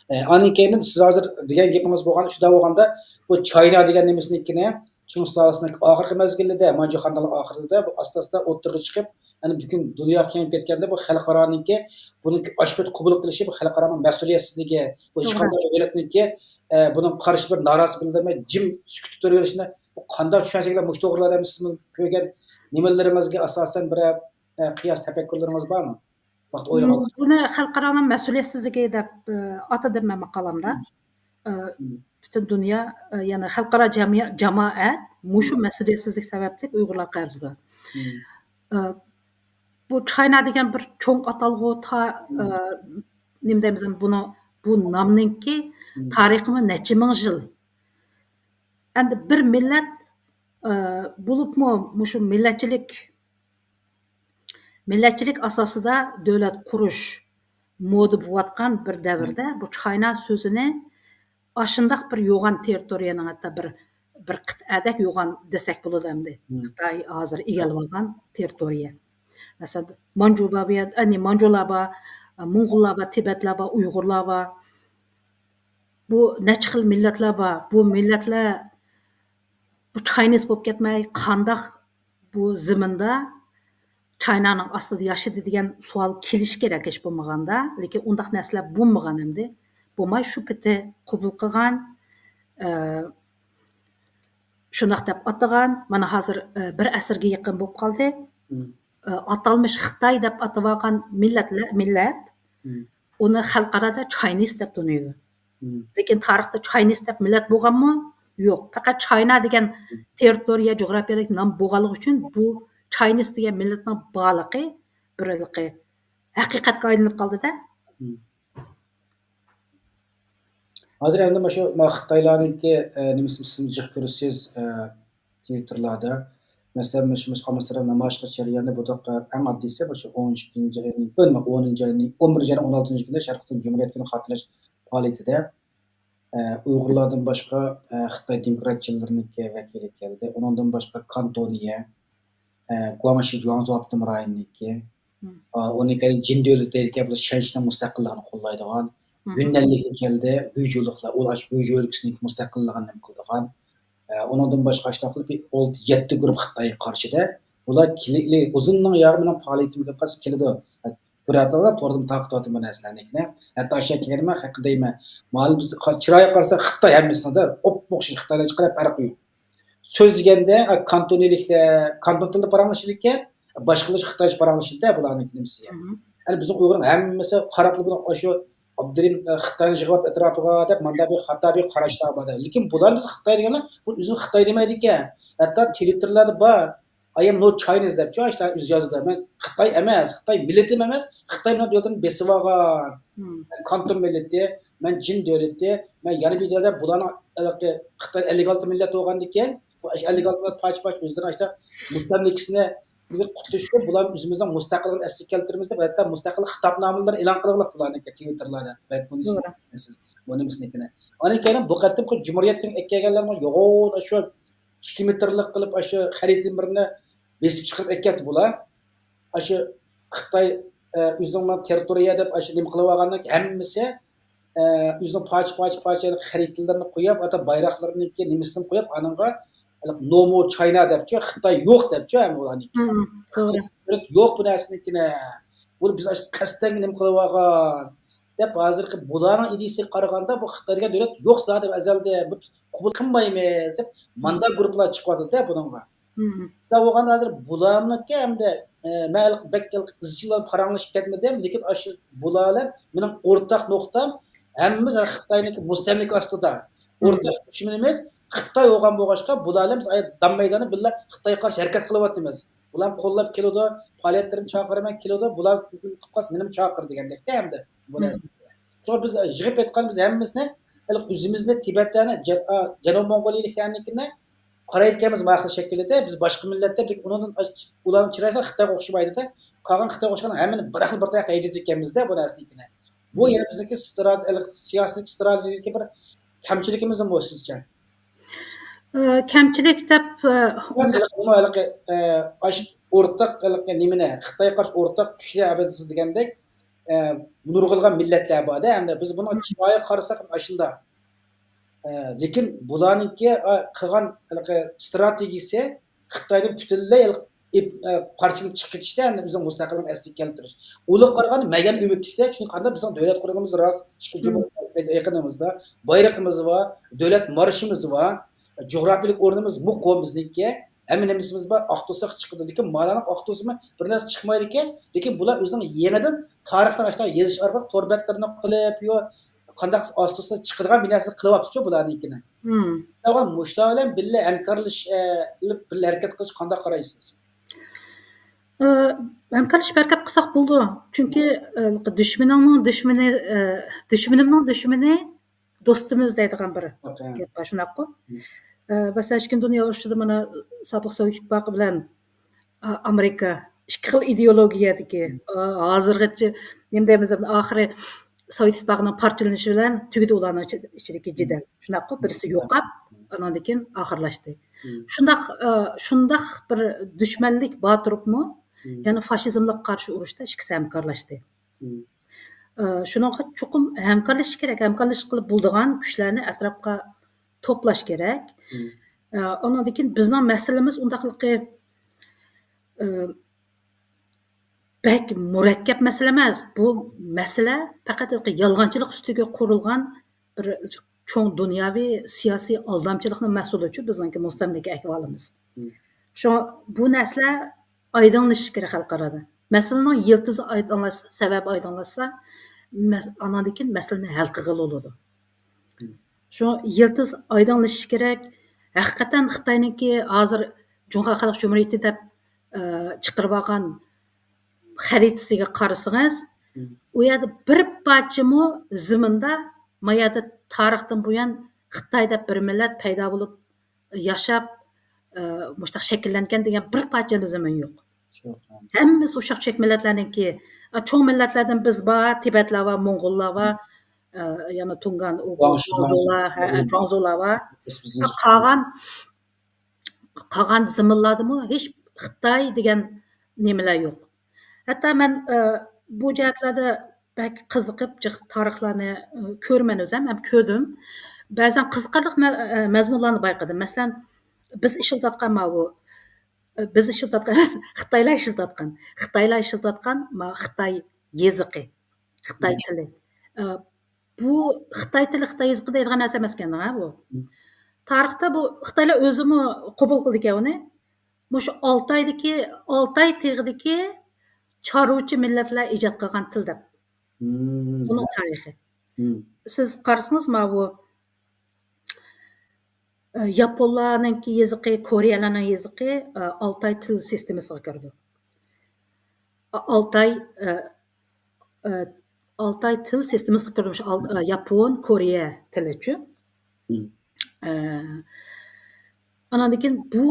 ئە، ئاندىن كېيىن سىز ھازىر دېگەن گېپىڭىز بولغان، شۇنداق بولغاندا، بۇ چاينا دېگەن نېمىسىنىڭكىنى، چىڭ سۇلالىسىنىڭ ئاخىرقى مەزگىلىدە، مانجۇ خاندانلىق ئاخىرىدا بۇ ئاستا-ئاستا ئوتتۇرىغا چىقىپ، يەنى پۈتۈن دۇنياغا كېڭىيىپ كەتكەندە، بۇ خەلقئارانىڭكى بۇنىڭكى ئاشۇ پېتى قوبۇل قىلىشى، بۇ خەلقئارانىڭ مەسئۇلىيەتسىزلىكى، بۇ ھېچقانداق دۆلەتنىڭكى، ئە، بۇنىڭغا قارشى بىر نارازى بىلدۈرمەي، جىم سۈكۈتتە تۇرۇۋېلىشىنى، بۇ قانداق چۈشەنسەكلا مۇشۇ توغرىلاردا ھەممىسىنى كۆرگەن نېمىلىرىڭىزگە ئاساسەن بىرەر، ئە، قىياس تەپەككۇرلىرىڭىز بارمۇ؟ ۋاقىت ئويلىغانلار. بۇنى خەلقئارانىڭ مەسئۇلىيەتسىزلىكى دەپ، ئە، ئاتىدىم مەن ماقالەمدە. ئە، پۈتۈن دۇنيا، ئە، يەنى خەلقئارا جەمئىيەت، جامائەت مۇشۇ مەسئۇلىيەتسىزلىك سەۋەبلىك ئۇيغۇرلارغا قەرزدار. ئە، بۇ چاينا دېگەن بىر چوڭ ئاتالغۇ تا-، ئە، نېمە دەيمىز، بۇنىڭ، بۇ نامنىڭكى تارىخىمۇ نەچچە مىڭ يىل. ئەمدى بىر مىللەت، ئە، بولۇپمۇ مۇشۇ مىللەتچىلىك، مىللەتچىلىك ئاساسىدا دۆلەت قۇرۇش مودا بولۇۋاتقان بىر دەۋردە بۇ چاينا سۆزىنى ئاشۇنداق بىر يوغان تېررىتورىيەنىڭ، ھەتتا بىر، بىر قىتئەدەك يوغان دېسەك بولىدۇ ئەمدى. خىتاي ھازىر ئىگىلىۋالغان تېررىتورىيە. مەسىلەن، مانجۇلار بار، يەنى مانجۇلار بار، موڭغۇللار بار، تىبەتلەر بار، ئۇيغۇرلار بار. بۇ نەچچە خىل مىللەتلەر بار. بۇ مىللەتلەر بۇ چاينىز بولۇپ كەتمەي، قانداق بۇ زېمىندا چاينانىڭ ئاستىدا ياشىدى دېگەن سوئال كېلىشى كېرەك، ھېچ بولمىغاندا. لېكىن ئۇنداق نەرسىلەر بولمىغان ئەمدى. بولماي شۇ پېتى قوبۇل قىلغان، ئە، شۇنداق دەپ ئاتىغان. مانا ھازىر، ئە، بىر ئەسىرگە يېقىن بولۇپ قالدى. ئە، ئاتالمىش خىتاي دەپ ئاتىۋالغان مىللەتلەر، مىللەت ئۇنى خەلقئارادا چاينىز دەپ تونۇيدۇ. لېكىن تارىختا چاينىز دەپ مىللەت بولغانمۇ؟ يوق. پەقەت چاينا دېگەن تېررىتورىيە، جۇغراپىيەلىك نام بولغانلىقى ئۈچۈن بۇ چاينىز دېگەن مىللەتنىڭ بارلىقى بىر ھېلىقى ھەقىقەتكە ئايلىنىپ قالدى-دە. ھازىر ئەمدى مۇشۇ ما خىتايلارنىڭكى، ئە، نېمىسىنى سىز جىق كۆرىسىز، ئە، تىۋىتتېرلاردا. مەسىلەن، مۇشۇ، مۇشۇ ئامستېردام نامايىش قىلىش جەريانىدا بۇدۇق، ئە، ئەڭ ئاددىيسى مۇشۇ ئون ئىككىنچى ئاينىڭ، ئۆتمە، ئونىنچى ئاينىڭ، ئون بىرىنچى ئاينىڭ ئون ئالتىنچى كۈنى شەرقىي جۇمھۇرىيەت كۈنى خاتىرىلەش پائالىيىتىدە، ئە، ئۇيغۇرلاردىن باشقا، ئە، خىتاي دېموكراتچىلىرىنىڭكى ۋەكىلى كەلدى. ئۇنىڭدىن باشقا كانتونىيە، ئە، گۇاڭشى، جۇاڭزۇ ئاپتونوم رايونىنىڭكى، ئا، ئۇنىڭ كەينىدىن جىن دۆلىتى كەلدى، بۇلار شەنشىنىڭ مۇستەقىللىقىنى قوللايدىغان. يۈننەنلىكلەر كەلدى، گۇيجۇلۇقلار، ئۇلار ئاشۇ گۇيجۇ ئۆلكىسىنىڭ مۇستەقىللىقىنى نېمە قىلىدىغان. ئە، ئۇنىڭدىن باشقا ئاشۇنداق قىلىپ ئالتە، يەتتە گۇرۇپ خىتايغا قارشىدا. بۇلار كېلىلى ئۇزۇننىڭ ياغى مېنىڭ پائالىيىتىمگە قارىسا كېلىدۇ. كۆرۈۋاتىدىغان توردىمۇ تارقىتىۋاتىمەن بۇ نەرسىلەرنى. ھەتتا ئاشۇ يەرگە كەلگەندە مەن ھەققىدە دەيمەن. مانا بىز چىرايىغا قارىسا خىتاي ھەممىسىدە ئوپئوخشاش خىتايلار چىقىرىپ پەرقى يوق. سۆزلىگەندە، ئا، كانتونىيلىكلار كانتون تىلىدا پاراڭلىشىدىكەن، باشقىلار خىتايچە پاراڭلىشىدىدە بۇلارنىڭ نېمىسى. يەنى بىزنىڭ ئۇيغۇرنىڭ ھەممىسى قاراپلا بۇنى ئاشۇ ئابدۇرېھىم، ئە، خىتاينى يىغىۋاپ ئەتراپىغا دەپ، ماندا بىر خاتا بىر قاراشلار بار. لېكىن بۇلار بىز خىتاي دېگەنلەر، بۇ ئۆزىنى خىتاي دېمەيدىكەن. ھەتتا تىۋىتتېرلاردا بار، «I am not Chinese» دەپچۇ، ئاشۇ ئۆزى يازىدۇ. «مەن خىتاي ئەمەس، خىتاي مىللىتىم ئەمەس، خىتاي مېنىڭ دۆلىتىمنى بېسىۋالغان. مەن كانتون مىللىتى، مەن جىن دۆلىتى، مەن يەنە بىر دۆلەت، بۇلارنىڭ ھېلىقى خىتاي ئەللىك ئالتە مىللەت بولغاندىكىن، بۇ ئەللىك ئالتە مىللەت پارچە-پارچە ئۆزلىرىنىڭ ئاشۇنداق مۇستەملىكىسىنى قۇتۇلۇشقا، بۇلار ئۆزىمىزنىڭ مۇستەقىللىقىنى ئەسلىگە كەلتۈرىمىز» دەپ، ھەتتا مۇستەقىللىق خىتابنامىلىرى ئېلان قىلغانلىق بۇلارنىڭكى تىۋىتتېرلاردا. بەلكى بۇنى سىز توغرا. بىلىسىز، بۇ نېمىسىنىكىنى. ئاندىن كېيىن بۇ قېتىمقى جۇمھۇرىيەتتىن ئەكەلگەنلەرمۇ يوغان ئاشۇ ئىككى مېتىرلىق قىلىپ، ئاشۇ خەرىتىنى بىرنى بېسىپ چىقىرىپ ئەكەتتى بۇلار. ئاشۇ خىتاي، ئە، ئۆزىنىڭ تېررىتورىيە دەپ ئاشۇ نېمە قىلىۋالغاننىڭ ھەممىسى، ئە، ئۆزىنىڭ پارچە، پارچە، پارچە خەرىتىلىرىنى قويۇپ، ھەتتا بايراقلىرىنىڭكى نېمىسىنى قويۇپ، ئانىڭغا «No more China» دەپچۇ، «خىتاي يوق» دەپچۇ، ھەم ئۇلارنىڭكى. مم، توغرا. يوق بۇ نەرسىنىڭكىنى. بۇ بىز ئاشۇ قەستەن نېمە قىلىۋالغان دەپ، ھازىرقى بۇلارنىڭ ئىدىيىسىگە قارىغاندا، بۇ خىتاي دېگەن دۆلەت يوق زادى ئەزەلدىن. بۇ قوبۇل قىلمايمىز دەپ، ماندا گۇرۇپپىلار چىقىۋاتىدۇ بۇنىڭغا. مم. شۇنداق بولغاندا ھازىر بۇلارنىڭكى ئەمدى، ئە، مەن بەك ئىزچىل پاراڭلىشىپ كەتمىدىم، لېكىن ئاشۇ بۇلار بىلەن مېنىڭ ئورتاق نۇقتام، ھەممىمىز خىتاينىڭكى مۇستەملىكە ئاستىدا. مم. ئورتاق دۈشمىنىمىز خىتاي بولغان بولغاچقا، بۇلار بىلەن بىز ئاي-، دام مەيدانى بىللە خىتايغا قارشى ھەرىكەت قىلىۋاتىمىز. بۇلار قوللاپ كېلىدۇ، پائالىيەتلىرىمنى چاقىرىمەن، كېلىدۇ، بۇلار قىلىپ قالسا مېنىمۇ چاقىر دېگەندەكتە ئەمدى بۇ مم. نەرسە. شۇڭا بىز يىغىپ ئېيتقان بىز ھەممىسىنى، ھېلىقى ئۆزىمىزنى تىبەتلەرنى، جە-، ئا، جەنۇبىي موڭغۇلىيەلىكلەرنىڭكىنى قارايدىكەنمىز ماقۇل شەكىلدە، بىز باشقا مىللەتلەر بىز ئۇنىڭدىن ئاش-، ئۇلارنىڭ چىرايى خىتايغا ئوخشىمايدۇ-دە، قالغان خىتايغا ئوخشىغان ھەممىنى بىر خىل بىر تاياققا ھەيدەيدىكەنمىز-دە بۇ نەرسىنىڭكىنى. بۇ يەنە بىزنىڭكى سترات-، سىياسىي ستراتېگىيەدىكى بىر كەمچىلىكىمىزمۇ بۇ سىزچە؟ ئە، كەمچىلىك دەپ، ئە، مەسىلەن، ئۇنىڭ ھېلىقى، ئە، ئاش-، ئورتاق ھېلىقى نېمىنى، خىتايغا قارشى ئورتاق كۈچلەر ئەۋەتىسىز دېگەندەك، ئە، نۇرغۇنلىغان مىللەتلەر بار-دە، ئەمدى بىز بۇنىڭ مم. چىرايىغا قارىساق ئاشۇنداق. ئە، لېكىن بۇلارنىڭكى، ئە، قىلغان ھېلىقى ستراتېگىيىسى خىتايدىن پۈتۈنلەي ھېلىقى ئىپ-، ئە، پارچىلىنىپ چىقىپ كېتىشتە، ئەمدى ئۆزىنىڭ مۇستەقىللىقىنى ئەسلىگە كەلتۈرۈش. ئۇلارغا قارىغاندا مەيەن ئۈمىدلىكتە، چۈنكى قانداق بىزنىڭ دۆلەت قۇرۇلۇشىمىز راست، ئىككى مم. جۇمھۇرىيەت يېقىنىمىزدا، بايرىقىمىز بار، دۆلەت مارشىمىز بار، جۇغراپىيەلىك ئورنىمىز مۇقىم بىزنىڭكى، ھەممە نېمىسىمىز بار، ئاقتۇرساق چىقىدۇ. لېكىن مالارنىڭ ئاقتۇرسىمۇ بىر نەرسە چىقمايدىكەن، لېكىن بۇلار ئۆزىنىڭ يېڭىدىن تارىختىن ئاشۇنداق يېزىش ئارقىلىق تور بەتلىرىنى قىلىپ، يو-، قانداق ئاستۇرسا چىقىدىغان بىر نەرسە قىلىۋاپتۇچۇ بۇلارنىڭكىنى. مم. مۇشۇلار بىلەن بىللە ھەمكارلىشىپ، بىللە ھەرىكەت قىلىش قانداق قارايسىز؟ ئە، ھەمكارلىشىپ ھەرىكەت قىلساق بولىدۇ. چۈنكى، ئە، دۈشمىنىڭنىڭ دۈشمىنى، ئە، دۈشمىنىمنىڭ دۈشمىنى دوستىمىز دەيدىغان بىر گەپ بار، شۇنداققۇ؟ ئە، مەسىلەن، ئىككىنچى دۇنيا ئۇرۇشىدا مانا سابىق سوۋېت ئىتتىپاقى بىلەن، ئا-، ئامېرىكا ئىككى خىل ئىدېئولوگىيەدىكى، ئا، ھازىرغىچە نېمە دەيمىز، ئاخىرى سوۋېت ئىتتىپاقىنىڭ پارچىلىنىشى بىلەن تۈگىدى ئۇلارنىڭ ئىچى-، ئىچىدىكى جېدەل. شۇنداققۇ؟ بىرسى يوقاپ، ئانىڭدىن كېيىن ئاخىرلاشتى. شۇنداق، ئا، شۇنداق بىر دۈشمەنلىك بار تۇرۇپمۇ، يەنە فاشىزملىققا قارشى ئۇرۇشتا ئىككىسى ھەمكارلاشتى. ئە، شۇنىڭغا چوقۇم ھەمكارلىشىش كېرەك. ھەمكارلىشىش قىلىپ بولىدىغان كۈچلەرنى ئەتراپقا توپلاش كېرەك. ئە، ئۇنىڭدىن كېيىن بىزنىڭ مەسىلىمىز ئۇنداقلىقى، ئە، بەك مۇرەككەپ مەسىلە ئەمەس. بۇ مەسىلە پەقەت يالغانچىلىق ئۈستىگە قۇرۇلغان بىر چوڭ دۇنياۋى سىياسىي ئالدامچىلىقنىڭ مەھسۇلىچۇ بىزنىڭكى مۇستەملىكە ئەھۋالىمىز. شۇڭا بۇ نەرسىلەر ئايدىڭلىشىشى كېرەك خەلقئارادا. مەسىلىنىڭ يىلتىزى ئايدىڭلاشسا، سەۋەبى ئايدىڭلاشسا، مەس-، ئانىڭدىن كېيىن مەسىلىنى ھەل قىلغىلى بولىدۇ. شۇ يىلتىز ئايدىڭلىشىشى كېرەك. ھەقىقەتەن خىتاينىڭكى ھازىر جۇڭخۇا خەلق جۇمھۇرىيىتى دەپ، ئە، چىقىرىۋالغان خەرىتىسىگە قارىسىڭىز، ئۇ يەردە بىر پارچىمۇ زېمىندا، ما يەردە تارىختىن بۇيان خىتاي دەپ بىر مىللەت پەيدا بولۇپ، ياشاپ، ئە، مۇشۇنداق شەكىللەنگەن دېگەن بىر پارچە زېمىن يوق. ھەممىسى ئۇششاق چۈشەك مىللەتلەرنىڭكى. ئە، چوڭ مىللەتلەردىن بىز بار، تىبەتلەر بار، موڭغۇللار بار، ئە، يەنە تۇڭگان، ئۇيغۇر، جۇاڭزۇلار، ھە، جۇاڭزۇلار بار. قالغان، قالغان زېمىنلاردىمۇ ھېچ خىتاي دېگەن نېمىلەر يوق. ھەتتا مەن، ئە، بۇ جەھەتلەردە بەك قىزىقىپ، جىق تارىخلارنى، ئە، كۆرىمەن ئۆزۈم، ھەم كۆردۈم. بەزەن قىزىقارلىق مە-، ئە، مەزمۇنلارنى بايقىدىم. مەسىلەن، بىز ئىشلىتىۋاتقان ماۋۇ، ئە، بىز ئىشلىتىۋاتقان ئەمەس، خىتايلار ئىشلىتىۋاتقان، خىتايلار ئىشلىتىۋاتقان ما خىتاي يېزىقى، خىتاي تىلى. ئە، بۇ خىتاي تىلى، خىتاي يېزىقى دەيدىغان نەرسە ئەمەسكەن، ھە، بۇ. تارىختا بۇ خىتايلار ئۆزىمۇ قوبۇل قىلىدىكەن ئۇنى. مۇشۇ ئالتايدىكى، ئالتاي تېغىدىكى چارۋىچى مىللەتلەر ئىجاد قىلغان تىل دەپ. ئۇنىڭ تارىخى. سىز قارىسىڭىز، ماۋۇ، ئە، ياپونلارنىڭكى يېزىقى، كورېيەلەرنىڭ يېزىقى، ئە، ئالتاي تىل سىستېمىسىغا كىرىدۇ. ئا-، ئالتاي، ئە، ئە، ئالتاي تىل سىستېمىسىغا كىرىدۇ. مۇشۇ ئال-، ئە، ياپون، كورېيە تىلىچۇ. ئە، ئاناندىن كېيىن بۇ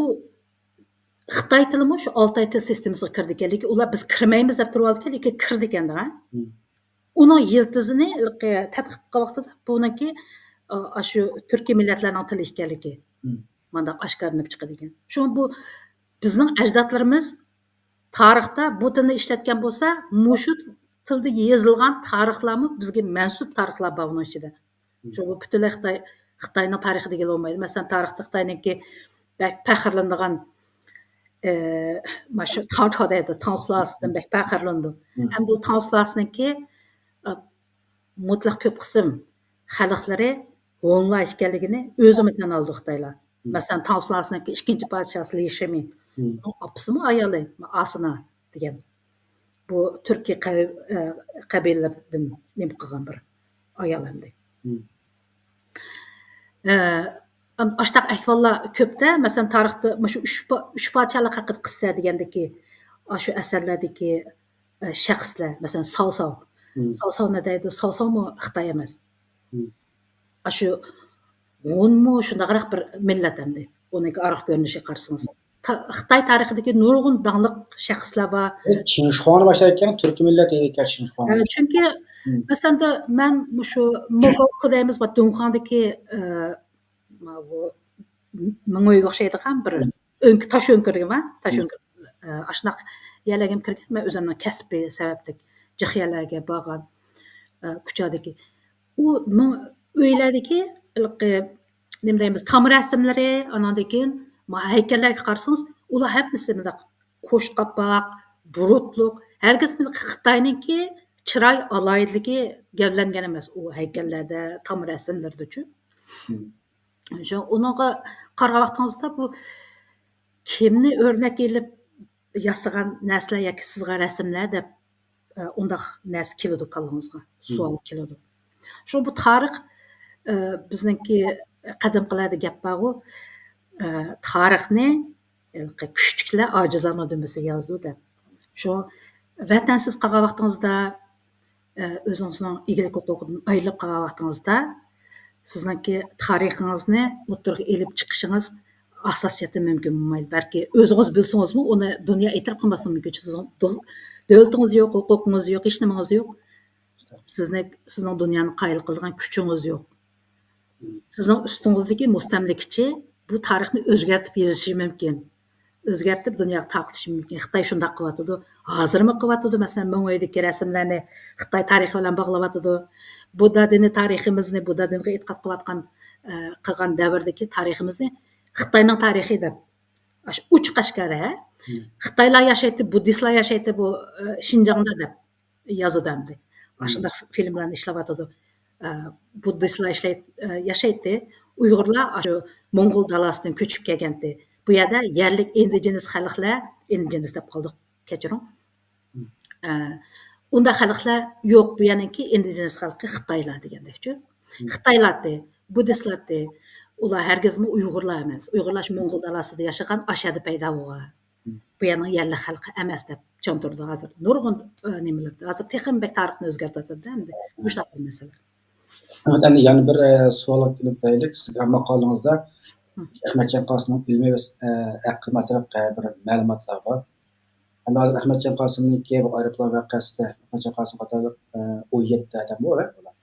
خىتاي تىلىمۇ شۇ ئالتاي تىل سىستېمىسىغا كىرىدىكەن. لېكىن ئۇلار بىز كىرمەيمىز دەپ تۇرۇۋالىدىكەن، لېكىن كىرىدىكەن دەڭە. ئۇنىڭ يىلتىزىنى ھېلىقى تەتقىق قىلغان ۋاقتىدا بۇنىڭكى، ئا، ئاشۇ تۈركىي مىللەتلەرنىڭ تىلى ئىكەنلىكى مانداق ئاشكارىلىنىپ چىقىدىكەن. شۇڭا بۇ بىزنىڭ ئەجدادلىرىمىز تارىختا بۇ تىلنى ئىشلەتكەن بولسا، مۇشۇ تىلدا يېزىلغان تارىخلارمۇ بىزگە مەنسۇپ تارىخلار بار ئۇنىڭ ئىچىدە. شۇ بۇ پۈتۈنلەي خىتاي، خىتاينىڭ تارىخى دېگىلى بولمايدۇ. مەسىلەن، تارىختا خىتاينىڭكى بەك پەخىرلىنىدىغان، ئى، مانا شۇ تاڭ دەيدۇ، تاڭ سۇلالىسىدىن بەك پەخىرلىنىدۇ. ھەمدە ئۇ تاڭ سۇلالىسىنىڭكى، ئى، مۇتلەق كۆپ قىسىم خەلقلىرى ھونلار ئىكەنلىكىنى ئۆزىمۇ تەن ئالىدۇ خىتايلار. مەسىلەن، تاڭ سۇلالىسىنىڭكى ئىككىنچى پادىشاھى لى شىمى، ئۇنىڭ ئاپىسىمۇ ئايالى ئاسىنا دېگەن. بۇ تۈركىي قەبىلىلەردىن نېمە قىلغان بىر ئايال ئەمدى. ئاشتاق ئەھۋاللار كۆپتە، مەسىلەن، تارىختا مۇشۇ ئۈچ پا-، ئۈچ پادىشاھلار ھەققىدە قىسسە دېگەندىكى، ئاشۇ ئەسەرلەردىكى، ئە، شەخسلەر، مەسىلەن، ساۋساۋ. ساۋساۋ نە دەيدۇ؟ ساۋساۋمۇ خىتاي ئەمەس. ئاشۇ ھونمۇ شۇنداقراق بىر مىللەت ئەمدى. ئۇنىڭكى ئارقا كۆرۈنۈشىگە قارىسىڭىز. تا-، خىتاي تارىخىدىكى نۇرغۇن داڭلىق شەخسلەر بار. ئۇ چىڭشخۇاڭنى باشلايدىكەن، تۈركىي مىللەت دېگەن چىڭشخۇاڭ. ئە، چۈنكى، مەسىلەن، مەن مۇشۇ موگول خۇدەيمىز بار دۇڭخۇاڭدىكى، ئە، ماۋۇ مىڭئۆيگە ئوخشايدىغان بىر ئۆڭكۈر، تاش ئۆڭكۈرگە بار، تاش ئۆڭكۈر، ئە، ئاشۇنداق يەرلەرگە كىرگەن، مەن ئۆزۈمنىڭ كەسپى سەۋەبلىك جىق يەرلەرگە بارغان، ئە، كۇچادىكى. ئۇ مىڭ ئۆيلەردىكى ھېلىقى، نېمە دەيمىز، تام رەسىملىرى، ئاناندىن كېيىن ما ھەيكەللەرگە قارىسىڭىز، ئۇلار ھەممىسى مۇنداق قوش قاپاق، بۇرۇتلۇق، ھەرگىز مۇنداق خىتاينىڭكى چىراي ئالاھىدىلىكى گەۋدىلەنگەن ئەمەس ئۇ ھەيكەللەردە، تام رەسىملىرىدىچۇ. شۇ، ئۇنىڭغا قارىغان ۋاقتىڭىزدا بۇ كىمنى ئۆرنەك ئېلىپ ياسىغان نەرسىلەر ياكى سىزغان رەسىملەر دەپ، ئە، ئۇنداق نەرسە كېلىدۇ كاللىڭىزغا، سوئال كېلىدۇ. شۇ بۇ تارىخ، ئە، بىزنىڭكى قەدىمكىلەردە گەپ بارغۇ، ئە، تارىخنى ھېلىقى كۈچلۈكلەر ئاجىزلارنىڭ دۈمبىسىگە يازىدۇ دەپ. شۇ ۋەتەنسىز قالغان ۋاقتىڭىزدا، ئە، ئۆزىڭىزنىڭ ئىگىلىك ھوقۇقىدىن ئايرىلىپ قالغان ۋاقتىڭىزدا، سىزنىڭكى تارىخىڭىزنى ئوتتۇرىغا ئېلىپ چىقىشىڭىز ئاساسىي جەھەتتىن مۇمكىن بولمايدۇ. بەلكى ئۆزىڭىز بىلسىڭىزمۇ، ئۇنى دۇنيا ئېتىراپ قىلماسلىقى مۇمكىن. سىزنىڭ دو-، دۆلىتىڭىز يوق، ھوقۇقىڭىز يوق، ھېچنېمىڭىز يوق. سىزنى، سىزنىڭ دۇنيانى قايىل قىلىدىغان كۈچىڭىز يوق. سىزنىڭ ئۈستىڭىزدىكى مۇستەملىكىچى بۇ تارىخنى ئۆزگەرتىپ يېزىشى مۇمكىن. ئۆزگەرتىپ دۇنياغا تارقىتىشى مۇمكىن. خىتاي شۇنداق قىلىۋاتىدۇ. ھازىرمۇ قىلىۋاتىدۇ. مەسىلەن، مىڭئۆيدىكى رەسىملەرنى خىتاي تارىخى بىلەن باغلاۋاتىدۇ. بۇددا دىنى تارىخىمىزنى، بۇددا دىنىغا ئېتىقاد قىلىۋاتقان، ئە، قىلغان دەۋردىكى تارىخىمىزنى خىتاينىڭ تارىخى دەپ، ئاشۇ ئوچۇق ئاشكارا، ھە؟ خىتايلار ياشايتتى، بۇددىستلار ياشايتتى بۇ، ئە، شىنجاڭدا دەپ يازىدۇ ئەمدى. ئاشۇنداق فىلىملارنى ئىشلەۋاتىدۇ. ئە، بۇددىستلار ئىشلەي-، ئە، ياشايتتى. ئۇيغۇرلار ئاشۇ موڭغۇل دالاسىدىن كۆچۈپ كەلگەنتى. بۇ يەردە يەرلىك ئىندىجېنىس خەلقلەر، ئىندىجېنىس دەپ قالدۇق، كەچۈرۈڭ. ئە، ئۇنداق خەلقلەر يوق، بۇ يەرنىڭكى ئىندىجېنىس خەلقى خىتايلار دېگەندەكچۇ. خىتايلارتى، بۇددىستلارتى، ئۇلار ھەرگىزمۇ ئۇيغۇرلار ئەمەس. ئۇيغۇرلار شۇ موڭغۇل دالاسىدا ياشىغان، ئاشەدە پەيدا بولغان. بۇ يەرنىڭ يەرلىك خەلقى ئەمەس دەپ چۈشەندۈرىدۇ ھازىر. نۇرغۇن، ئە، نېمىلەردە. ھازىر تېخىمۇ بەك تارىخنى ئۆزگەرتىۋاتىدۇ ئەمدى. مۇشۇنداق بىر مەسىلە. ئەمدى يەنە بىر، ئە، سوئالغا كېلىپ كېلەيلى. سىزگە ماقالىڭىزدا ئەخمەتجان قاسىمنىڭ ئىلمىي ۋە، ئە، ھەققىي مەسىلە بىر مەلۇماتلار بار. ئەمدى ھازىر ئەخمەتجان قاسىمنىڭكى بۇ ئايروپىلان ۋەقەسىدە، ئەخمەتجان قاسىم قاتارلىق، ئە، ئون يەتتە ئادەم بۇ، ئە، بۇلار.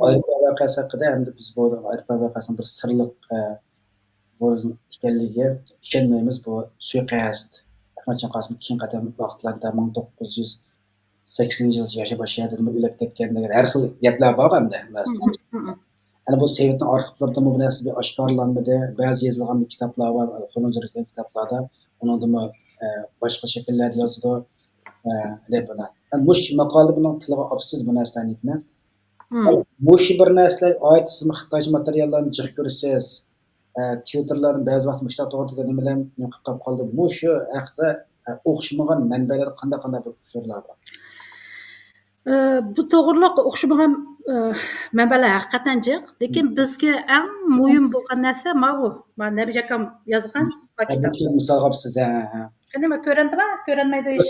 ئايروپىلان ۋەقەسى ھەققىدە ئەمدى بىز بۇ ئايروپىلان ۋەقەسىنىڭ بىر سىرلىق، ئە، بۇ ئىكەنلىكىگە ئىشەنمەيمىز. بۇ سۇيىقەست، ئەخمەتجان قاسىم كېيىنكى قەدەم ۋاقىتلاردا مىڭ توققۇز يۈز سەكسىنىنچى يىلى ياشاپ باشلىدىمۇ ئۆلۈپ كەتكەندىن ئەر خىل گەپلەر بار ئەمدى. يەنى بۇ سوۋېتنىڭ ئارخىپلىرىدىمۇ بۇ نەرسە بىر ئاشكارىلانمىدى. بەزى يېزىلغان كىتابلار بار، قولۇمىزدا كىتابلاردا ئۇنىڭدىمۇ، ئە، باشقا شەكىللەردە يازىدۇ. ئە، دەپ بۇنى. مۇشۇ ماقالىدە بۇنىڭ تىلغا ئاپسىز بۇ نەرسىلەرنىڭكىنى. مۇشۇ بىر نەرسىلەر ئايت، سىزمۇ خىتايچە ماتېرىياللارنى جىق كۆرىسىز. ئە، تىۋىتتېرلاردا بەزى ۋاقىت مۇشۇنداق توغرىدىكى نېمىلەر نېمە قىلىپ قالدى. مۇشۇ ھەقتە، ئە، ئوخشىمىغان مەنبەلەردە قانداق، قانداق بىر ئۇچۇرلار بار؟ ئى، بۇ توغرۇلۇق ئوخشىمىغان، ئى، مەنبەلەر ھەقىقەتەن جىق. لېكىن بىزگە ئەڭ مۇھىم بولغان نەرسە ماۋۇ، مانا نەبىجاكام يازغان بۇ كىتاب. مىسالغا سىز، ھە، ھە. قېنى، ما كۆرۈندىما؟ كۆرۈنمەيدۇ ھېچ.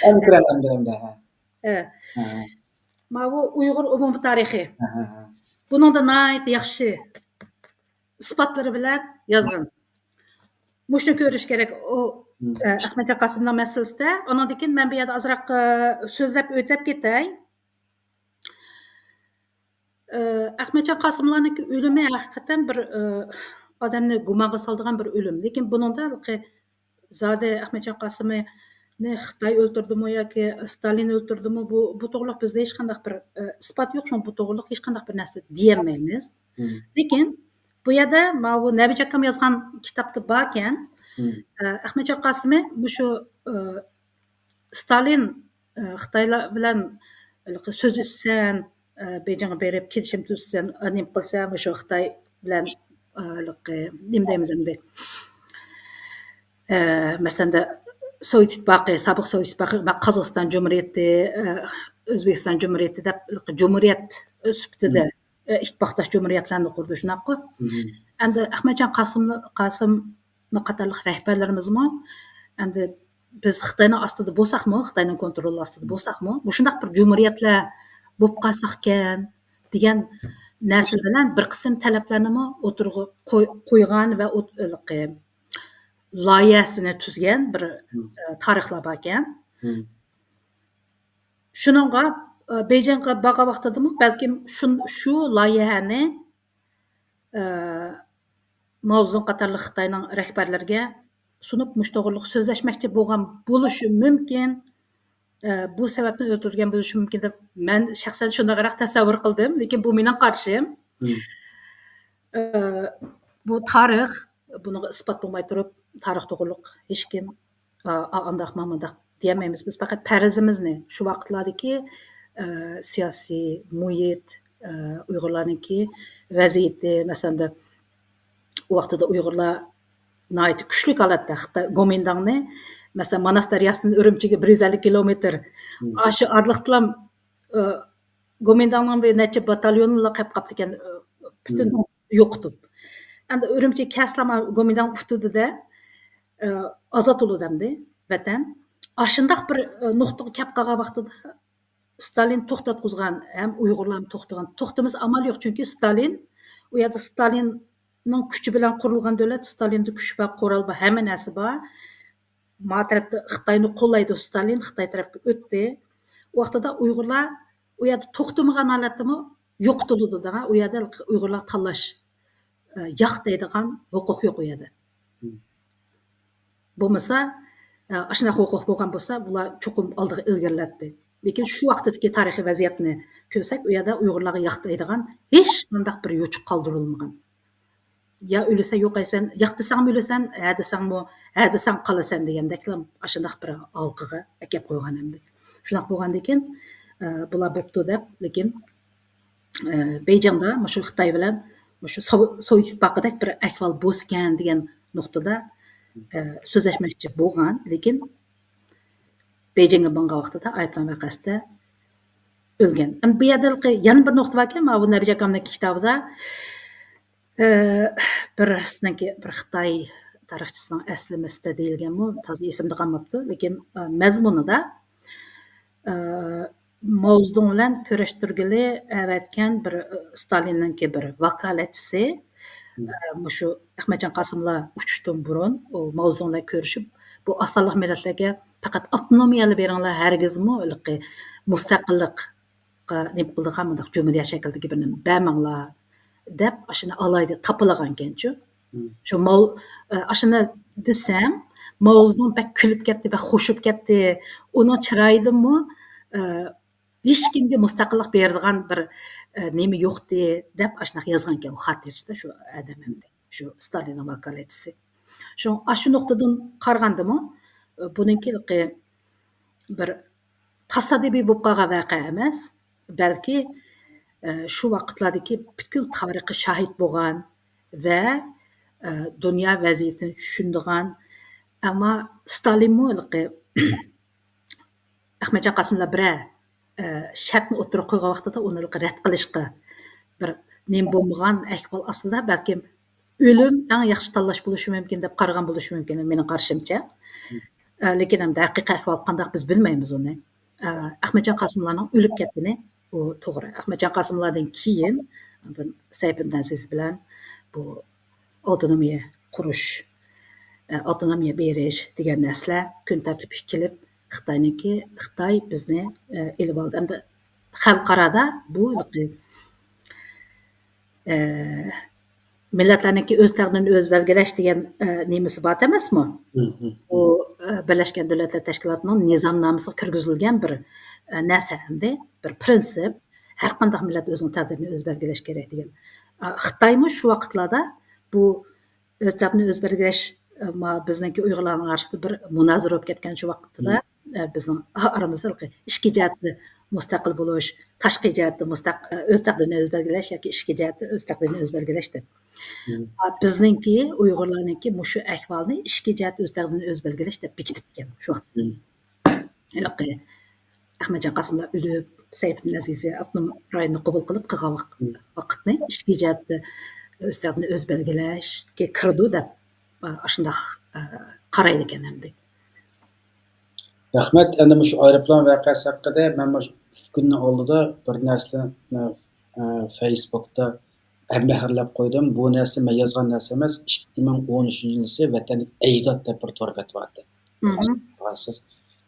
ئەمدى كۆرەلەمدىم ئەمدى، ھە. ئى. ھە. ماۋۇ ئۇيغۇر ئومۇمىي تارىخى. ھە، ھە، ھە. بۇنىڭدا ناھايىتى ياخشى ئىسپاتلىرى بىلەن يازغان. مۇشۇنى كۆرۈش كېرەك. ئۇ، ئە، ئەخمەتجان قاسىمنىڭ مەسىلىسىدە. ئۇنىڭدىن كېيىن مەن بۇ يەردە ئازراق، ئە، سۆزلەپ ئۆتۈپ كېتەي. ئە، ئەخمەتجان قاسىملارنىڭكى ئۆلۈمى ھەقىقەتەن بىر، ئە، ئادەمنى گۇمانغا سالىدىغان بىر ئۆلۈم. لېكىن بۇنىڭدا زادى ئەخمەتجان قاسىمنى خىتاي ئۆلتۈردىمۇ ياكى ستالىن ئۆلتۈردىمۇ، بۇ، بۇ توغرۇلۇق بىزدە ھېچقانداق بىر، ئە، ئىسپات يوق، شۇڭا بۇ توغرۇلۇق ھېچقانداق بىر نەرسە دېيەلمەيمىز. لېكىن بۇ يەردە ماۋۇ نەبىجاكام يازغان كىتابتا باركەن، ئە، ئەخمەتجان قاسىمى مۇشۇ، ئە، ستالىن، ئە، خىتايلار بىلەن ھېلىقى سۆزلىشىسەن، ئە، بېيجىڭغا بېرىپ كېلىشىم تۈزىسەن، ئە، نېمە قىلسا، مۇشۇ خىتاي بىلەن، ئە، ھېلىقى نېمە دەيمىز ئەمدى، ئە، مەسىلەن، سوۋېت ئىتتىپاقى، سابىق سوۋېت ئىتتىپاقى، قازاقىستان جۇمھۇرىيىتى، ئە، ئۆزبېكىستان جۇمھۇرىيىتى دەپ ھېلىقى جۇمھۇرىيەت سۈپىتىدە، ئە، ئىتتىپاقداش جۇمھۇرىيەتلەرنى قۇردى، شۇنداققۇ؟ ئەمدى ئەخمەتجان قاسىمنى، قاسىم قاتارلىق رەھبەرلىرىمىزمۇ، ئەمدى بىز خىتاينىڭ ئاستىدا بولساقمۇ، خىتاينىڭ كونترولى ئاستىدا بولساقمۇ، مۇشۇنداق بىر جۇمھۇرىيەتلەر بولۇپ قالساقكەن دېگەن نەرسە بىلەن بىر قىسىم تەلەپلەرنىمۇ ئوتتۇرىغا قوي-، قويغان ۋە ئوت-، ھېلىقى لايىھەسىنى تۈزگەن بىر، ئە، تارىخلار باركەن. شۇنىڭغا، ئە، بېيجىڭغا بارغان ۋاقتىدىمۇ بەلكىم شۇ، شۇ لايىھەنى، ئە، ماۋزېدۇڭ قاتارلىق خىتاينىڭ رەھبەرلىرىگە سۇنۇپ، مۇشۇ توغرۇلۇق سۆزلەشمەكچى بولغان بولۇشى مۇمكىن. ئە، بۇ سەۋەبتىن ئۆلتۈرگەن بولۇشى مۇمكىن دەپ مەن شەخسەن شۇنداقراق تەسەۋۋۇر قىلدىم. لېكىن بۇ مېنىڭ قارىشىم. ئە، بۇ تارىخ، بۇنىڭغا ئىسپات بولماي تۇرۇپ، تارىخ توغرۇلۇق ھېچكىم، ئا، ئا، ئانداقما، مۇنداق دېيەلمەيمىز. بىز پەقەت پەرىزىمىزنى، شۇ ۋاقىتلاردىكى، ئە، سىياسىي مۇھىت، ئە، ئۇيغۇرلارنىڭكى ۋەزىيىتى، مەسىلەن، ئۇ ۋاقتىدا ئۇيغۇرلار ناھايىتى كۈچلۈك ھالەتتە خىتاي گومىنداڭنى، مەسىلەن، ماناس دەرياسىدىن ئۈرۈمچىگە بىر يۈز ئەللىك كىلومېتىر، ئاشۇ ئارىلىقتىلا، ئە، گومىنداڭنىڭ بىر نەچچە باتاليونىلا قېلىپ قاپتىكەن، ئە، پۈتۈن يوقىتىپ. ئەمدى ئۈرۈمچىگە كەلسىلا گومىنداڭ پۈتتى-دە، ئە، ئازاد بولدى ئەمدى ۋەتەن. ئاشۇنداق بىر، ئە، نۇقتىغا كەپ قالغان ۋاقتىدا ستالىن توختاتقۇزغان ھەم ئۇيغۇرلارمۇ توختىغان. توختىمىسا ئامال يوق، چۈنكى ستالىن، ئۇ يەردە ستالىننىڭ كۈچى بىلەن قۇرۇلغان دۆلەت، ستالىندا كۈچ بار، قورال بار، ھەممە نەرسە بار. ما تەرەپتە خىتاينى قوللايدۇ ستالىن، خىتاي تەرەپكە ئۆتتى. ئۇ ۋاقتىدا ئۇيغۇرلار ئۇ يەردە توختىمىغان ھالەتتىمۇ يوقىتىلىدۇ دەڭە، ئۇ يەردە ئۇيغۇرلارغا تاللاش، ئە، ياق دەيدىغان ھوقۇق يوق ئۇ يەردە. بولمىسا، ئە، ئاشۇنداق ھوقۇق بولغان بولسا، بۇلار چوقۇم ئالدىغا ئىلگىرىلەتتى. لېكىن شۇ ۋاقتىدىكى تارىخىي ۋەزىيەتنى كۆرسەك، ئۇ يەردە ئۇيغۇرلارغا ياق دەيدىغان ھېچقانداق بىر يوچۇق قالدۇرۇلمىغان. يا ئۆلىسەن، يوقايسەن، ياق دېسەڭمۇ ئۆلىسەن، ھە دېسەڭمۇ، ھە دېسەڭ قالىسەن دېگەندەكلا ئاشۇنداق بىر ھالقىغا ئەكەپ قويغان ئەمدى. شۇنداق بولغاندىكىن، ئە، بۇلار بوپتۇ دەپ، لېكىن، ئە، بېيجىڭدا مۇشۇ خىتاي بىلەن مۇشۇ سو-، سوۋېت ئىتتىپاقىدەك بىر ئەھۋال بولسىكەن دېگەن نۇقتىدا، ئە، سۆزلەشمەكچى بولغان، لېكىن بېيجىڭغا ماڭغان ۋاقتىدا ئايروپىلان ۋەقەسىدە ئۆلگەن. ئەمدى بۇ يەردە يەنە بىر نۇقتا باركەن، ماۋۇ نەبىجاكامنىڭ كىتابىدا، ئە، بىرسىنىڭكى، بىر خىتاي تارىخچىسىنىڭ ئەسلىمىسىدە دېيىلگەنمۇ، تازا ئېسىمدە قالماپتۇ. لېكىن، ئە، مەزمۇنىدا، ئە، ماۋزېدۇڭ بىلەن كۆرۈشتۈرگىلى ئەۋەتكەن بىر، ئە، ستالىننىڭكى بىر ۋاكالەتچىسى، ئە، مۇشۇ ئەخمەتجان قاسىملار ئۇچۇشتىن بۇرۇن، ئۇ ماۋزېدۇڭ بىلەن كۆرۈشۈپ، بۇ ئاز سانلىق مىللەتلەرگە پەقەت ئاپتونومىيەلا بېرىڭلار، ھەرگىزمۇ ھېلىقى مۇستەقىللىق نېمە قىلىدىغان مۇنداق جۇمھۇرىيەت شەكلىدىكى بىرنى بەرمەڭلار دەپ، ئاشۇنى ئالاھىدە تاپىلىغانكەنچۇ. شۇ ماۋ-، ئاشۇنى دېسەم، ماۋزېدۇڭ بەك كۈلۈپ كەتتى، بەك خوشۇپ كەتتى. ئۇنىڭ چىرايىدىنمۇ، ئە، ھېچكىمگە مۇستەقىللىق بېرىدىغان بىر، ئە، نېمە يوقتى دەپ ئاشۇنداق يازغانكەن ئۇ خاتىرىسىدە شۇ ئادەم ئەمدى. شۇ ستالىننىڭ ۋاكالەتچىسى. شۇ، ئاشۇ نۇقتىدىن قارىغاندىمۇ، ئە، بۇنىڭكى بىر تاسادىپىي بولۇپ قالغان ۋەقە ئەمەس، بەلكى، ئە، شۇ ۋاقىتلاردىكى پۈتكۈل تارىخقا شاھىت بولغان ۋە، ئە، دۇنيا ۋەزىيىتىنى چۈشىنىدىغان، ئەمما ستالىنمۇ ھېلىقى ئەخمەتجان قاسىملار بىرەر، ئە، شەرتنى ئوتتۇرىغا قويغان ۋاقتىدا ئۇنى رەت قىلىشقا بىر نېمە بولمىغان ئەھۋال ئاستىدا بەلكىم ئۆلۈم ئەڭ ياخشى تاللاش بولۇشى مۇمكىن دەپ قارىغان بولۇشى مۇمكىن، مېنىڭ قارىشىمچە. ئە، لېكىن ئەمدى ھەقىقىي ئەھۋال قانداق، بىز بىلمەيمىز ئۇنى. ئە، ئەخمەتجان قاسىملارنىڭ ئۆلۈپ كەتكىنى، ئۇ توغرا. ئەخمەتجان قاسىملاردىن كېيىن ئاندىن سەيپىدىن ئەزىز بىلەن بۇ ئاپتونومىيە قۇرۇش، ئە، ئاپتونومىيە بېرىش دېگەن نەرسىلەر كۈن تەرتىپكە كېلىپ، خىتاينىڭكى، خىتاي بىزنى، ئە، ئېلىۋالدى. ئەمدى خەلقئارادا بۇ، ئە، مىللەتلەرنىڭكى ئۆز تەقدىرىنى ئۆزى بەلگىلەش دېگەن، ئە، نېمىسى بار ئەمەسمۇ؟ مم، مم، بۇ، مم. ئە، بىرلەشكەن دۆلەتلەر تەشكىلاتىنىڭ نىزامنامىسىغا كىرگۈزۈلگەن بىر، ئە، نەرسە ئەمدى، بىر پرىنسىپ. ھەر قانداق مىللەت ئۆزىنىڭ تەقدىرىنى ئۆزى بەلگىلەش كېرەك دېگەن. ئە، خىتايمۇ شۇ ۋاقىتلاردا بۇ ئۆز تەقدىرىنى ئۆزى بەلگىلەش، ئە، ما-، بىزنىڭكى ئۇيغۇرلارنىڭ ئارىسىدا بىر مۇنازىرە بولۇپ كەتكەن شۇ ۋاقتىدا، مم. ئە، بىزنىڭ ئارىمىزدا ئىچكى جەھەتتە مۇستەقىل بولۇش، تاشقى جەھەتتە مۇستەق-، ئۆز تەقدىرىنى ئۆزى بەلگىلەش ياكى ئىچكى جەھەتتە ئۆز تەقدىرىنى ئۆزى بەلگىلەش دەپ. مم. ئا، بىزنىڭكى، ئۇيغۇرلارنىڭكى مۇشۇ ئەھۋالنى ئىچكى جەھەتتە ئۆز تەقدىرىنى ئۆزى بەلگىلەش دەپ بېكىتىپتىكەن شۇ ۋاقىتتا. مم. ھېلىقى ئەخمەتجان قاسىملار ئۆلۈپ، سەيپىدىن ئەزىزى ئاپتونوم رايوننى قوبۇل قىلىپ قىلغان ۋاق-، مم. ۋاقىتنى ئىچكى جەھەتتە ئۆز تەقدىرىنى ئۆزى بەلگىلەشكە كىرىدۇ دەپ، ئا، ئاشۇنداق، ئا، قارايدىكەن ئەمدى. رەھمەت. ئەمدى مۇشۇ ئايروپىلان ۋەقەسى ھەققىدە مەن مۇشۇ ئۈچ كۈننىڭ ئالدىدا بىر نەرسىنى، ئە، فېيسبۇكتا ھەممە ھەرلەپ قويدۇم. بۇ نەرسە مەن يازغان نەرسە ئەمەس. ئىككى مىڭ ئون ئۈچىنچى يىلىسى ۋەتەندىكى ئەجداد دەپ بىر تور بەت بار ئىدى. مم. سىز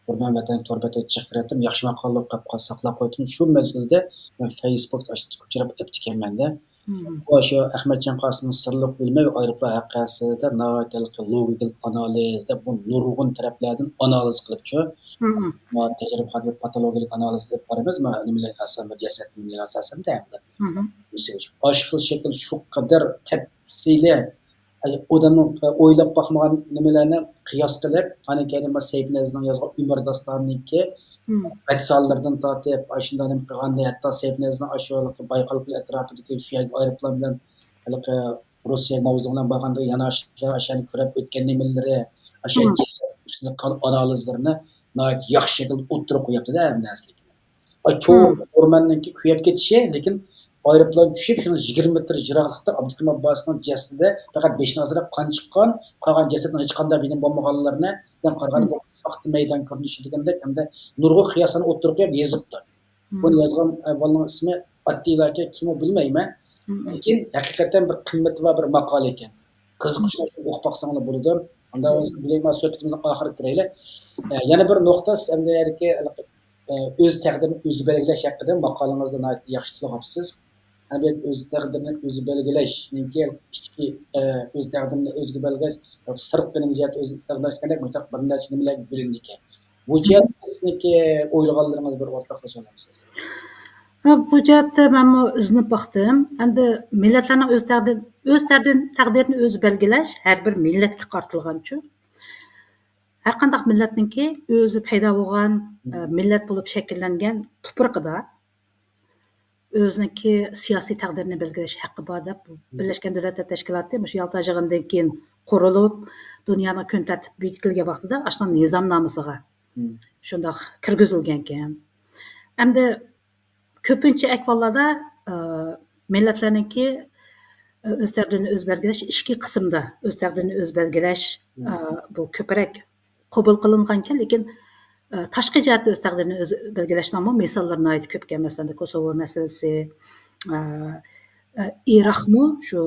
بىر مەن ۋەتەندىكى تور بەتكە چىقىپ كىرەتتىم. ياخشى ماقالە بولۇپ قاپ قالسا ساقلاپ قويدۇم. شۇ مەزگىلدە مەن فېيسبۇكتا ئۇچراپ ئەپتىكەنمەن-دە. مم. بۇ شۇ ئەخمەتجان قاسىمنىڭ سىرلىق ئۆلۈمى ۋە ئايروپىلان ۋەقەسىدە ناھايىتى ھېلىقى لوگىكىلىق ئانالىز دەپ بۇ نۇرغۇن تەرەپلەردىن ئانالىز قىلىپچۇ. مم. ما تەجرىبىخانىدا پاتولوگىيەلىك ئانالىز ئېلىپ بارىمىز. ما نېمىلەر ئاساسەن، بىر جەسەت نېمىلەر ئاساسەن دەيمىز. مم. مىسال ئۈچۈن، ئاشۇ خىل شەكىل شۇ قەدەر تەپسىلىي، ئادەمنىڭ ئويلاپ باقمىغان نېمىلەرنى قىياس قىلىپ، ئاندىن كېيىن ما سەيپىنەزىرنىڭ يازغان ئۆمۈر داستانىدىكى مم. بەت سانلىرىدىن تارتىپ، ئاشۇنداق نېمە قىلغاندا، ھەتتا سەيپىنەزىرنىڭ ئاشۇ بايقال كۆلى ئەتراپىدىكى شۇ يەرگە ئايروپىلان بىلەن ھېلىقى روسىيە ناۋزۇڭ بىلەن بارغاندا يەنە ئاشۇ، ئاشۇ يەرنى كۆرۈپ ئۆتكەن نېمىلىرى، ئاشۇ مم. جەسەت ئۈستىدە قىلغان ئانالىزلىرىنى ناھايىتى ياخشى شەكىلدە ئوتتۇرىغا قويۇپتۇ-دە، ھەممە نەرسىنى. ئاي، چوڭ مم. ئورماننىڭكى كۆيۈپ كېتىشى، لېكىن ئايروپىلان چۈشۈپ، شۇنىڭ يىگىرمە مېتىر يىراقلىقتا ئابدۇكېرىم ئابباسنىڭ جەسىتىدە پەقەت بېشىنى ئازراق قان چىققان، قالغان جەسەتنىڭ ھېچقانداق بىنىمى بولمىغانلىرىنى، بىلەن قارىغاندا مم. بۇ ساختا مەيدان كۆرۈنۈشى دېگەندەك، ھەمدە نۇرغۇن قىياسلارنى ئوتتۇرىغا قويۇپ يېزىپتۇ. بۇنى مم. يازغان ئەھۋالنىڭ ئىسمى ئاتتىلا ئاكا كىمۇ بىلمەيمەن. مم. لېكىن ھەقىقەتەن بىر قىممىتى بار بىر ماقالە ئىكەن. قىزىققۇچىلار شۇنى ئوقۇپ باقساڭلار بولىدۇ. ئانداق بولسا بىلەيمەن، سۆھبىتىمىزنىڭ ئاخىرىغا كىرەيلى. ئە، يەنە بىر نۇقتا، سىز ئەمدى ئە، ئۆز تەقدىرىنى ئۆزى بەلگىلەش ھەققىدە ماقالىڭىزدا ناھايىتى ياخشى تىلغا ئاپسىز. ئەمدى ئۆز تەقدىرىنى ئۆزى بەلگىلەشنىڭكى ئىچكى، ئە، ئۆز تەقدىرىنى ئۆزى بەلگىلەش، سىرتقى نېمە جەھەتتە ئۆزى بەلگىلەش دېگەندەك مۇشۇنداق بىر نەچچە نېمىلەرگە بۆلۈنىدىكەن. بۇ جەھەتتە سىزنىڭكى ئويلىغانلىرىڭىز بىر ئورتاقلىشالامسىز؟ ھە، بۇ جەھەتتە مەنمۇ ئىزدىنىپ باقتىم. ئەمدى مىللەتلەرنىڭ ئۆز تەقدىر-، ئۆز تەقدىر-، تەقدىرىنى ئۆزى بەلگىلەش ھەر بىر مىللەتكە قارىتىلغانچۇ. ھەر قانداق مىللەتنىڭكى ئۆزى پەيدا بولغان، مم. ئە، مىللەت بولۇپ شەكىللەنگەن تۇپرىقىدا ئۆزىنىڭكى سىياسىي تەقدىرىنى بەلگىلەش ھەققى بار دەپ، مم. بىرلەشكەن دۆلەتلەر تەشكىلاتى مۇشۇ يالتا يىغىنىدىن كېيىن قۇرۇلۇپ، دۇنيانىڭ كۈن تەرتىپى بېكىتىلگەن ۋاقتىدا ئاشۇنىڭ نىزامنامىسىغا مم. شۇنداق كىرگۈزۈلگەنكەن. ئەمدى كۆپىنچە ئەھۋاللاردا، ئە، مىللەتلەرنىڭكى، ئە، ئۆز تەقدىرىنى ئۆزى بەلگىلەش، ئىچكى قىسىمدا ئۆز تەقدىرىنى ئۆزى بەلگىلەش، مم. ئە، بۇ كۆپرەك قوبۇل قىلىنغانكەن، لېكىن، ئە، تاشقى جەھەتتە ئۆز تەقدىرىنى ئۆزى بەلگىلەشنىڭمۇ مىساللىرى ناھايىتى كۆپكەن. مەسىلەن، كوسوۋو مەسىلىسى، ئە، ئە، ئىراقمۇ شۇ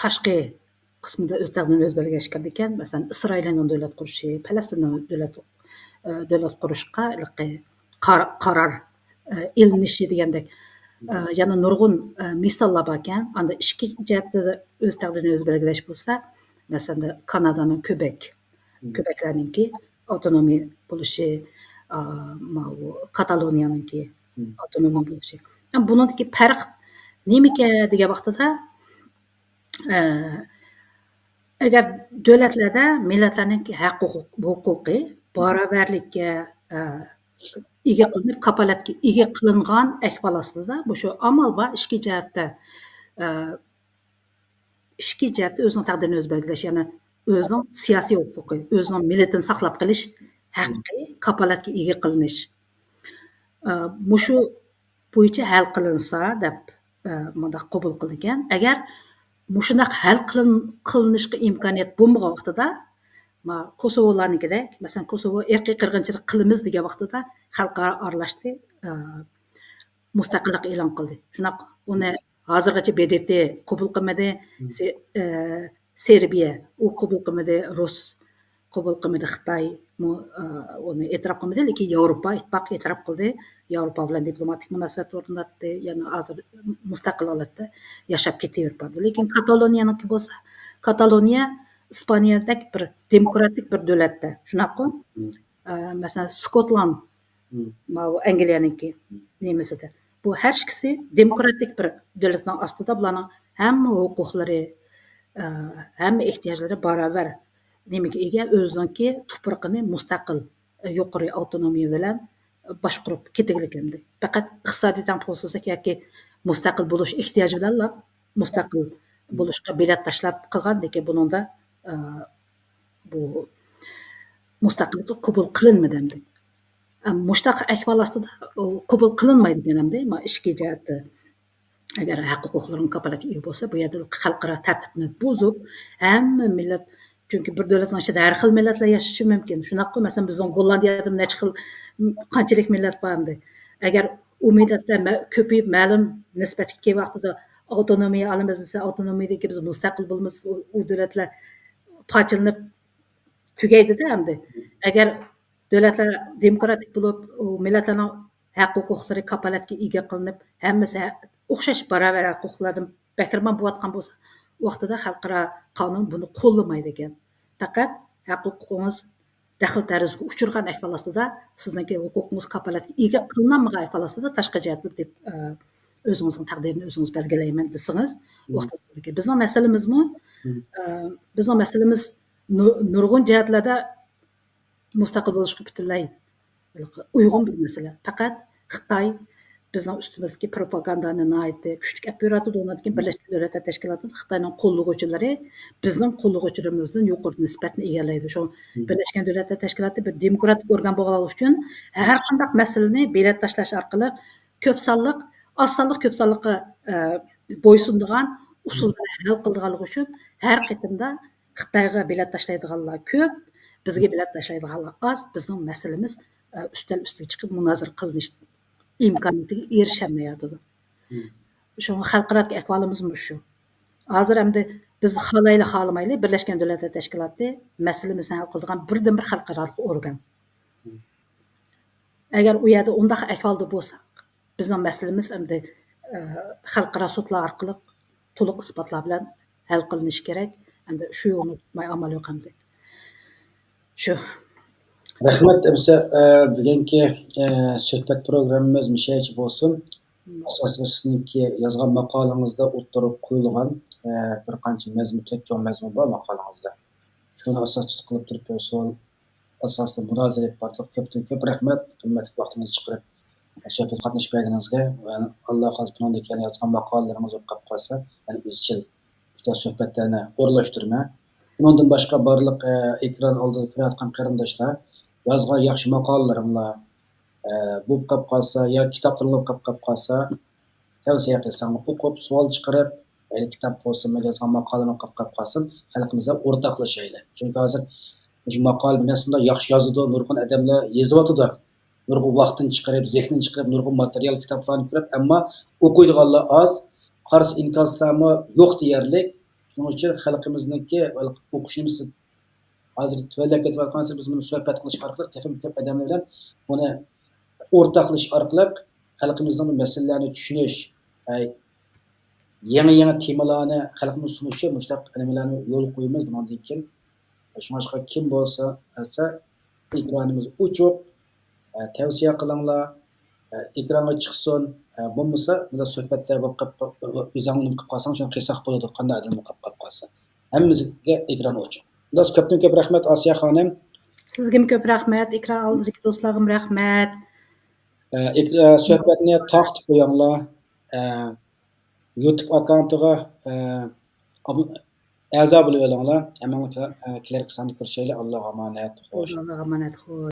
تاشقى قىسمىدا ئۆز تەقدىرىنى ئۆزى بەلگىلەشكە كىرىدىكەن. مەسىلەن، ئىسرائىلنىڭ دۆلەت قۇرۇشى، پەلەستىننىڭ دۆلەت، ئە، دۆلەت قۇرۇشقا ھېلىقى قار-، قارار، ئە، ئېلىنىشى دېگەندەك، ئە، يەنە نۇرغۇن، ئە، مىساللار باركەن. ئاندا ئىچكى جەھەتتە ئۆز تەقدىرىنى ئۆزى بەلگىلەش بولسا، مەسىلەن، كانادانىڭ كۆبەك، مم. كۆبەكلەرنىڭكى ئاپتونومىي بولۇشى، ئا، ماۋۇ كاتالونىيەنىڭكى مم. ئاپتونومىي بولۇشى. بۇنىڭدىكى پەرق نېمىكەن دېگەن ۋاقتىدا، ئە، ئەگەر دۆلەتلەردە مىللەتلەرنىڭ ھەق ھوقۇق-، ھوقۇقى باراۋەرلىككە، ئە، ئىگە قىلىنىپ، كاپالەتكە ئىگە قىلىنغان ئەھۋال ئاستىدا، مۇشۇ ئامال بار ئىچكى جەھەتتە، ئە، ئىچكى جەھەتتە ئۆزىنىڭ تەقدىرىنى ئۆزى بەلگىلەش، يەنى ئۆزىنىڭ سىياسىي ھوقۇقى، ئۆزىنىڭ مىللىتىنى ساقلاپ قېلىش ھەققى، كاپالەتكە ئىگە قىلىنىش. ئە، مۇشۇ بويىچە ھەل قىلىنسا دەپ، ئە، مۇنداق قوبۇل قىلىنغان. ئەگەر مۇشۇنداق ھەل قىلىن-، قىلىنىشقا ئىمكانىيەت بولمىغان ۋاقتىدا، ما، كوسوۋولارنىڭكىدەك، مەسىلەن، كوسوۋو ئىرقىي قىرغىنچىلىق قىلىمىز دېگەن ۋاقتىدا خەلقئارا ئارىلاشتى، ئە، مۇستەقىللىق ئېلان قىلدى. شۇنداق، ئۇنى ھازىرغىچە بې د ت قوبۇل قىلمىدى، سې-، ئە، سېربىيە ئۇ قوبۇل قىلمىدى، رۇس قوبۇل قىلمىدى، خىتاي مۇ-، ئە، ئۇنى ئېتىراپ قىلمىدى، لېكىن ياۋروپا ئىتتىپاقى ئېتىراپ قىلدى. ياۋروپا بىلەن دىپلوماتىك مۇناسىۋەت ئورناتتى، يەنى ھازىر مۇستەقىل ھالەتتە ياشاپ كېتىۋېرىپ باردى. لېكىن كاتالونىيەنىڭكى بولسا، كاتالونىيە ئىسپانىيەدەك بىر دېموكراتىك بىر دۆلەتتە، شۇنداققۇ؟ مم. ئە، مەسىلەن، سكوتلاند، مم. ماۋۇ ئەنگلىيەنىڭكى مم. نېمىسىدە. بۇ ھەر ئىككىسى دېموكراتىك بىر دۆلەتنىڭ ئاستىدا، بۇلارنىڭ ھەممە ھوقۇقلىرى، ئە، ھەممە ئېھتىياجلىرى باراۋەر نېمىگە ئىگە، ئۆزىنىڭكى تۇپرىقىنى مۇستەقىل، ئە، يۇقىرى ئاپتونومىيە بىلەن باشقۇرۇپ كېتىگلىك ئەمدى. پەقەت ئىقتىسادىي تەڭپۇڭسىزلىك ياكى مۇستەقىل بولۇش ئېھتىياجى بىلەنلا مۇستەقىل بولۇشقا بېلەت تاشلاپ قىلغاندىكىن بۇنىڭدا، ئە، بۇ مۇستەقىللىققا قوبۇل قىلىنمىدى ئەمدى. ئە، مۇشتاق ئەھۋال ئاستىدا ئۇ قوبۇل قىلىنمايدىكەن ئەمدى، ما، ئىچكى جەھەتتە. ئەگەر ھەق ھوقۇقلىرىنىڭ كاپالەتكە ئىگە بولسا، بۇ يەردە خەلقئارا تەرتىپنى بۇزۇپ، ھەممە مىللەت، چۈنكى بىر دۆلەتنىڭ ئىچىدە ھەر خىل مىللەتلەر ياشىشى مۇمكىن. شۇنداققۇ، مەسىلەن، بىزنىڭ گوللاندىيەدە نەچچە خىل، قانچىلىك مىللەت بار ئەمدى. ئەگەر ئۇ مىللەتلەر مە-، كۆپىيىپ، مەلۇم نىسبەتكە كېلىپ ۋاقتىدا ئاپتونومىيە ئالىمىز دېسە، ئاپتونومىيەدىكى بىز مۇستەقىل بولىمىز، ئۇ، ئۇ دۆلەتلەر پارچىلىنىپ تۈگەيدىدە ئەمدى. ئەگەر دۆلەتلەر دېموكراتىك بولۇپ، ئۇ مىللەتلەرنىڭ ھەق ھوقۇقلىرى كاپالەتكە ئىگە قىلىنىپ، ھەممىسى ھە-، ئوخشاش باراۋەر ھەق ھوقۇقلاردىن بەھرىمەن بولۇۋاتقان بولسا، ۋاقتىدا خەلقئارا قانۇن بۇنى قوللىمايدىكەن. پەقەت ھەق ھوقۇقىڭىز دەخلى تەرۇزىگە ئۇچرىغان ئەھۋال ئاستىدا سىزنىڭكى ھوقۇقىڭىز كاپالەتكە ئىگە قىلىنالمىغان ئەھۋال ئاستىدا تاشقى جەھەتتىن دەپ، ئە، ئۆزىڭىزنىڭ تەقدىرىنى ئۆزىڭىز بەلگىلەيمەن دېسىڭىز، مم. ۋاقتىدا بىزنىڭ مەسىلىمىزمۇ، مم. ئە، بىزنىڭ مەسىلىمىز نۇ-، نۇرغۇن جەھەتلەردە مۇستەقىل بولۇشقا پۈتۈنلەي ئۇيغۇن بىر مەسىلە. پەقەت خىتاي بىزنىڭ ئۈستىمىزدىكى پروپاگاندانى ناھايىتى كۈچلۈك ئەپ بېرىۋاتىدۇ. ئۇنىڭدىن كېيىن بىرلەشكەن دۆلەتلەر تەشكىلاتىدا خىتاينىڭ قوللىغۇچىلىرى بىزنىڭ قوللىغۇچىلىرىمىزدىن يۇقىرى نىسبەتنى ئىگىلەيدۇ. شۇڭا بىرلەشكەن دۆلەتلەر تەشكىلاتى بىر دېموكراتىك ئورگان بولغانلىقى ئۈچۈن ھەر قانداق مەسىلىنى بېلەت تاشلاش ئارقىلىق كۆپ سانلىق، ئاز سانلىق كۆپ سانلىققا، ئە، بويسۇنىدىغان ئۇسۇل بىلەن ھەل قىلىدىغانلىقى ئۈچۈن ھەر قېتىمدا خىتايغا بېلەت تاشلايدىغانلار كۆپ، بىزگە بېلەت تاشلايدىغانلار ئاز، بىزنىڭ مەسىلىمىز، ئە، ئۈستەل ئۈستىگە چىقىپ مۇنازىرە قىلىنىش ئىمكانىيىتىگە ئېرىشەلمەيۋاتىدۇ. مم. شۇڭا خەلقئارادىكى ئەھۋالىمىز مۇشۇ. ھازىر ئەمدى بىز خالايلى خالىمايلى، بىرلەشكەن دۆلەتلەر تەشكىلاتى مەسىلىمىزنى ھەل قىلىدىغان بىردىنبىر خەلقئارالىق ئورگان. مم. ئەگەر ئۇ يەردە ئۇنداق ئەھۋالدا بولساق، بىزنىڭ مەسىلىمىز ئەمدى، ئە، خەلقئارا سوتلار ئارقىلىق تولۇق ئىسپاتلار بىلەن ھەل قىلىنىشى كېرەك. ئەمدى شۇ يولنى تۇتماي ئامال يوق ئەمدى. شۇ. رەھمەت، ئەمىسە، ئە، بۈگۈنكى، ئە، سۆھبەت پروگراممىمىز مۇشۇ يەرچە بولسۇن. مم. ئاساسلىقى سىزنىڭكى يازغان ماقالىڭىزدا ئوتتۇرىغا قويۇلغان، ئە، بىر قانچە مەزمۇن، تۆت چوڭ مەزمۇن بار ماقالىڭىزدا. شۇنى ئاساس تۇتۇپ قىلىپ تۇرۇپ بىر سوئال ئاساسىدا مۇنازىرە ئېلىپ باردۇق. كۆپتىن كۆپ رەھمەت، قىممەتلىك ۋاقتىڭىزنى چىقىرىپ، سۆھبەتكە قاتنىشىپ بەرگىنىڭىزگە ۋە ئاللا خالىسا بۇنىڭدىن كېيىن يازغان ماقالىلىرىڭىز بولۇپ قاپ قالسا، يەنە ئىزچىل شۇنداق سۆھبەتلەرنى ئورۇنلاشتۇرىمەن. بۇنىڭدىن باشقا بارلىق، ئە، ئېكران ئالدىدا كۆرۈۋاتقان قېرىنداشلار يازغان ياخشى ماقالىلىرىڭلار، ئە، بولۇپ قاپ قالسا يا كىتابلىرىڭلار بولۇپ قاپ قالسا، تەۋسىيە قىلساڭلار ئوقۇپ، سوئال چىقىرىپ، مەيلى كىتاب بولسۇن، مەيلى يازغان ماقالىنى ئوقۇپ قاپ قالسۇن، خەلقىمىزدە ئورتاقلىشايلى. چۈنكى ھازىر مۇشۇ ماقالە بىلەن شۇنداق ياخشى يازىدۇ، نۇرغۇن ئادەملەر يېزىۋاتىدۇ. نۇرغۇن ۋاقتىنى چىقىرىپ، زېھنىنى چىقىرىپ، نۇرغۇن ماتېرىيال، كىتابلارنى كۆرۈپ، ئەمما ئوقۇيدىغانلار ئاز، قارىسا ئىنكاسلارمۇ يوق دېيەرلىك. شۇنىڭ ئۈچۈن خەلقىمىزنىڭكى ئوقۇش نېمىسى ھازىر تۆۋەنلەپ كېتىۋاتقان، بىز بۇنى سۆھبەت قىلىش ئارقىلىق تېخىمۇ كۆپ ئادەملەر بىلەن بۇنى ئورتاقلىشىش ئارقىلىق خەلقىمىزنىڭ بۇ مەسىلىلەرنى چۈشىنىش، ئە، يېڭى، يېڭى تېمىلارنى خەلقىمىزگە سۇنۇش ئۈچۈن مۇشۇنداق نېمىلەرنى يولغا قويىمىز بۇنىڭدىن كېيىن. شۇڭلاشقا كىم بولسا، ئەكرانىمىز ئوچۇق، ئە، تەۋسىيە قىلىڭلار، ئە، ئېكرانغا چىقسۇن، ئە، بولمىسا، مۇنداق سۆھبەتلەر بولۇپ قېلىپ، ئۆزۈڭ نېمە قىلىپ قالساڭ، شۇنى قىلساق بولىدۇ، قانداق ئادەم قىلىپ قالسا. ھەممىمىزگە ئېكران ئوچۇق. خۇلاس، كۆپتىن كۆپ رەھمەت، ئاسىيە خانىم. سىزگىمۇ كۆپ رەھمەت، ئېكران ئالدىدىكى دوستلارغىمۇ رەھمەت. ئە، ئېك-، ئە، سۆھبەتنى تارقىتىپ قويۇڭلار. ئە، يۇتۇب ئاككاونتىغا، ئە، ئابۇ-، ئەزا بولۇۋېلىڭلار. ھەممىڭلار، ئە، كېلەركى ساندا كۆرۈشەيلى. ئاللاغا ئامانەت. خوش. ئاللاغا ئامانەت. خوش.